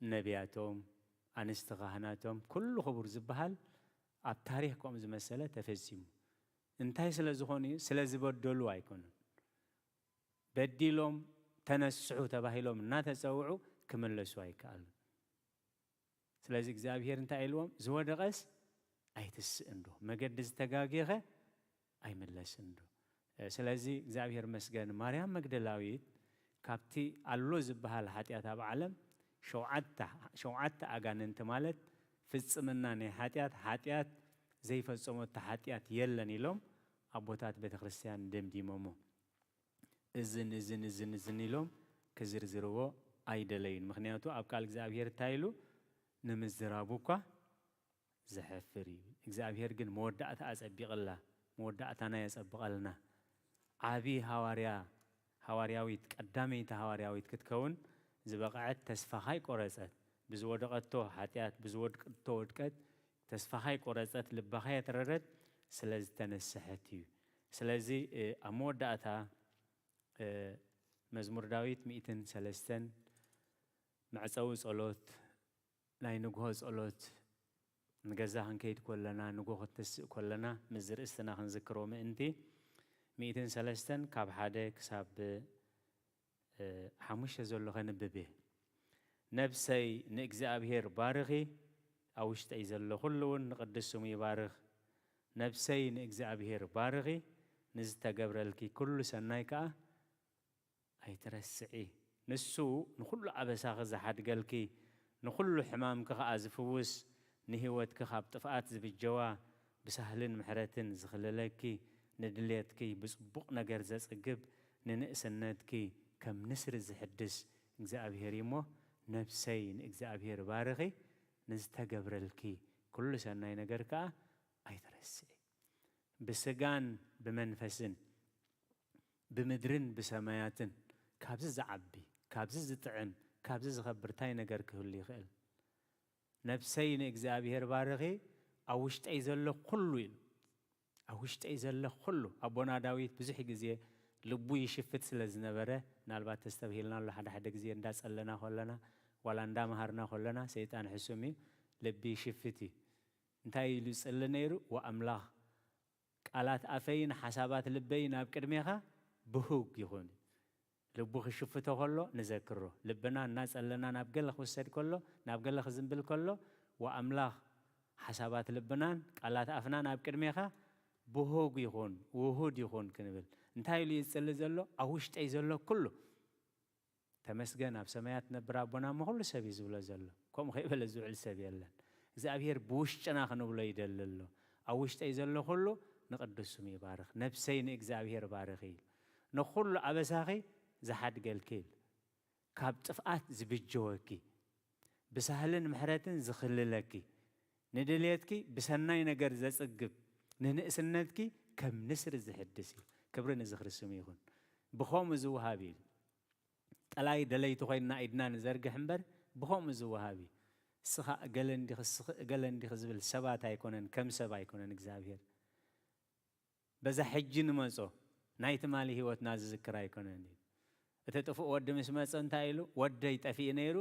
ነቢያቶም፣ ኣንስቲ ካህናቶም፣ ኩሉ ክቡር ዝበሃል ኣብ ታሪኽ ከምኡ ዝመሰለ ተፈጺሙ። እንታይ ስለ ዝኾኑ እዩ? ስለ ዝበደሉ ኣይኮኑን። በዲሎም ተነስሑ ተባሂሎም እናተጸውዑ ክምለሱ ኣይከኣሉን። ስለዚ እግዚኣብሔር እንታይ ኢልዎም? ዝወደቐስ ኣይትስእን ዶ? መገዲ ዝተጋጌኸ ኣይምለስን ዶ? እ፣ ስለዚ እግዚኣብሔር መስገን፣ ማርያም መግደላዊት ካብቲ ኣሎ ዝበሃል ሓጢኣት ኣብ ዓለም ሸውዓተ፣ ሸውዓተ ኣጋንንቲ ማለት ፍጽምና ናይ ሓጢኣት፣ ሓጢኣት ዘይፈጸመቶ ሓጢኣት የለን ኢሎም ኣቦታት ቤተ ክርስቲያን ደምዲሞሞ። እዝን፣ እዝን፣ እዝን፣ እዝን ኢሎም ክዝርዝርዎ ኣይደለዩን። ምኽንያቱ ኣብ ቃል እግዚኣብሔር እንታይ ኢሉ? ንምዝራቡ እኳ ዘሕፍር እዩ። እግዚኣብሔር ግን መወዳእታ ኣጸቢቕላ። መወዳእታና የጸብቐልና። ዓቢ ሃዋርያ፣ ሃዋርያዊት፣ ቀዳመይቲ ሃዋርያዊት ክትከውን ዝበቐዐት ተስፋ ካይቆረጸት፣ ብዝወደቐቶ ሓጢኣት፣ ብዝወድቀቶ ውድቀት ተስፋ ካይቆረጸት፣ ልባ ካየትረረት ስለ ዝተነስሐት እዩ። ስለዚ፣ እ፣ ኣብ መወዳእታ፣ እ፣ መዝሙር ዳዊት ሚእትን ሰለስተን መዕጸዊ ጸሎት፣ ናይ ንግሆ ጸሎት፣ ንገዛ ክንከይድ ከለና፣ ንግሆ ክንተስእ ከለና፣ ምስዚ ርእስትና ክንዝክሮ ምእንቲ፣ ሚእትን ሰለስተን ካብ ሓደ ክሳብ፣ እ፣ ሓሙሽተ ዘሎ ከንብብ እየ። ነብሰይ ንእግዚኣብሔር ባርኺ፣ ኣብ ውሽጠይ ዘሎ ኩሉ እውን ንቕዱስ ስሙ ይባርኽ። ነብሰይ ንእግዚኣብሔር ባርኺ፣ ንዝተገብረልኪ ኩሉ ሰናይ ከኣ ኣይትረስዒ። ንሱ ንኹሉ ኣበሳኺ ዝሓድገልኪ፣ ንኹሉ ሕማምኪ ኸኣ ዝፍውስ፣ ንህይወትኪ ካብ ጥፍኣት ዝብጀዋ፣ ብሳህልን ምሕረትን ዝኽልለኪ፣ ንድሌትኪ ብጽቡቕ ነገር ዘጽግብ፣ ንንእስነትኪ ከም ንስሪ ዝሕድስ እግዚኣብሄር እዩ እሞ፣ ነብሰይ ንእግዚኣብሄር ባርኺ፣ ንዝተገብረልኪ ኩሉ ሰናይ ነገር ከኣ ኣይትረስዒ። ብስጋን ብመንፈስን፣ ብምድርን ብሰማያትን፣ ካብዚ ዝዓቢ፣ ካብዚ ዝጥዕም፣ ካብዚ ዝኸብር ታይ ነገር ክህሉ ይኽእል? ነብሰይ ንእግዚኣብሄር ባርኺ፣ ኣብ ውሽጠይ ዘሎ ኩሉ ኢሉ። ኣብ ውሽጠይ ዘሎ ኩሉ። ኣቦና ዳዊት ብዙሕ ግዜ ልቡ ይሽፍት ስለ ዝነበረ፣ ምናልባት ተስተብሂልና ኣሎ፣ ሓደ ሓደ ግዜ እንዳጸለና ከለና፣ ዋላ እንዳመሃርና ከለና፣ ሰይጣን ሕሱም እዩ፣ ልቢ ይሽፍት እዩ። እንታይ ኢሉ ይጽሊ ነይሩ? ወኣምላኽ፣ ቃላት ኣፈይን ሓሳባት ልበይን ኣብ ቅድሜኻ ብሁግ ይኹን። ልቡ ክሽፍቶ ከሎ ንዘክሮ፣ ልብና እናጸለና ናብ ገለ ክውሰድ ከሎ፣ ናብ ገለ ክዝንብል ከሎ፣ ወኣምላኽ፣ ሓሳባት ልብናን ቃላት ኣፍናን ኣብ ቅድሜኻ ብሁግ ይኹን፣ ውሁድ ይኹን ክንብል። እንታይ ኢሉ ይጽሊ ዘሎ? ኣብ ውሽጠይ ዘሎ ኩሉ። ተመስገን፣ ኣብ ሰማያት ትነብር ኣቦና እሞ ኩሉ ሰብ እዩ ዝብሎ ዘሎ። ከምኡ ከይበለ ዝውዕል ሰብ የለን። እግዚኣብሄር ብውሽጥና ክንብሎ ይደሊ ኣሎ። ኣብ ውሽጠይ ዘሎ ኩሉ ንቅዱስ ስሙ ይባርኽ። ነብሰይ ንእግዚኣብሄር ባርኺ ኢሉ። ንኹሉ ኣበሳኺ ዝሓድገልኪ ኢሉ። ካብ ጥፍኣት ዝብጀወኪ፣ ብሳህልን ምሕረትን ዝኽልለኪ፣ ንድልየትኪ ብሰናይ ነገር ዘጽግብ፣ ንንእስነትኪ ከም ንስሪ ዝሕድስ እዩ። ክብሪ ንዝኽሪ ስሙ ይኹን። ብኸምኡ ዝወሃብ እዩ። ጠላይ ደለይቲ ኮይንና ኢድና ንዘርግሕ እምበር፣ ብኸምኡ ዝወሃብ እዩ። እስኻ እገለ እንዲኺ፣ እስኺ እገለ እንዲኺ ዝብል ሰባት ኣይኮነን፣ ከም ሰብ ኣይኮነን እግዚኣብሄር። በዛ ሕጂ ንመጾ ናይ ትማሊ ህይወትና ዝዝክር ኣይኮነን እዩ። እቲ ጥፉእ ወዲ ምስ መጸ እንታይ ኢሉ? "ወደይ ጠፊኡ ነይሩ፣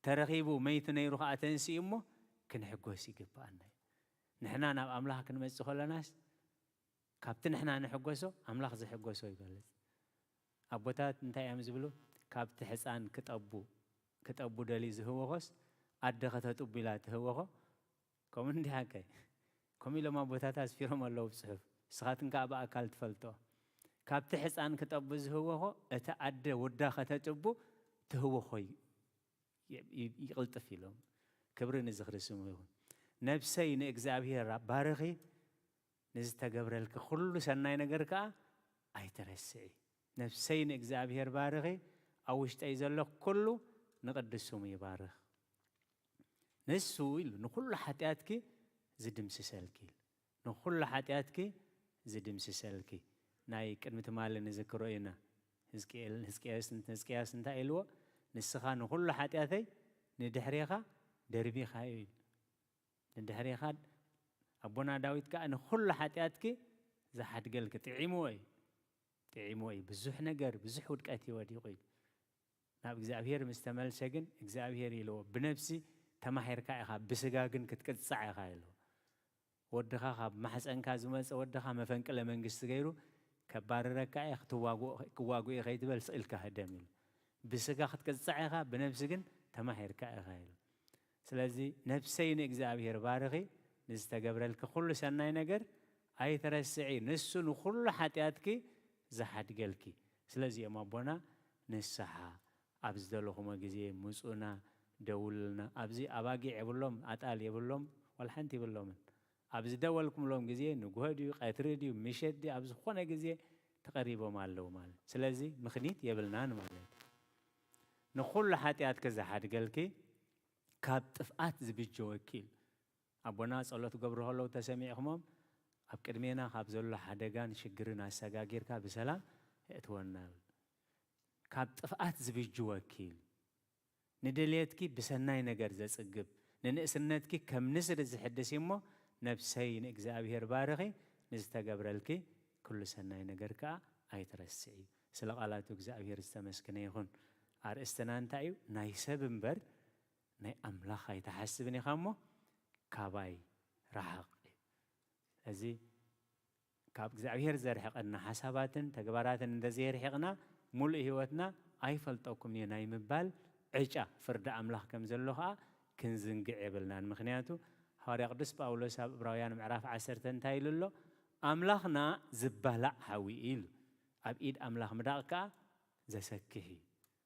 ተረኺቡ፣ መይቱ ነይሩ ከኣ ተንሲኡ እሞ ክንሕጎስ ይግብኣና እዩ።" ንሕና ናብ ኣምላኽ ክንመጽእ ከለናስ፣ ካብቲ ንሕና ንሕጎሶ፣ ኣምላኽ ዝሕጎሶ ይበልጽ። ኣቦታት እንታይ እዮም ዝብሉ? "ካብቲ ሕጻን ክጠቡ፣ ክጠቡ ደልዩ ዝህወኾስ፣ ኣደ ከተጥቡ ኢላ ትህወኾ?" ከምኡ እንዲያ ከ? ከምኡ ኢሎም ኣቦታት ኣስፊሮም ኣለዉ ብጽሑፍ። ንስኻትም ከኣ ብኣካል ትፈልጦ። "ካብቲ ሕጻን ክጠቡ ዝህወኾ፣ እታ ኣደ ወዳ ከተጥቡ ትህወኾ ይ-፣ ይ-፣ ይቕልጥፍ" ኢሎም። ክብሪ ንዝኽሪ ስሙ ይኹን። ነብሰይ ንእግዚኣብሄር ባርኺ፣ ንዝተገብረልኪ ኩሉ ሰናይ ነገር ከኣ ኣይትረስዒ። ነብሰይ ንእግዚኣብሄር ባርኺ፣ ኣብ ውሽጠይ ዘሎ ኩሉ ንቅዱስ ስሙ ይባርኽ። ንሱ ኢሉ ንኹሉ ሓጢኣትኪ ዝድምስሰልኪ ኢሉ። ንኹሉ ሓጢኣትኪ ዝድምስሰልኪ። ናይ ቅድሚ ትማሊ ንዝክሮ ኢና። ህዝቅኤል፣ ህዝቅያስ፣ ህዝቅያስ እንታይ ኢልዎ? "ንስኻ ንኹሉ ሓጢኣተይ ንድሕሬኻ ደርቢኻዮ" ኢሉ። ንድሕሬኻ ኣቦና ዳዊት ከኣ ንኹሉ ሓጢኣትኪ ዝሓድገልኪ ጥዒምዎ እዩ። ጥዒምዎ እዩ። ብዙሕ ነገር፣ ብዙሕ ውድቀት እዩ ወዲቑ እዩ። ናብ እግዚኣብሄር ምስ ተመልሰ ግን፣ እግዚኣብሄር ኢልዎ፣ "ብነብሲ ተማሂርካ ኢኻ፣ ብስጋ ግን ክትቅጻዕ ኢኻ" ኢልዎ። ወድኻ፣ ካብ ማሕጸንካ ዝመጸ ወድኻ መፈንቅለ መንግስቲ ገይሩ ከባርረካ እየ፣ ክትዋግኦ፣ ክዋግኦ እየ ከይትበል ስቕ ኢልካ ህደም ኢሉ። ብስጋ ክትቅጻዕ ኢኻ፣ ብነብሲ ግን ተማሂርካ ኢኻ ኢሉ። ስለዚ ነብሰይ ንእግዚኣብሄር ባርኺ፣ ንዝተገብረልኪ ኩሉ ሰናይ ነገር ኣይትረስዒ፣ ንሱ ንኹሉ ሓጢኣትኪ ዝሓድገልኪ። ስለዚ እዮም ኣቦና ንስሓ ኣብ ዝደለኹሞ ግዜ ምጹና፣ ደውሉልና። ኣብዚ ኣባጊዕ የብሎም፣ ኣጣል የብሎም፣ ዋላ ሓንቲ የብሎምን። ኣብ ዝደወልኩምሎም ግዜ፣ ንግሆ ድዩ፣ ቀትሪ ድዩ፣ ምሸት ድዩ፣ ኣብ ዝኾነ ግዜ ተቐሪቦም ኣለዉ ማለት። ስለዚ ምኽኒት የብልናን ማለት። ንኹሉ ሓጢኣትኪ ዝሓድገልኪ፣ ካብ ጥፍኣት ዝብጀወኪ ኢሉ። ኣቦና ጸሎት ክገብሩ ከለዉ ተሰሚዕኩሞም፣ ኣብ ቅድሜና ካብ ዘሎ ሓደጋን ሽግርን ኣሰጋጊርካ ብሰላም የእትወና። ካብ ጥፍኣት ዝብጅወኪ ኢሉ። ንድልየትኪ ብሰናይ ነገር ዘጽግብ፣ ንንእስነትኪ ከም ንስሪ ዝሕድስ እሞ፣ ነብሰይ ንእግዚኣብሔር ባርኺ፣ ንዝተገብረልኪ ኩሉ ሰናይ ነገር ከኣ ኣይትረስዒ። ስለ ቃላቱ እግዚኣብሔር ዝተመስገነ ይኹን። ኣርእስትና እንታይ እዩ? ናይ ሰብ እምበር ናይ ኣምላኽ ኣይትሓስብን ኢኻ እሞ ካባይ ረሓቕ። እዚ ካብ እግዚኣብሔር ዘርሕቐና ሓሳባትን ተግባራትን እንተዘየርሒቕና፣ ሙሉእ ህይወትና ኣይፈልጠኩምን እየ ናይ ምባል ዕጫ ፍርዲ ኣምላኽ ከም ዘሎ ኸኣ ክንዝንግዕ የብልናን። ምኽንያቱ፣ ሃዋርያ ቅዱስ ጳውሎስ ኣብ ዕብራውያን ምዕራፍ ዓሰርተ እንታይ ኢሉ ኣሎ? ኣምላኽና ዝባላዕ ሓዊ እዩ ኢሉ። ኣብ ኢድ ኣምላኽ ምዳቕ ከኣ ዘሰክሕ እዩ።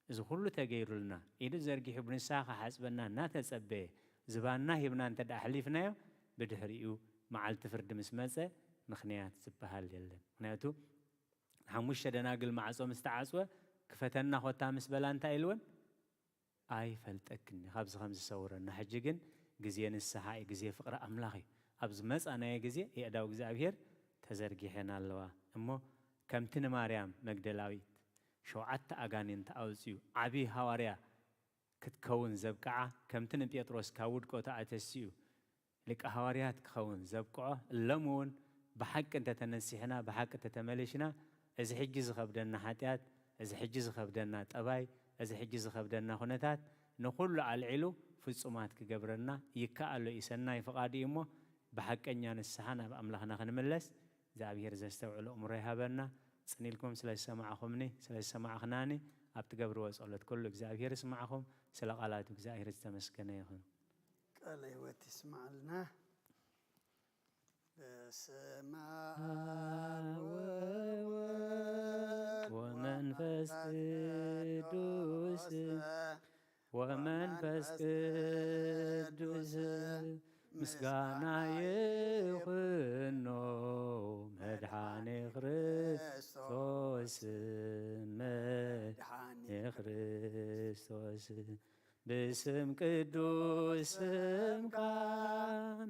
እዚ ኩሉ ተገይሩልና፣ ኢዱ ዘርጊሑ ብንስሓ ክሓጽበና እናተጸበየ፣ ዝባንና ሂብና እንተ ደኣ ኣሕሊፍናዮ፣ ብድሕሪኡ መዓልቲ ፍርዲ ምስ መጸ፣ ምኽንያት ዝበሃል የለን። ምኽንያቱ፣ ንሓሙሽተ ደናግል ማዕጾ ምስ ተዓጽወ፣ ክፈተና ኮታ ምስ በላ፣ እንታይ ኢልወን? ኣይፈልጠክን እየ፣ ካብዚ ከምዚ ሰውረና። ሕጂ ግን ግዜ ንስሓ እዩ፣ ግዜ ፍቕሪ ኣምላኽ እዩ። ኣብ ዝመጻናዮ ግዜ የእዳው እግዚኣብሔር ተዘርጊሐን ኣለዋ። እሞ ከምቲ ንማርያም መግደላዊት ሸውዓተ ኣጋንንቲ ኣውጺኡ ዓቢ ሃዋርያ ክትከውን ዘብቅዓ፣ ከምቲ ንጴጥሮስ ካብ ውድቀቱ ኣተሲኡ ሊቀ ሃዋርያት ክኸውን ዘብቅዖ፣ እሎም እውን ብሓቂ እንተተነሲሕና፣ ብሓቂ እንተተመሊሽና፣ እዚ ሕጂ ዝኸብደና ሓጢኣት፣ እዚ ሕጂ ዝኸብደና ጠባይ፣ እዚ ሕጂ ዝኸብደና ኩነታት ንኹሉ ኣልዒሉ ፍጹማት ክገብረና ይከኣሎ እዩ። ሰናይ ፍቓዱ እዩ እሞ፣ ብሓቀኛ ንስሓ ናብ ኣምላኽና ክንምለስ እግዚኣብሔር ዘስተውዕል ኣእምሮ ይሃበና። ጽን ኢልኩም ስለ ዝሰማዕኹምኒ፣ ስለ ዝሰማዕኽናኒ፣ ኣብ ትገብርዎ ጸሎት ኩሉ እግዚኣብሔር ይስማዕኹም። ስለ ቃላቱ እግዚኣብሔር ዝተመስገነ ይኹን። ቃለ ሕይወት ይስማዓልና። በስመ አብ ወወልድ ወመንፈስ ቅዱስ ወመንፈስ ቅዱስ ምስጋና ይኹኖ መድኃኔ ክርስቶስ፣ መድኃኔ ክርስቶስ። ብስም ቅዱስ ስምካ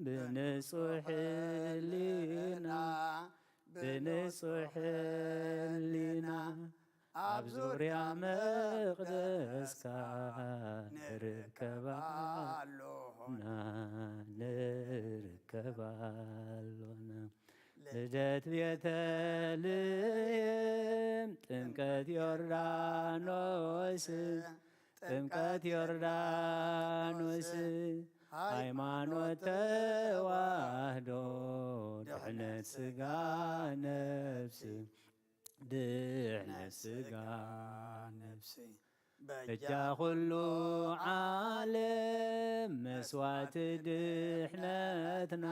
ብንጹሕ ሕሊና፣ ብንጹሕ ሕሊና ኣብ ዙርያ መቕደስካ ንርከብ ኣሎና፣ ንርከብ ኣሎና። ልደት ቤተልሔም፣ ጥምቀት ዮርዳኖስ፣ ጥምቀት ዮርዳኖስ፣ ሃይማኖት ተዋህዶ፣ ድሕነት ስጋ ነፍስ፣ ድሕነት ስጋ ነፍስ። በጃ ኩሉ ዓለም መስዋዕቲ ድሕነትና፣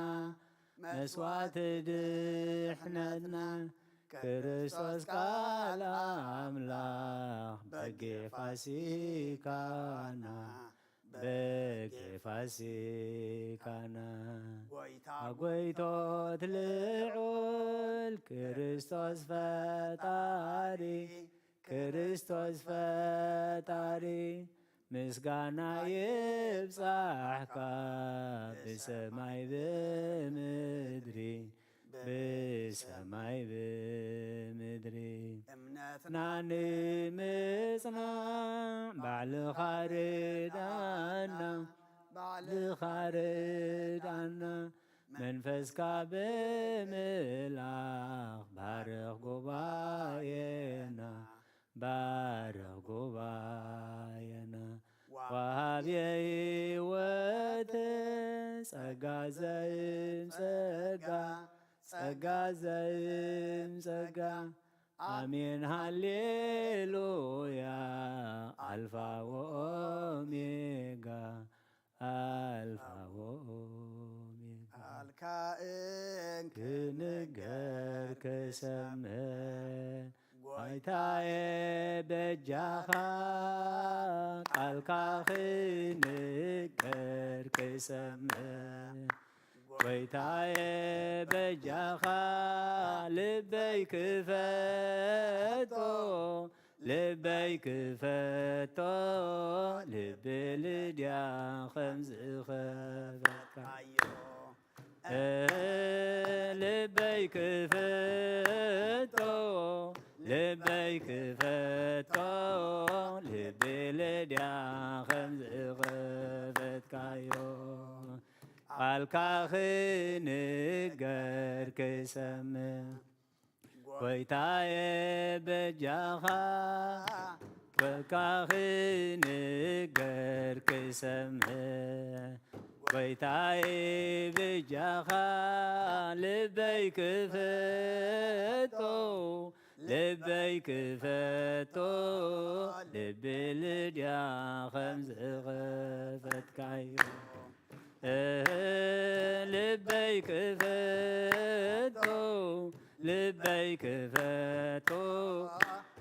መስዋዕቲ ድሕነትና፣ ክርስቶስ ቃል ኣምላኽ በጌ ፋሲካና፣ በጌ ፋሲካና። ጎይታ ጎይቶት ልዑል ክርስቶስ ፈጣሪ፣ ክርስቶስ ፈጣሪ፣ ምስጋና ይብጻሕካ ብሰማይ ብምድሪ፣ ብሰማይ ብምድሪ። እምነትና ንምጽናዕ ባዕልኻ ርዳና፣ ባዕልኻ ርዳና። መንፈስካ ብምልኣኽ ባርኽ ጉባኤና፣ ባርኽ ጉባኤና። ወሃብየ ሕይወት ጸጋ ዘእም ጸጋ፣ ጸጋ ዘእም ጸጋ። ኣሜን ሃሌሉያ፣ ኣልፋ ወኦሜጋ፣ ኣልፋ ወኦሜጋ። ቃልካ እንክንገር ክሰምዕ፣ ጐይታዬ በጃኻ፣ ቃልካ ክንገር ክሰምዕ። ጐይታዬ በጃኻ፣ ልበይ ክፈቶ፣ ልበይ ክፈቶ፣ ልቢ ልድያ ከም ዝኸፈትካ። ኣዮ። ልበይ ክፈቶ፣ ልበይ ክፈቶ፣ ልቢ ልድያ ከም ዝኸፈትካዮ፣ ቃልካ ክንገር ክሰምዕ። ጎይታዬ በጃኻ፣ ቃልካ ክንገር ክሰምዕ። ጎይታዬ በጃኻ፣ ልበይ ክፈቶ፣ ልበይ ክፈቶ፣ ልቢ ልድያ ከም ዝኸፈትካዮ። ልበይ ክፈቶ፣ ልበይ ክፈቶ፣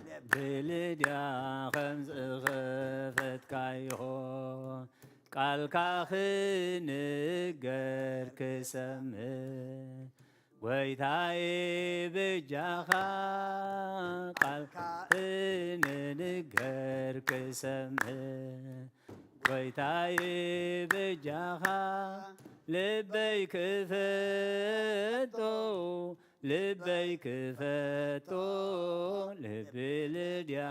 ልቢ ልድያ ከም ዝኸፈትካዮ፣ ቃልካ ክንገር ክሰምዕ። ጎይታዬ በጃኻ፣ ቃልካ ክንገር ክሰምዕ። ጎይታዬ በጃኻ፣ ልበይ ክፈቶ፣ ልበይ ክፈቶ፣ ልቢ ልድያ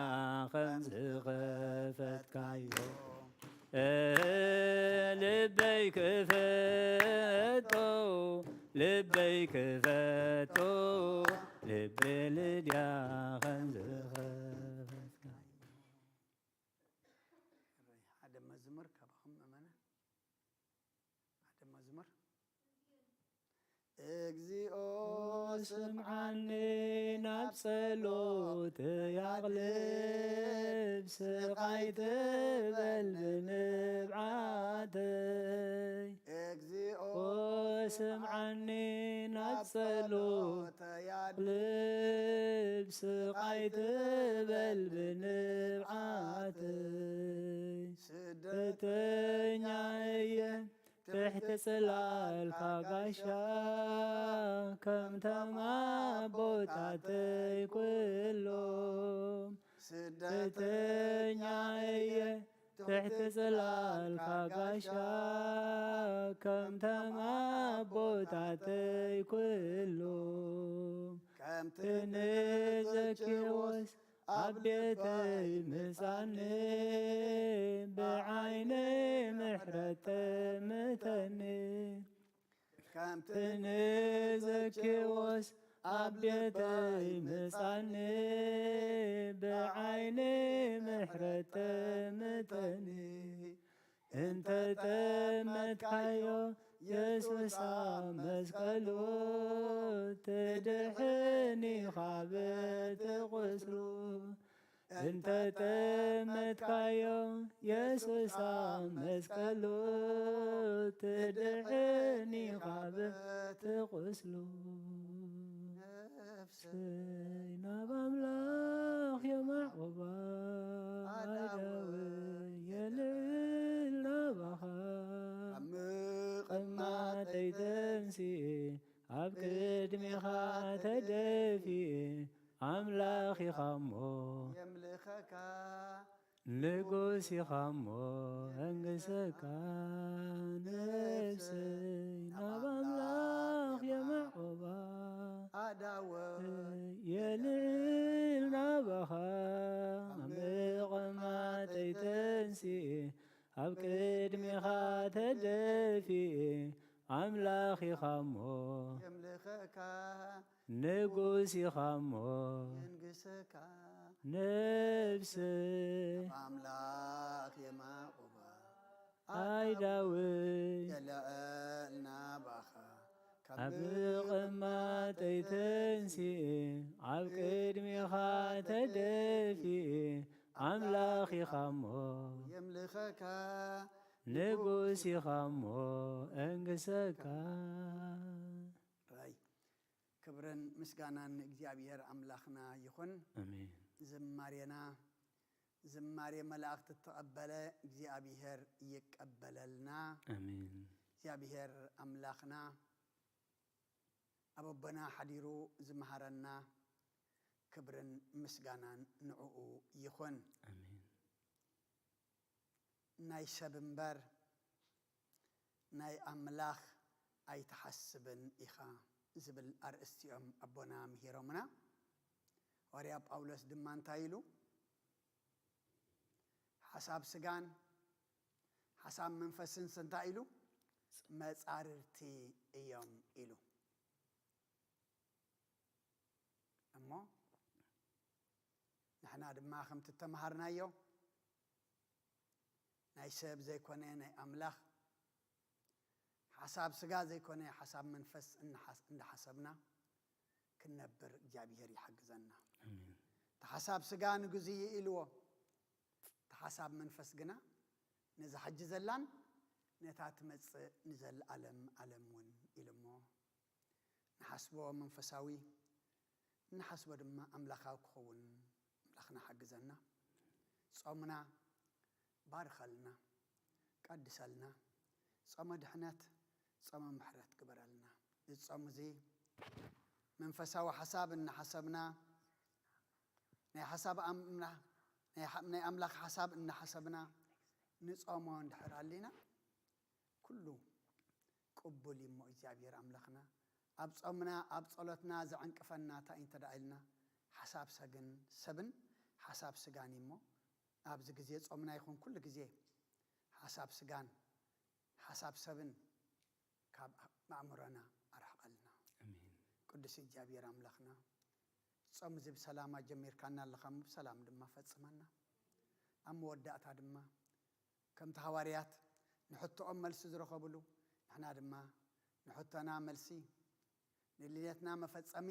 ከም ዝኸፈትካዮ። ልበይ ክፈቶ፣ ልበይ ክፈቶ፣ ልቢ ልድያ ከም ዝኸፈትካዮ። ሓደ መዝሙር ካባኹም መመና። ሓደ መዝሙር። እግዚኦ ስምዓኒ፣ ናብ ጸሎተይ ኣቕልብ፣ ስቓይ ትበል ብንብዓተይ። እግዚኦ ስምዓኒ፣ ናብ ጸሎተይ ኣቕልብ፣ ስቓይ ትበል ብንብዓተይ። ስደተኛ እየ ትሕቲ ጽላልካ ጋሻ፣ ከምቶም ኣቦታተይ ኩሎም። ስደተኛ እየ ትሕቲ ጽላልካ ጋሻ፣ ከምቶም ኣቦታተይ ኩሎም። ከምቲ ንዘኬዎስ ኣብ ቤተይ ምጻኒ፣ ብዓይኒ ምሕረት ጠምተኒ። ከምቲ ንዘኬዎስ ኣብ ቤተይ ምጻኒ፣ ብዓይኒ ምሕረት ጠምተኒ። እንተ ጠመትካዮ የሱስ ኣብ መስቀሉ፣ ትድሕን ኢኻ በቲ ቁስሉ። እንተ ጠመትካዮ የሱስ ኣብ መስቀሉ፣ ትድሕን ኢኻ በቲ ቁስሉ። ነፍሰይ ናብ ኣምላኽ የማዕቑባ፣ ኣእዳወይ የልዕል ናባኻ። ኣብ ምቕማጠይ ተንሲኤ፣ ኣብ ቅድሜኻ ተደፊኤ፣ ኣምላኽ ኢኻ እሞ የምልኸካ። ንጉስ ኢኻ እሞ እንግሰካ። ነፍሰይ ናብ ኣምላኽ የማዕቑባ፣ ኣእዳወይ የልዕል ናባኻ። ኣብ ምቕማጠይ ተንሲኤ፣ ኣብ ቅድሜኻ ተደፊኤ፣ ኣምላኽ ኢኻ እሞ የምልኸካ። ንጉስ ኢኻ እሞ የንግሰካ። ነፍሰይ ኣብ ኣምላኽ የማዕቑባ፣ ኣእዳወይ የልዕል ናባኻ። ካብ ምቕማጠይ ተንሲኤ፣ ኣብ ቅድሜኻ ተደፊኤ፣ ኣምላኽ ኢኻ እሞ የምልኸካ። ንጉስ ኢኻ እሞ እንግሰካ። ራይ ክብርን ምስጋናን ንእግዚኣብሔር ኣምላኽና ይኹን። ኣሜን። ዝማሬና ዝማሬ መላእኽቲ እተቐበለ እግዚኣብሔር ይቀበለልና። ኣሜን። እግዚኣብሔር ኣምላኽና ኣብ ኣቦና ሓዲሩ ዝመሃረና ክብርን ምስጋናን ንዕኡ ይኹን። ኣሜን። ናይ ሰብ እምበር ናይ ኣምላኽ ኣይትሓስብን ኢኻ ዝብል ኣርእስቲ እዮም ኣቦና ምሂሮምና። ሃዋርያ ጳውሎስ ድማ እንታይ ኢሉ? ሓሳብ ስጋን ሓሳብ መንፈስን እንታይ ኢሉ? መጻርርቲ እዮም ኢሉ። እሞ ንሕና ድማ ከምቲ እተምሃርናዮ ናይ ሰብ ዘይኮነ ናይ ኣምላኽ ሓሳብ ስጋ ዘይኮነ ሓሳብ መንፈስ እንሓስ- እንዳሓሰብና ክንነብር እግዚኣብሔር ይሓግዘና። ኣሜን። እቲ ሓሳብ ስጋ ንግዜ ኢልዎ፣ እቲ ሓሳብ መንፈስ ግና ነዛ ሕጂ ዘላን ነታ ትመጽእ ንዘለኣለም ኣለም እውን ኢሉ እሞ ንሓስቦ መንፈሳዊ፣ እንሓስቦ ድማ ኣምላኻዊ ክኸውን ኣምላኽና ሓግዘና። ጾምና ባርኸልና፣ ቀድሰልና። ጾመ ድሕነት፣ ጾመ ምሕረት ግበረልና። እዚ ጾም እዚ መንፈሳዊ ሓሳብ እናሓሰብና፣ ናይ ሓሳብ ኣምና ናይ ሓ- ናይ ኣምላኽ ሓሳብ እናሓሰብና ንጾሞ እንድሕር ኣሊና፣ ኩሉ ቅቡል እዩ እሞ እግዚኣብሔር ኣምላኽና ኣብ ጾምና ኣብ ጸሎትና ዘዕንቅፈና እንታይ እንተ ደኣ ኢልና፣ ሓሳብ ሰግን ሰብን ሓሳብ ስጋን እዩ እሞ፣ ኣብዚ ግዜ ጾምና ይኹን ኩሉ ግዜ ሓሳብ ስጋን ሓሳብ ሰብን ካብ ኣእምሮና ኣርሕቐልና። ኣሜን። ቅዱስ እግዚኣብሔር ኣምላኽና፣ ጾም እዚ ብሰላም ኣጀሚርካና ኣለኻ እሞ ብሰላም ድማ ፈጽመና። ኣብ መወዳእታ ድማ ከምቲ ሃዋርያት ንሕቶኦም መልሲ ዝረኸብሉ፣ ንሕና ድማ ንሕቶና መልሲ፣ ንድልየትና መፈጸሚ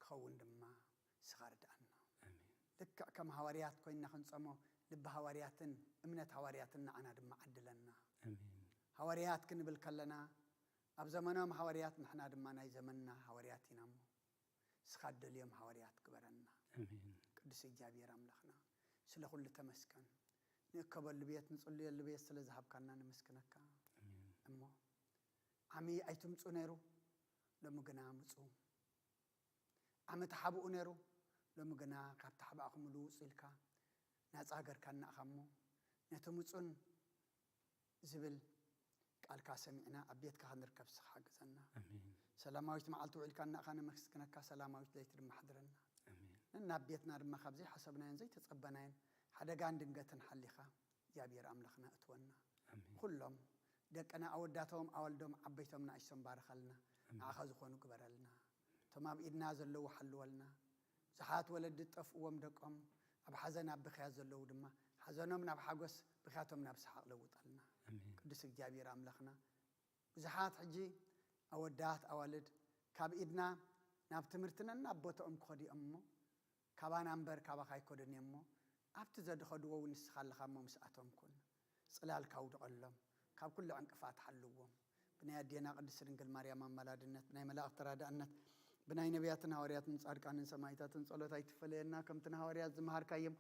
ክኸውን ድማ ንስኻ ርድኣና። ኣሜን። ልክዕ ከም ሃዋርያት ኮይንና ክንጸሞ፣ ልቢ ሃዋርያትን እምነት ሃዋርያትን ንዓና ድማ ዓድለና። ኣሜን። ሃዋርያት ክንብል ከለና፣ ኣብ ዘመኖም ሃዋርያት፣ ንሕና ድማ ናይ ዘመንና ሃዋርያት ኢና እሞ፣ ንስኻ እደልዮም ሃዋርያት ግበረና። ኣሜን። ቅዱስ እግዚኣብሔር ኣምላኽና፣ ስለ ኩሉ ተመስገን። ንእከበሉ ቤት፣ ንጽልየሉ ቤት ስለ ዝሃብካና ነመስግነካ። ኣሜን። እሞ ዓሚ ኣይትምጹ ነይሩ፣ ሎሚ ግና ምጹ። ዓሚ ተሓብኡ ነይሩ፣ ሎሚ ግና ካብ ተሓባእኹምሉ ውጹ ኢልካ ናጻ ሃገርካና ኢኻ እሞ፣ ነቲ ምጹን ዝብል ቃልካ ሰሚዕና ኣብ ቤትካ ክንርከብ ንስኻ ሓግዘና። ኣሜን። ሰላማዊት መዓልቲ ውዒልካና ኢኻ ነመስግነካ፣ ሰላማዊት ለይቲ ድማ ሓድረና። ኣሜን። ነናብ ቤትና ድማ ካብ ዘይሓሰብናዮን ዘይተጸበናዮን ሓደጋን ድንገትን ሓሊኻ እግዚኣብሔር ኣምላኽና እትወና። ኣሜን። ኩሎም ደቅና ኣወዳቶም ኣወልዶም ዓበይቶም ንኣሽቶም ባርኸልና። ኣሜን። ንዓኻ ዝኾኑ ግበረልና። እቶም ኣብ ኢድና ዘለዉ ሓልወልና። ብዙሓት ወለዲ ዝጠፍእዎም ደቆም ኣብ ሓዘን ኣብ ብኽያት ዘለዉ ድማ ሓዘኖም ናብ ሓጎስ ብኽያቶም ናብ ሰሓቕ ለውጠልና። ኣሜን። ቅዱስ እግዚኣብሔር ኣምላኽና ብዙሓት ሕጂ ኣወዳት ኣዋልድ ካብ ኢድና ናብ ትምህርቲ ነናብ ቦታኦም ክኸዱ እዮም እሞ ካባና እምበር ካባኻ ኣይከዱን እዮም እሞ ኣብቲ ዘድኸድዎ እውን ንስኻ ኣለኻ እሞ ምስኣቶም ኩን። ጽላልካ ኣውድቐሎም፣ ካብ ኩሉ ዕንቅፋት ሓልዎም። ብናይ ኣዴና ቅድስት ድንግል ማርያም ኣማላድነት፣ ብናይ መላእኽቲ ተራዳእነት፣ ብናይ ነቢያትን ሃዋርያትን ጻድቃንን ሰማዕታትን ጸሎት ኣይትፈለየና። ከምቲ ንሃዋርያት ዝመሃርካዮም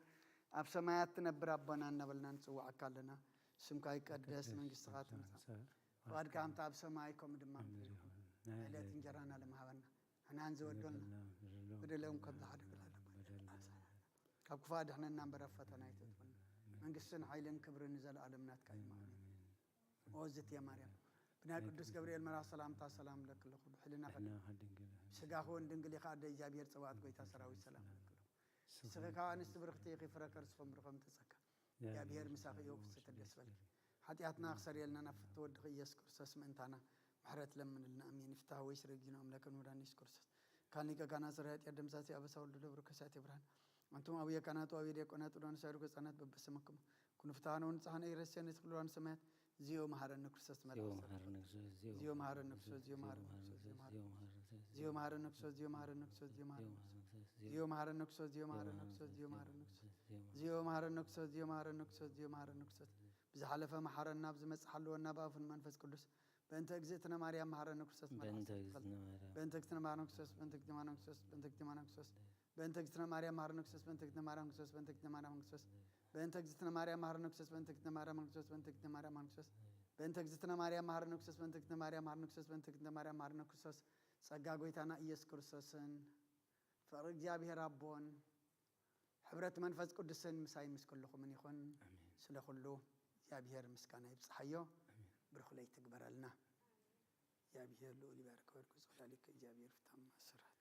ኣብ ሰማያት ትነብር ኣቦና እናበልና ንጽውዓካ ኣለና። ስምካ ይቀደስ፣ መንግስትኻ ትምጻእ፣ ፍቓድካ ከምቲ ኣብ ሰማይ ከምኡ ድማ ኣብ ምድሪ ይኹን። ናይ ዕለት እንጀራና ለምሃበና። ንሕናን ዝበደልና በደሎም ከም ዝሓድግ ካብ ክፉእ ኣድሕነና እምበር ኣብ ፈተና ኣይተእትወና። መንግስትን ሓይልን ክብርን ንዘለኣለም ናትካ እዩ። ኣሜን። ኦ ዝትየ ማርያም፣ ብናይ ቅዱስ ገብርኤል መልኣኽ ሰላምታ ሰላም እብለኪ ኣለኹ። ብሕልና ፈ- ንሕና ከድንግል ስጋኺ እውን ድንግል ኢኻ ኣደ እግዚኣብሔር ጸባኦት ጎይታ ሰራዊት ሰላም እብለኪ ኣለኹ። ንስኺ ካብ ኣንስቲ ብርኽቲ ኢኺ፣ ፍረ ከርስኺ እውን ብሩኽ እዩ። ጸጋ እግዚኣብሔር ምሳኺ እዩ። ፍስሕቲ ደስ በልኪ። ሓጢኣትና ክሰርየልና ናብ ፍትወድኺ ኢየሱስ ክርስቶስ ምእንታና ምሕረት ለምንልና። ኣሜን። ይፍታህ ወይ ስረጊኖ ኣምላክን መድኃኒት ኢየሱስ ክርስቶስ ካን ሊቀ ካህናት ስራ ኃጢአት ደምሳሴ አበሳ ወልዶ ደብሩ ከሳቴ ብርሃን። አንቱም አብየ ካህናቱ አብየ ዲያቆናት ወዳኑ ሳይሩ ገጻናት በበስመኩም ኩኑ ፍትሐነ ወንጽሐነ ይረሴነ ስክልዋን ሰማያት ዚዮ መሐረነ ክርስቶስ መልአክ ዚዮ መሐረነ ክርስቶስ ዚዮ መሐረነ ክርስቶስ ዚዮ መሐረነ ክርስቶስ ዚዮ መሐረነ ክርስቶስ ዚዮ መሐረነ ክርስቶስ ዚዮ መሐረነ ክርስቶስ ዚዮ መሐረነ ክርስቶስ ዚዮ መሐረነ ክርስቶስ ዚዮ መሐረነ ክርስቶስ ዚዮ መሐረነ ክርስቶስ ዚዮ መሐረነ ክርስቶስ ዚዮ መሐረነ ክርስቶስ ዚዮ መሐረነ ክርስቶስ ብዝሓለፈ መሓረና፣ ብዝመጽእ ሓልወና፣ ብኣፉን መንፈስ ቅዱስ። በእንተ እግዝእትነ ማርያም መሓረነ ክርስቶስ። በእንተ እግዝእትነ ማርያም በእንተ እግዝእትነ ማርያም ክርስቶስ። በእንተ እግዝእትነ ማርያም ክርስቶስ። በእንተ እግዝእትነ ማርያም መሓረነ ክርስቶስ። በእንተ እግዝእትነ ማርያም ክርስቶስ። በእንተ እግዝእትነ ማርያም መሓረነ ክርስቶስ። በእንተ እግዝእትነ ማርያም መሓረነ ክርስቶስ። በእንተ እግዝእትነ ማርያም መሓረነ ክርስቶስ። በእንተ እግዝእትነ ማርያም መሓረነ ክርስቶስ። በእንተ እግዝእትነ ማርያም መሓረነ ክርስቶስ። ጸጋ ጎይታና ኢየሱስ ክርስቶስን ፍቕሪ እግዚኣብሔር ኣቦን ሕብረት መንፈስ ቅዱስን ምሳይ ምስ ኩልኹምን ይኹን። ኣሜን። ስለ ኩሉ እግዚኣብሔር ምስጋና ይብጽሓዮ። ብሩኽ ለይቲ ግበረልና። እግዚኣብሔር ልዑል ይባርክ። ወርቁ ዝኽላሊክ እግዚኣብሔር ፍታም ማስራ